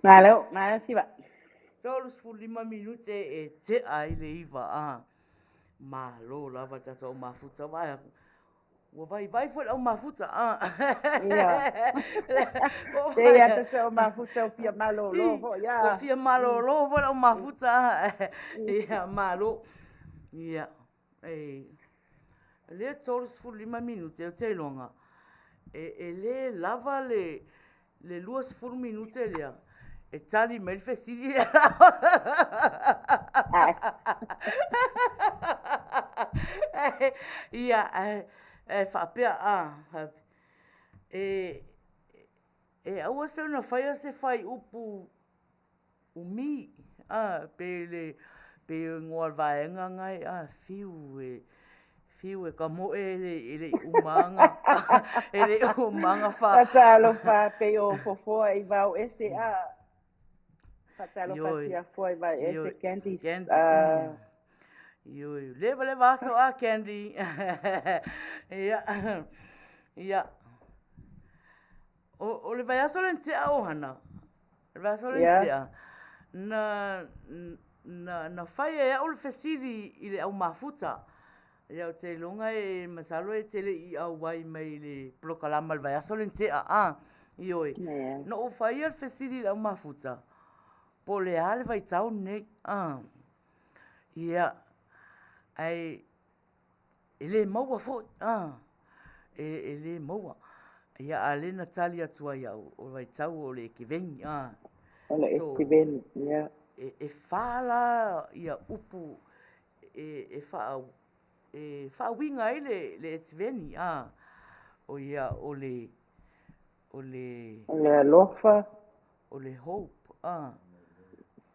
Malo, malo Siva. 35 minute e tea ai le 9 a. Malo lava le tatou au mafuta vae atu. Ua vaivai foi le au mafuta a. Ia. Te ia tatou au mafuta ua fia malolo foi a. Ua fia malolo foi le au mafuta a. Ia, malo. Ia. E lea 35 minute ou te iloga e le lava le 20 minute lea e tali mai le fesili lea. Ia, e faapea, a, e aua se ona faia se faaiupu Umi, a, pe le, pe igoa o le vaega na e, a, fiu e, fiu e ka moe e le, e le i uma ana, e le i uma ana fa. Faatalofa pei o fofoa i vao ese, a. Faatalofa atu ia Foa i vao ese, Candice, a. Ioe, leva leva aso a Candy. Ia, ia. O, o le vaiaso le tea o hana. Le vaiaso le tea. Na, na, na fai e au le fesili i le au mafuta. Ia o te iloga e masalo e te le i auai mai i le polokalama le vaiaso le tea. A, ioe. Na ou faia le fesili i le au mafuta, po o le a le vaitau lenei. A, ia, ae E le maua foi, a, e le maua. Ia, a lea na tali atu ai au, o le vaitau o le etiveni, a. O le etiveni, ia. E fa la ia upu e e faauiga ai le etiveni, a. O ia, o le, o le. O le alofa. O le hope, a.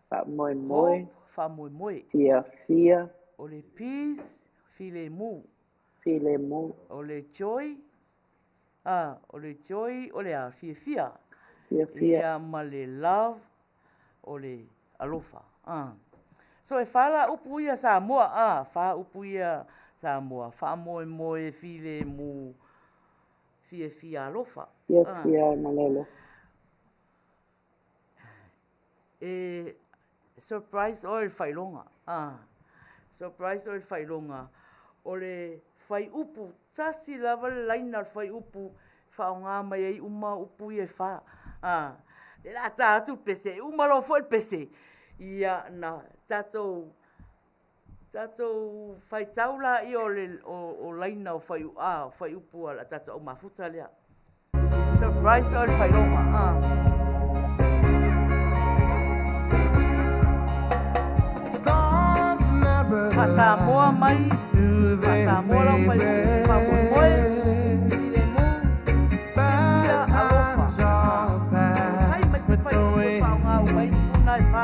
Faamoemoe. Hope, faamoemoe. Fiafia. O le peace, filemu. Filemu. O le joy, a, o le joy, o le a, fiafia. Fiafia. Ia ma le love, o le alofa, a. So e fa la upu ia Samoa, a, fa upu ia Samoa, faamoemoe, filemu, fiafia alofa. Fiafia ma le alofa. E surprise oe i le faailoga, a, surprise oe i le faailoga, o le fuaiupu, tasi lava le laina o le fuaiupu e faaaoga mai ai uma upu ia e fa. A, lea o le a ta atu le pese, e uma loa foi le pese, ia na tatou Tatou faitau laia o le o laina o fai a o faiupu a le tatou au mafuta lea. Surprise oe le failoga a. Faa-Samoa mai, faa-Samoa lau faiupu faamoemoe, filemu, fiafia, alofa. Fai mai se faiupu e faaaoga uma ai upu na e fa.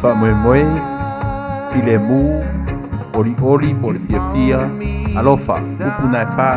Faamoemoe, filemu, olioli po o le fiafia, alofa, upu na e fa.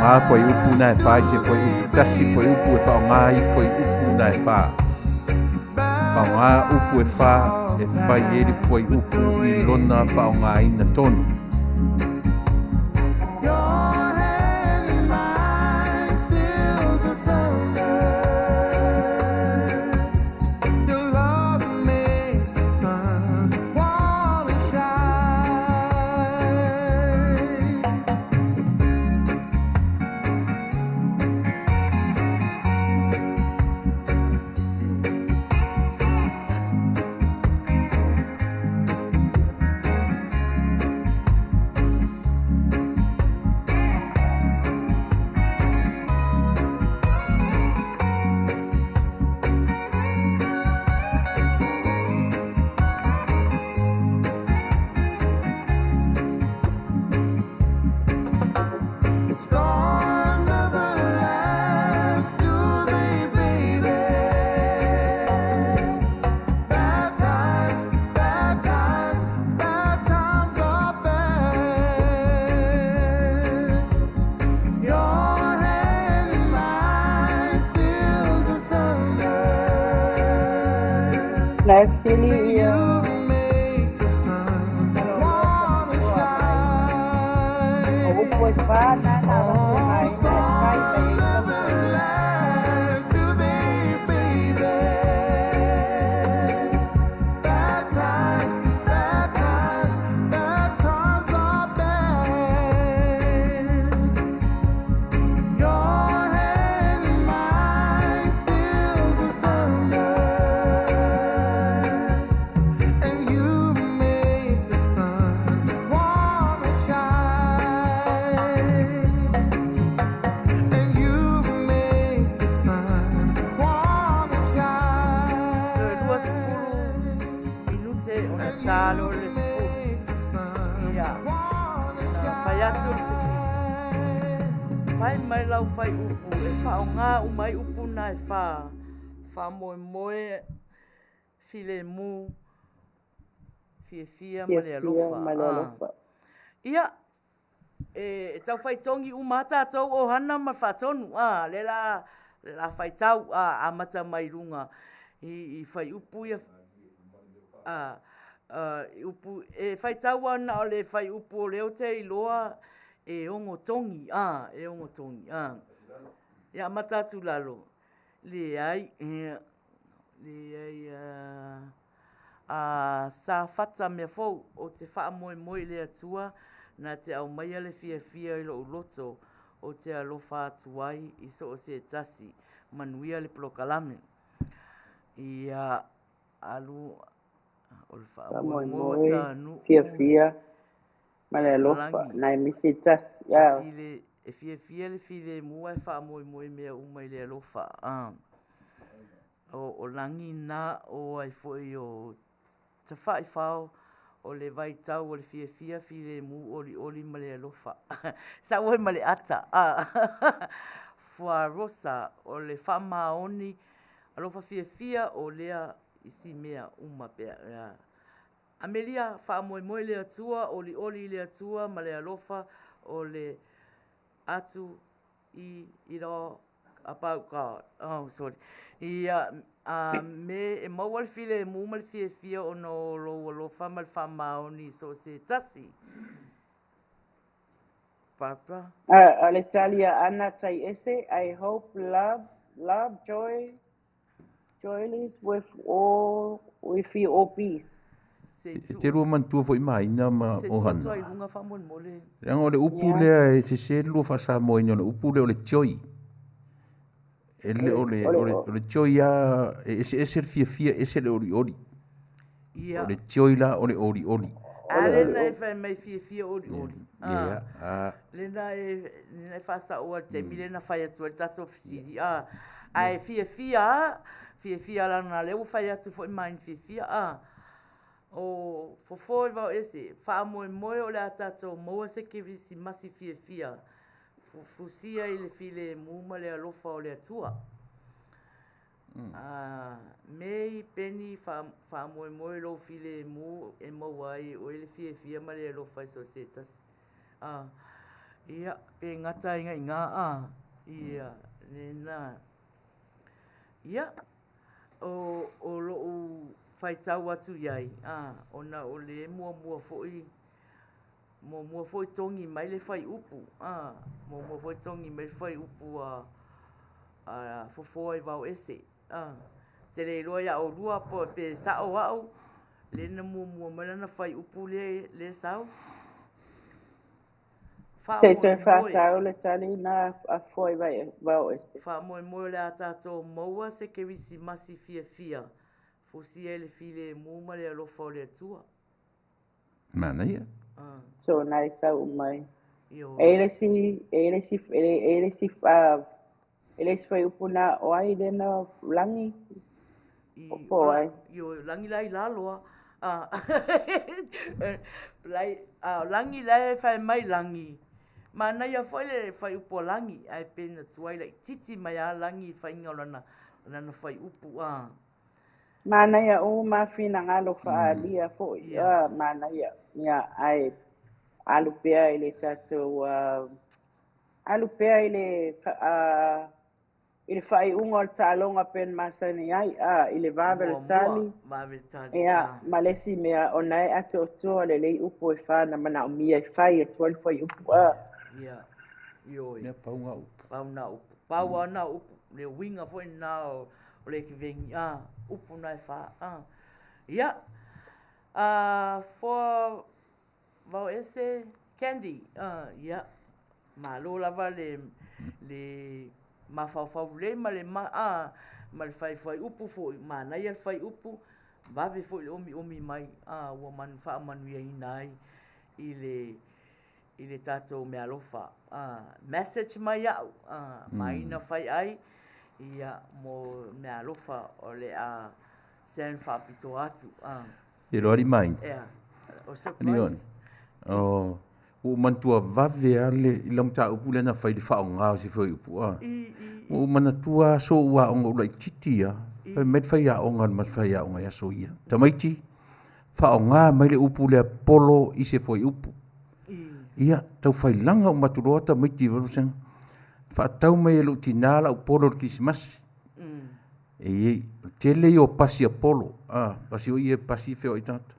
Faaaoga fuaiupu na e fa i se fuaiupu tasi fuaiupu e faaaoga ai fuaiupu na e fa. Faaaoga upu e fa e fai ai le fuaiupu i lona faaaogaina tonu. Na e fesili ia You make the sun Malo wanna alofa toa mai. O shine. upu e whā nana avatu e Oh, maina e fai storms mai ai never taumafaiga. last, do they, baby? Bad times, bad times, bad times are bad. Your hand in mine still the thunder, and you make the sun wanna shine. And you make the sun wanna Toe shine. 20 minute ona And tā loa you le 10. make the sun Ia, wanna na fai atu le fesili. shine. Fai mai lau fuaiupu e faaaogā uma ai upu na e fā. Faamoemoe, filemu, fiafia ma le Fiafia alofa. ma le Ah. alofa. Ia, e taufaitogi uma lava tatou ohana ma le faatonu, a, lea la le la faitau, a, amata mai luga i fuaiupu ia, a, a, upu e faitau lava na o le fuaiupu o lea ou te iloa e ogotogi, a, e ogotogi, a. Ia amata atu i lalo, leai, ia, leai, a, a, Safata mea fou, ou te faamoemoe i le Atua na te aumaia le fiafia i lou loto, ou te alofa atu ai i so o se tasi. Manuia le polokalame. Ia, alu, o le faamoemoe o Faamoemoe, Tanu'u fiafia ma le alofa. Lagi. Nai misi tasi. E Ia. file, e fiafia le filemu ae faamoemoe i mea uma i le alofa. A. O, o lagi na o ai foi o Tafaifao, o le vaitau o le fiafia filemu olioli ma le alofa. Sau ai ma le ata. A. Fuarosa, o le faamaoni, alofa fiafia o lea isi mea uma pea. Ia. Amelia, faamoemoe i le Atua, olioli i le Atua ma le alofa o le atu i it all about God. Oh, sorry. Ia, a me e maua le filemu ma le fiafia ona o lou alofa ma le faamaoni i so o se tasi. Barbara. A, o le tali a Ana Taiese, I hope love, love, joy, joyless with all, with you all peace. Se E i te lua manatua foi ma aiga ma se i tuu ohana. atu ai i luga faamolemole. Leaga o le upu Ia. lea e sese le lua faasamoaina o le upu lea o le joy. E le o le O le, o le o le joy lava e eseese le fiafia ese le olioli. O Ia. le joy la o le olioli. o A le lena olioli. e fai mai fiafia olioli. Ia, A. a. Lena e lena e faasaoa i le taimi lea na fai atu ai le tatou fesili. A. Ae fiafia lava, fiafia leaga o lea ua fai atu foi ma ni fiafia. A. O fofo i vao ese, faamoemoe o le a tatou maua se kerisimasi fiafia, fusia i le filemu ma le alofa o le Atua. A, Mei, Peni, faamoemoe i lou filemu e maua ai e oe le fiafia ma le alofa i so o se tasi. A, ia, pe gata ai iina, a, ia, lena. Ia, o, o lou faitau atu i ai, a, ona o le muamua foi, muamua foi togi mai le fuaiupu, a, muamua foi togi mai le fuaiupu a, a Fofoa i vao ese, a. Te le iloa iā oulua po pe sa'o a'u lea na muamua mai lana fuaiupu lea lea sau. Se i toe Faamoemoe. faasao le tali na a Fofoa i vai, vao ese. Faamoemoe o le a tatou maua se kerisimasi fiafia, fusia i le filemu ma le alofa o le Atua. Manaia. A. So na e sau mai. Ioe. E i le isi, e i le isi, e i le isi, a, e le isi fuaiupu na o ai lea na lagi, I o po o o la ai. ioe, o lagi la i lalo a. A lai a o lagi la e fai mai lagi. Manaia foi le fuaiupu a lagi, ae pe na tuai laitiiti mai lava lagi i faiga o lana lana fuaiupu a. Manaia uma finagalo faaalia foi. Ia. A, manaia. Ia, ae alu pea i le tatou, alu pea i le, a, i le faaiuga o le taaloga pei ona masani ai, a, i le vave o le tali, vave le tali, ia, ma le isi mea, o na e atoatoa lelei upu e fa na manaomia e fai atu ai le fuaiupu, a. Ia, ioe. Ia, pau na upu. Pau na upu. Pau lava na upu. Le uiga foi lena o le keveni, a, upu na e fa, a. Ia, a, foa vao ese Candy, a, ia, malo lava le, le mafaufau lelei ma le ma, a, ma le fai fuaiupu foi, manaia le fuaiupu, vave foi le omiomi mai, a, ua manu, faamanuiaina ai i le, i le tatou meaalofa. A, message mai au, a, maina fai ai, ia, mo meaalofa o le a send faapitoa atu. A. E loa alii maina. Ea, o surprise. O, ua ou manatua vave lava le, i lau mataupu lea na fai i le faaaoga o si fuaiupu, a. Ua ou manatua aso o ou aoga ou laitiiti lava, fai mai le faiaoga a le faiaoga i aso ia, tamaiti, faaaoga mai le upu lea polo i se fuaiupu. Ia, tau failaga uma atu loa tamaiti, faatau mai e lou tina lau polo i le kerisimasi. E i ai, o le tele ia o pasi a polo, a, pasi foi ia e pasi feoai tagata.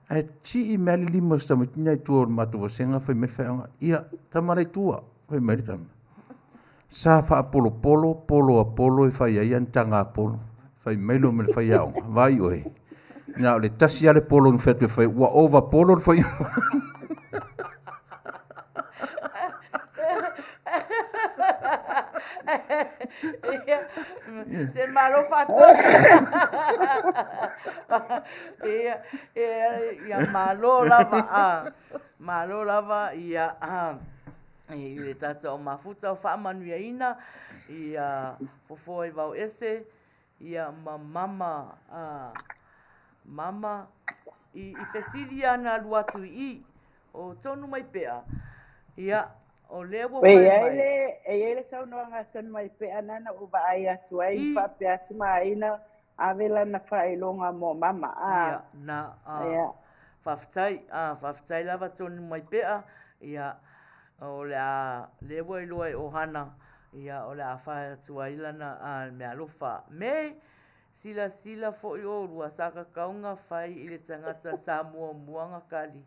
Ae tii mai lava le lima o si tamaiti lena i tua o le matou vasega fai mai le faiaoga, ia, tama la i tua, fai mai le tama. Sa faapolopolo polo a polo e fai ai ana taga a polo. Fai mai loa ma le faiaoga, vaai oe, na o le tasi lava le polo na fai atu e fai, ua ova polo le faiaoga. Se malo faatoa. Ia, ia, ia malo lava, a, malo lava, ia, a, i le tatou mafuta o faamanuiaina, ia fofoa i vao ese, ia ma mama, a, mama, i, i fesili lava na alu atu i i, o tonu mai pea, ia, o lea ua E fai iai mai. le, e iai le saunoaga a Tonu mai pea na na ou vaai atu ai, I, faapea atu Maina, ave lana faailoga mo mama, a, Ia, na, a, ia. faafetai, a, faafetai lava Tonu mai pea, ia, o le a, lea ua iloa e Ohana, ia, o le a fai atu ai lana, a, meaalofa. Me, silasila foi oulua, sa kakauga fai i le tagata sa muamua na kali,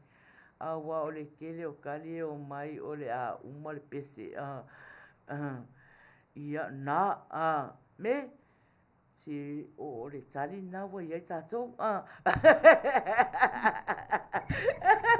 aua o le tele o kali e omai o le a uma le pese, a, a, ia, na, a, me, Se o le tali lena ua i ai tatou. Ah.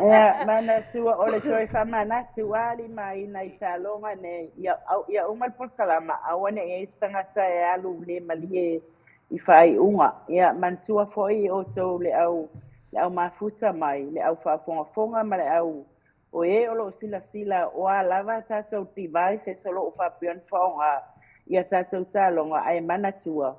Ia, manatua o le toe faamanatu a limaina i taaloga nei, ia, au, ia uma le polokalama, aua ne i i ai se tagata e alu le malie i faaiuga. Ia, manatua foi outou le au, le au mafuta mai, le au faafogafoga ma le au o e o lo o silasila o a lava a tatou devices o lo o faapea ona faaaoga i a tatou taaloga, ae manatua,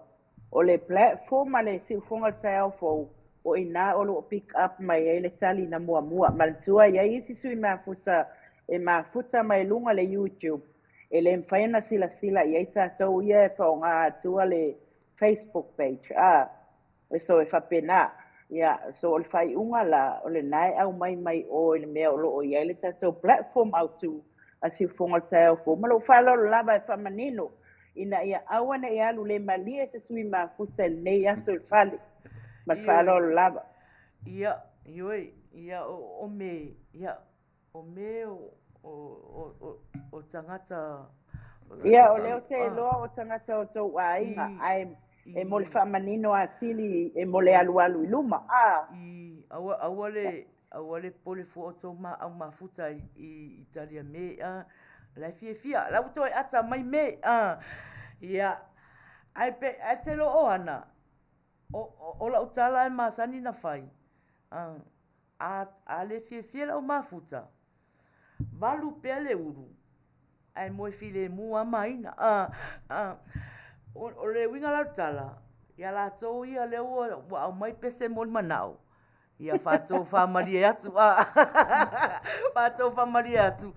o le platform ma le siufofoga o le taeao fou, o i ina o lo o pick up mai ai le tali na muamua. Manatua, e i ai isi sui mafuta e mafuta mai luga le YouTube, e le mafai ona silasila i ai tatou ia e faaaoga atua le Facebook page. A. So e faapena. Ia, so o le faaiuga la, o lena e aumai mai o i le mea o lo o i ai le tatou platform autu a Siufofoga o le Taeao Fou. Ma lou faaaloalo lava e faamanino ina ia aua ne i alu le malie se sui mafuta i lenei aso i le fale. Ma le faaaloalo lava. Ia, ioe, ia o, o me, ia, O me o tagata. Ia, o lea ou te iloa o tagata o tou aiga, ae e mo le faamanino atili e mo le alualu i luma, a. I, aua, aua le, aua le popole fua outou ma au mafuta i, i talia me, a, la e fiafia, la ua toe ata mai me, a. Ia, ae pe, ae te loo ana, o, o, o lau tala e masani na fai, a, A, a le fiafia lau mafuta, valu pea le ulu, ae moe filemu a maina. A, a, o, o le uiga la o le tala, ia latou ia lea ua, ua aumai pese mo le manao, ia faatofamalie atu, a, faatofamalie atu,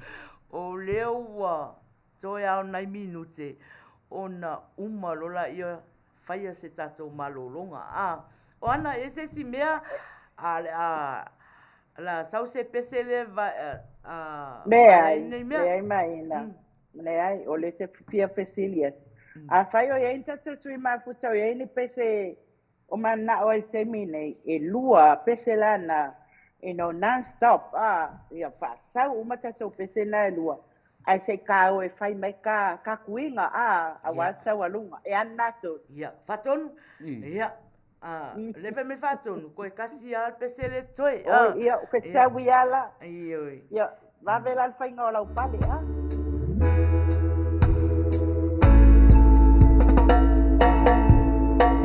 o lea ua toe ao nai minute ona uma loa laia faia se tatou malologa. A, o ana e se isi mea, a le a la sau se pese le va, a, Leai, nei mea. leai Maina, leai, o lea te fia fesili atu. Afai o i ai ni tatou sui mafuta o i ai ni pese o mananao ai i le taimi nei, e lua pese la na, you know, non stop, a, ia faasau uma tatou pese na e lua, ae se i ka o e fai mai ka, ka kuiga, a, aua le taualuga. E ana tonu. Ia, faatonu. Ia, a, le fai mai faatonu, koe kasi lava le pese le toe. A, Oi, ia, fetaui ala. Ioe. Ia, vave la le faiga o lau pale, a.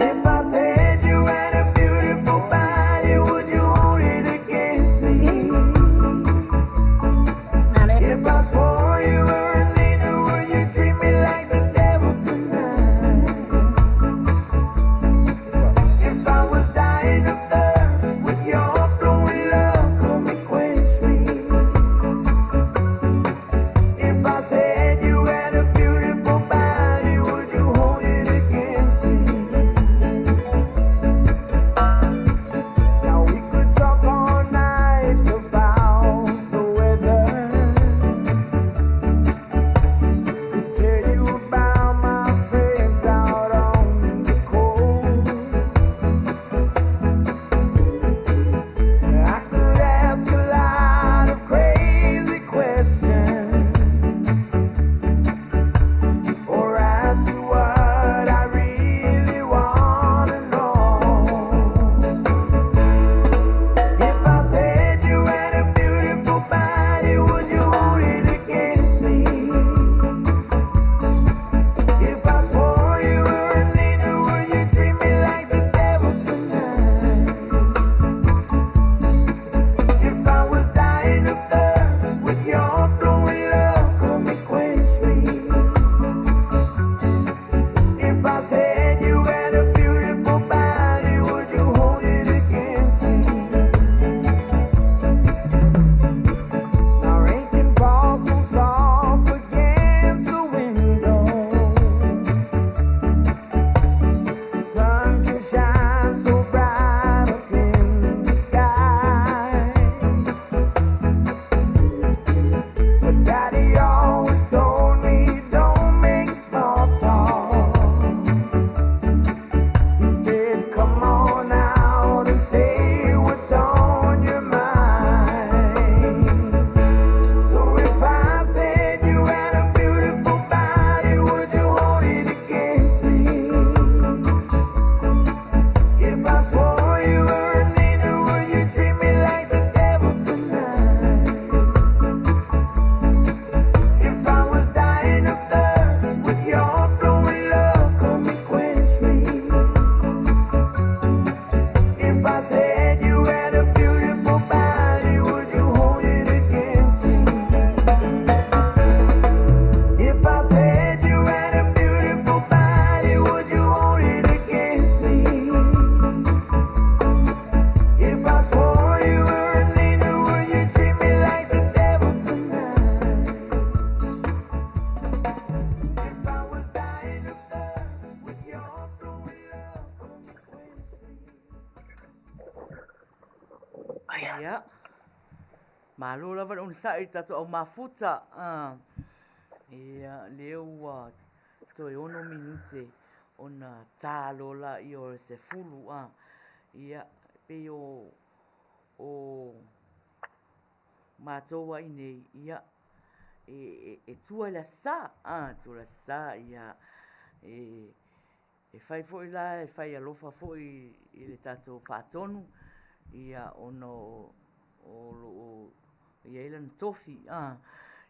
If I said you had a beautiful body, would you hold it against me? If I swore you were an angel, would you treat me like the devil tonight? If I was dying of thirst, would your flowing love come and quench me? If I said you had a beautiful body, would you hold it against me? Now we could talk all night about the weather. Could tell you about my friends out on the coast. I could ask a lot of crazy questions, or ask you what I really wanna know. If I said you had a beautiful body, would you hold it against me? If I swore you were an angel, would you treat me like the devil tonight? If I was dying of thirst, would your flowing love come and quench me? If I said you had a beautiful body, would you hold it against me? Now rain can fall so soft against the window. The sun can shine so bright up in the sky. But Daddy always told me don't make small talk. He said, Come on out and say what's on your mind. So if I said you had a beautiful body, would you hold it against me? If I swore you were an angel, would you treat me like the devil tonight? If I was dying of thirst, would your flowing love come and quench me? If I said you had a beautiful body, would you hold it against me? If I said you had a beautiful body, would you hold it against me? If I swore you were an angel, would you treat me like the devil tonight? If I was dying of thirst, would your flowing love come and quench me? Ia. Malo lava le onosai i le tatou au mafuta. A. Ia, lea ua toe ono minute ona ta loa laia o le 10, a. Ia, pei o, o matou ai nei, ia, e, e, e tua i le Aso Sa, a, tua i le Aso Sa, ia, e, E fai foi la, e fai alofa foi i le tatou faatonu, ia, ona o lo o i ai lana tofi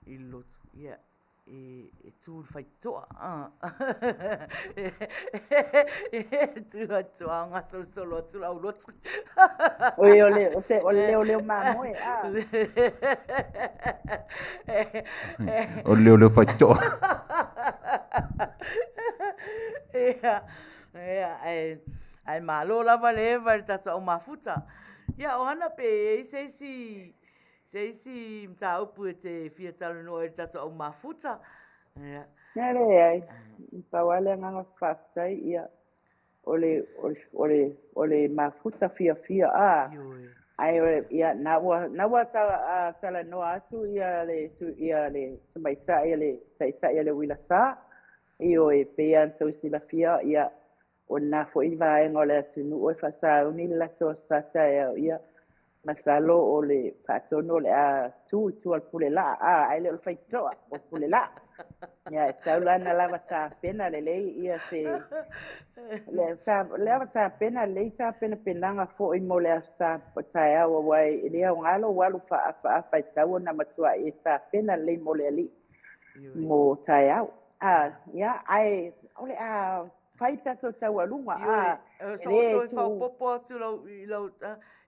i le lotu, ia, e tu i le faitotoa. E tu i le faitotoa a gasolosolo atu le aulotu. Oi, o le, o se, o le leoleo mamoe, a. O le leoleo faitotoa. Ia, ia, ae, ae malo lava le Eva i le tatou au mafuta. Ia, o Hana pe i ai se isi, se isi mataupu e te fia talanoa ai i le tatou au mafuta. Ia. Ia leai, pau lava le agaga faafetai, ia, o le, o le, o le, o le mafuta fiafia, a. Ioe. Ae o le, ia, na ua, na ua ta, a, talanoa atu ia le, ia le tamaitai a le taitai a le uila sa, Ioe, e pei lava ona outou silafia, ia, o lena foi vaega o le atunuu e faasauni le latou Aso Sa taeao, ia, masalo o le faatonu o le a tu i tua o le Pulelaa, a, ae le o le faitotoa, o le Pulelaa. Ia, e tatau la ona lava tapena lelei ia se le lava tapena lelei tapenapenaga foi mo le Aso Sa taeao, aua e le aoga lou alu faaafaafa, e tatau ona matuai e tapena lelei mo le Alii mo taeao. A, ia, ae o le a fai le tatou taualuga. A, e le toe faaopoopo atu lau, i lau,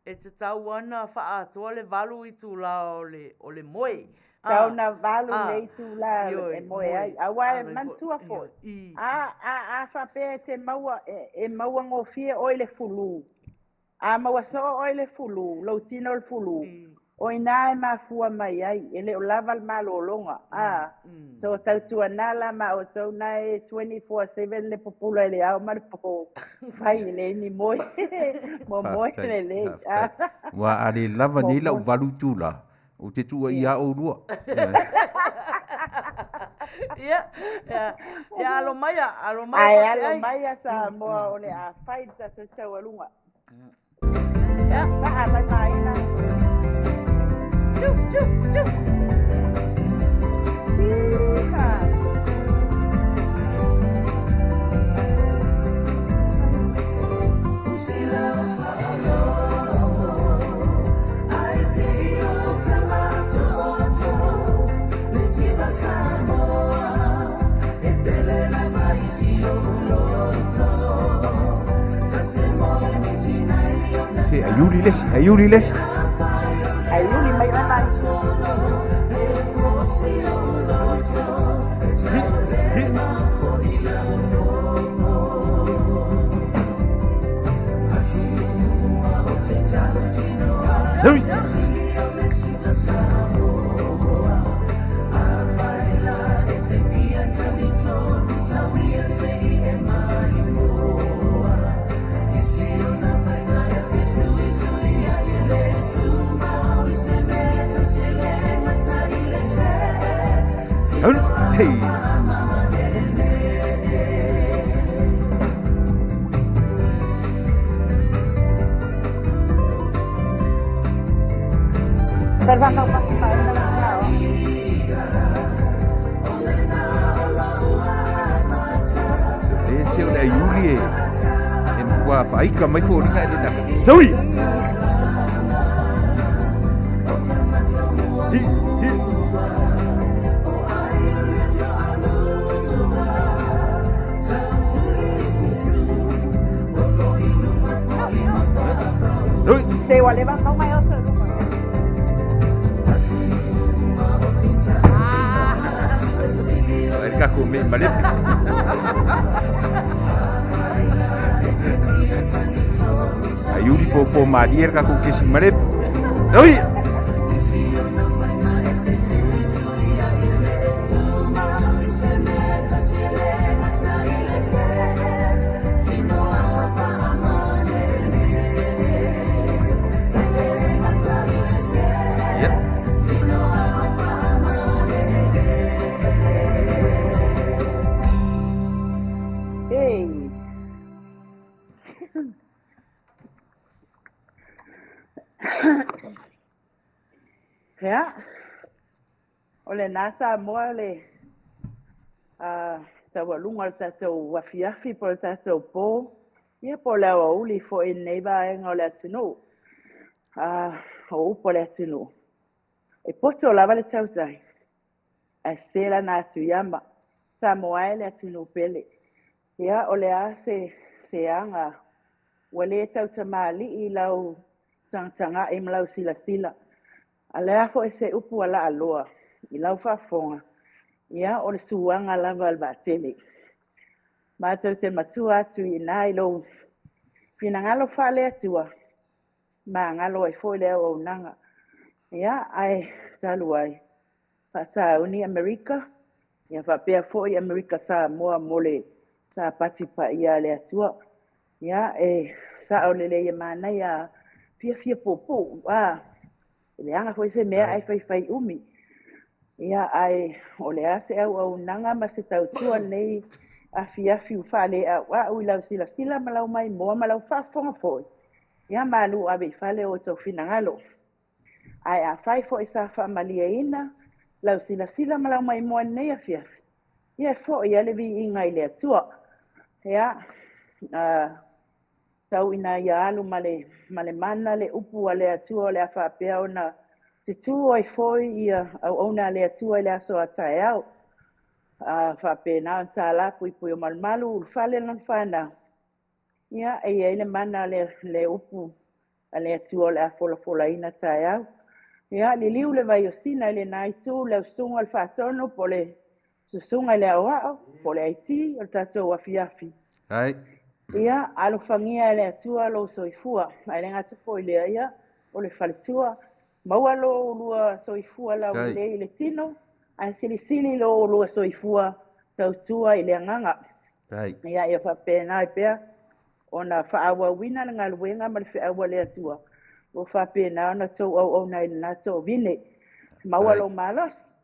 e tatau ana faaatoa le 8 itula o le moe. Tau na 8 le itula e moe ai. Aua e manatua foi, a faapea e te maua, e maua gofie oe i le fulu, A maua soo oe i le fulu, lou tino i le fulu, o i ina e mafua mai ai, e le o lava le malologa. A, so tautuana la ma outou na e 24/7 le pupula i le ao ma le po, fai e leai ni moe, momoe lelei. Aua a le lava nei lau 8 itula, ou te tuuaia lava oulua. Ia, ia, alo maia, alo maia. Ae alo maia Samoa, o le a fai le tatou taualuga. Ia, saa mai maina. Tiu, tiu, tiu. Iha. Se aiuli le isi, aiuli le isi. Aiuli mai la mai. Hey. E se o le aiuli e e matua faaika mai foliga e le naka. Saui! Hi, hi. Saui! Se ua leva kau mai oso i luma. Ai le kako me malepe. Aiuli pōpō mālie le kako kesi malepe. Saui! Ia. Hey. Ia, o lena Samoa le taualuga o le tatou afiafi po o le tatou po, ia po o le aoauli foi i lenei vaega o le atunuu. O upu a le atunuu, e poto lava le tautai, ae sese lana atu i ama. Samoa e le atunuu pele. Ia, o le a se se aga ua le tautamalii i lau tagatagai ma lau silasila. A le a foi se upu a laaloa i lau faafofoga, ia, o le suaga lava a le vaatele. Matou te matua atu i ina i lou finagalo faale-Atua, magalo ai foi le auaunaga. Ia, ae talu ai, faasauni Amerika, ia faapea foi Amerika Samoa mo le sapati paia a le Atua. Ia, e sao lelei e manaia fiafia puupuu, a, e leaga foi se mea ae faifai umi. Ia, ae o le a se auaunaga ma se tautua lenei afiafi ua faaleauau i lau silasila ma lau maimoa ma lau faafofoga foi, ia malu ave i fale o outou finagalo. Ae afai foi sa faamalieina lau silasila ma lau maimoa i lenei afiafi, ia e foi lava le viiga i le Atua. Ia, tau ina ia alu ma le, ma le mana le upu a le Atua o le a faapea ona tutū ai foi ia auauna a le Atua i le aso a taeao. A faapena ona tala puipui o malumalu ulufale lana fanau. Ia, e i ai le mana le, le upu a le Atua o le a folafolaina taeao. Ia, liliu le vai o Sina i lena itu, lau susuga i le Faatonu po o le susuga i le Aoao po o le IT o le tatou afiafi. Ai. Ia, alofagia e le Atua lou soifua. Ae le gata foi i lea, ia, o le faletua. Maua lo ulua soifua laulelei i le tino, ae silisili lo ulua soifua tautua i le agaga. Ai. Ia, ia faapena ai pea ona faaauauina le galuega ma le feau a le Atua, ua faapena ona tou auauna i lena toavine. Maua lou malosi,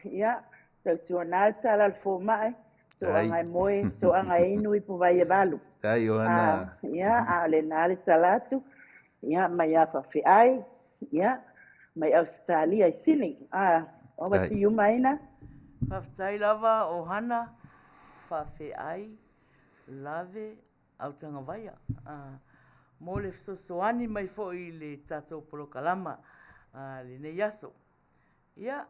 ia, tautuana le tala a le fomai, toaga e moe, toaga e inu ipuvai e valu. Tai, Ioana. Ia, a o lena le tala atu, ia, mai Afafeai, ia, mai Ausetalia i Sini. Over to you, Maina. Faafetai lava Ohana, faafeai lave Autagavaia mo le fesoasoani mai foi i le tatou polokalama lenei aso. Ia,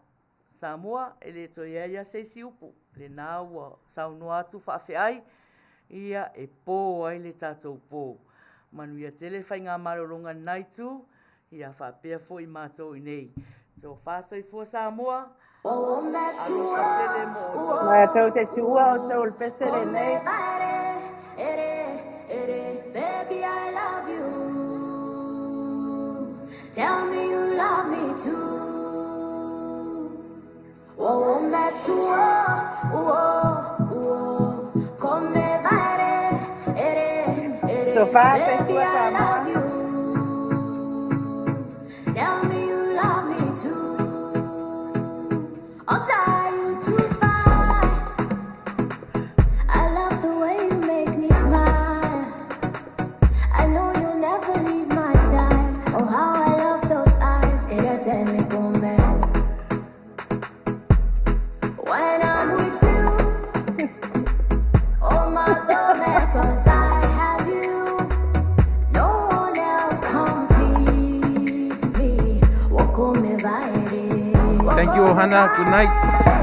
Samoa, e le toe i ai lava se isi upu, lena ua saunoa atu faafeai, ia e po ai le tatou po. Manuia tele faigamalologa i lena itu, ia faapea foi matou i inei. Tofa soifua Samoa, alofa tele mo outou. Matou te tuua outou i le pese lenei. Tofa soifua Samoa. Thank you, Ohana. Good night.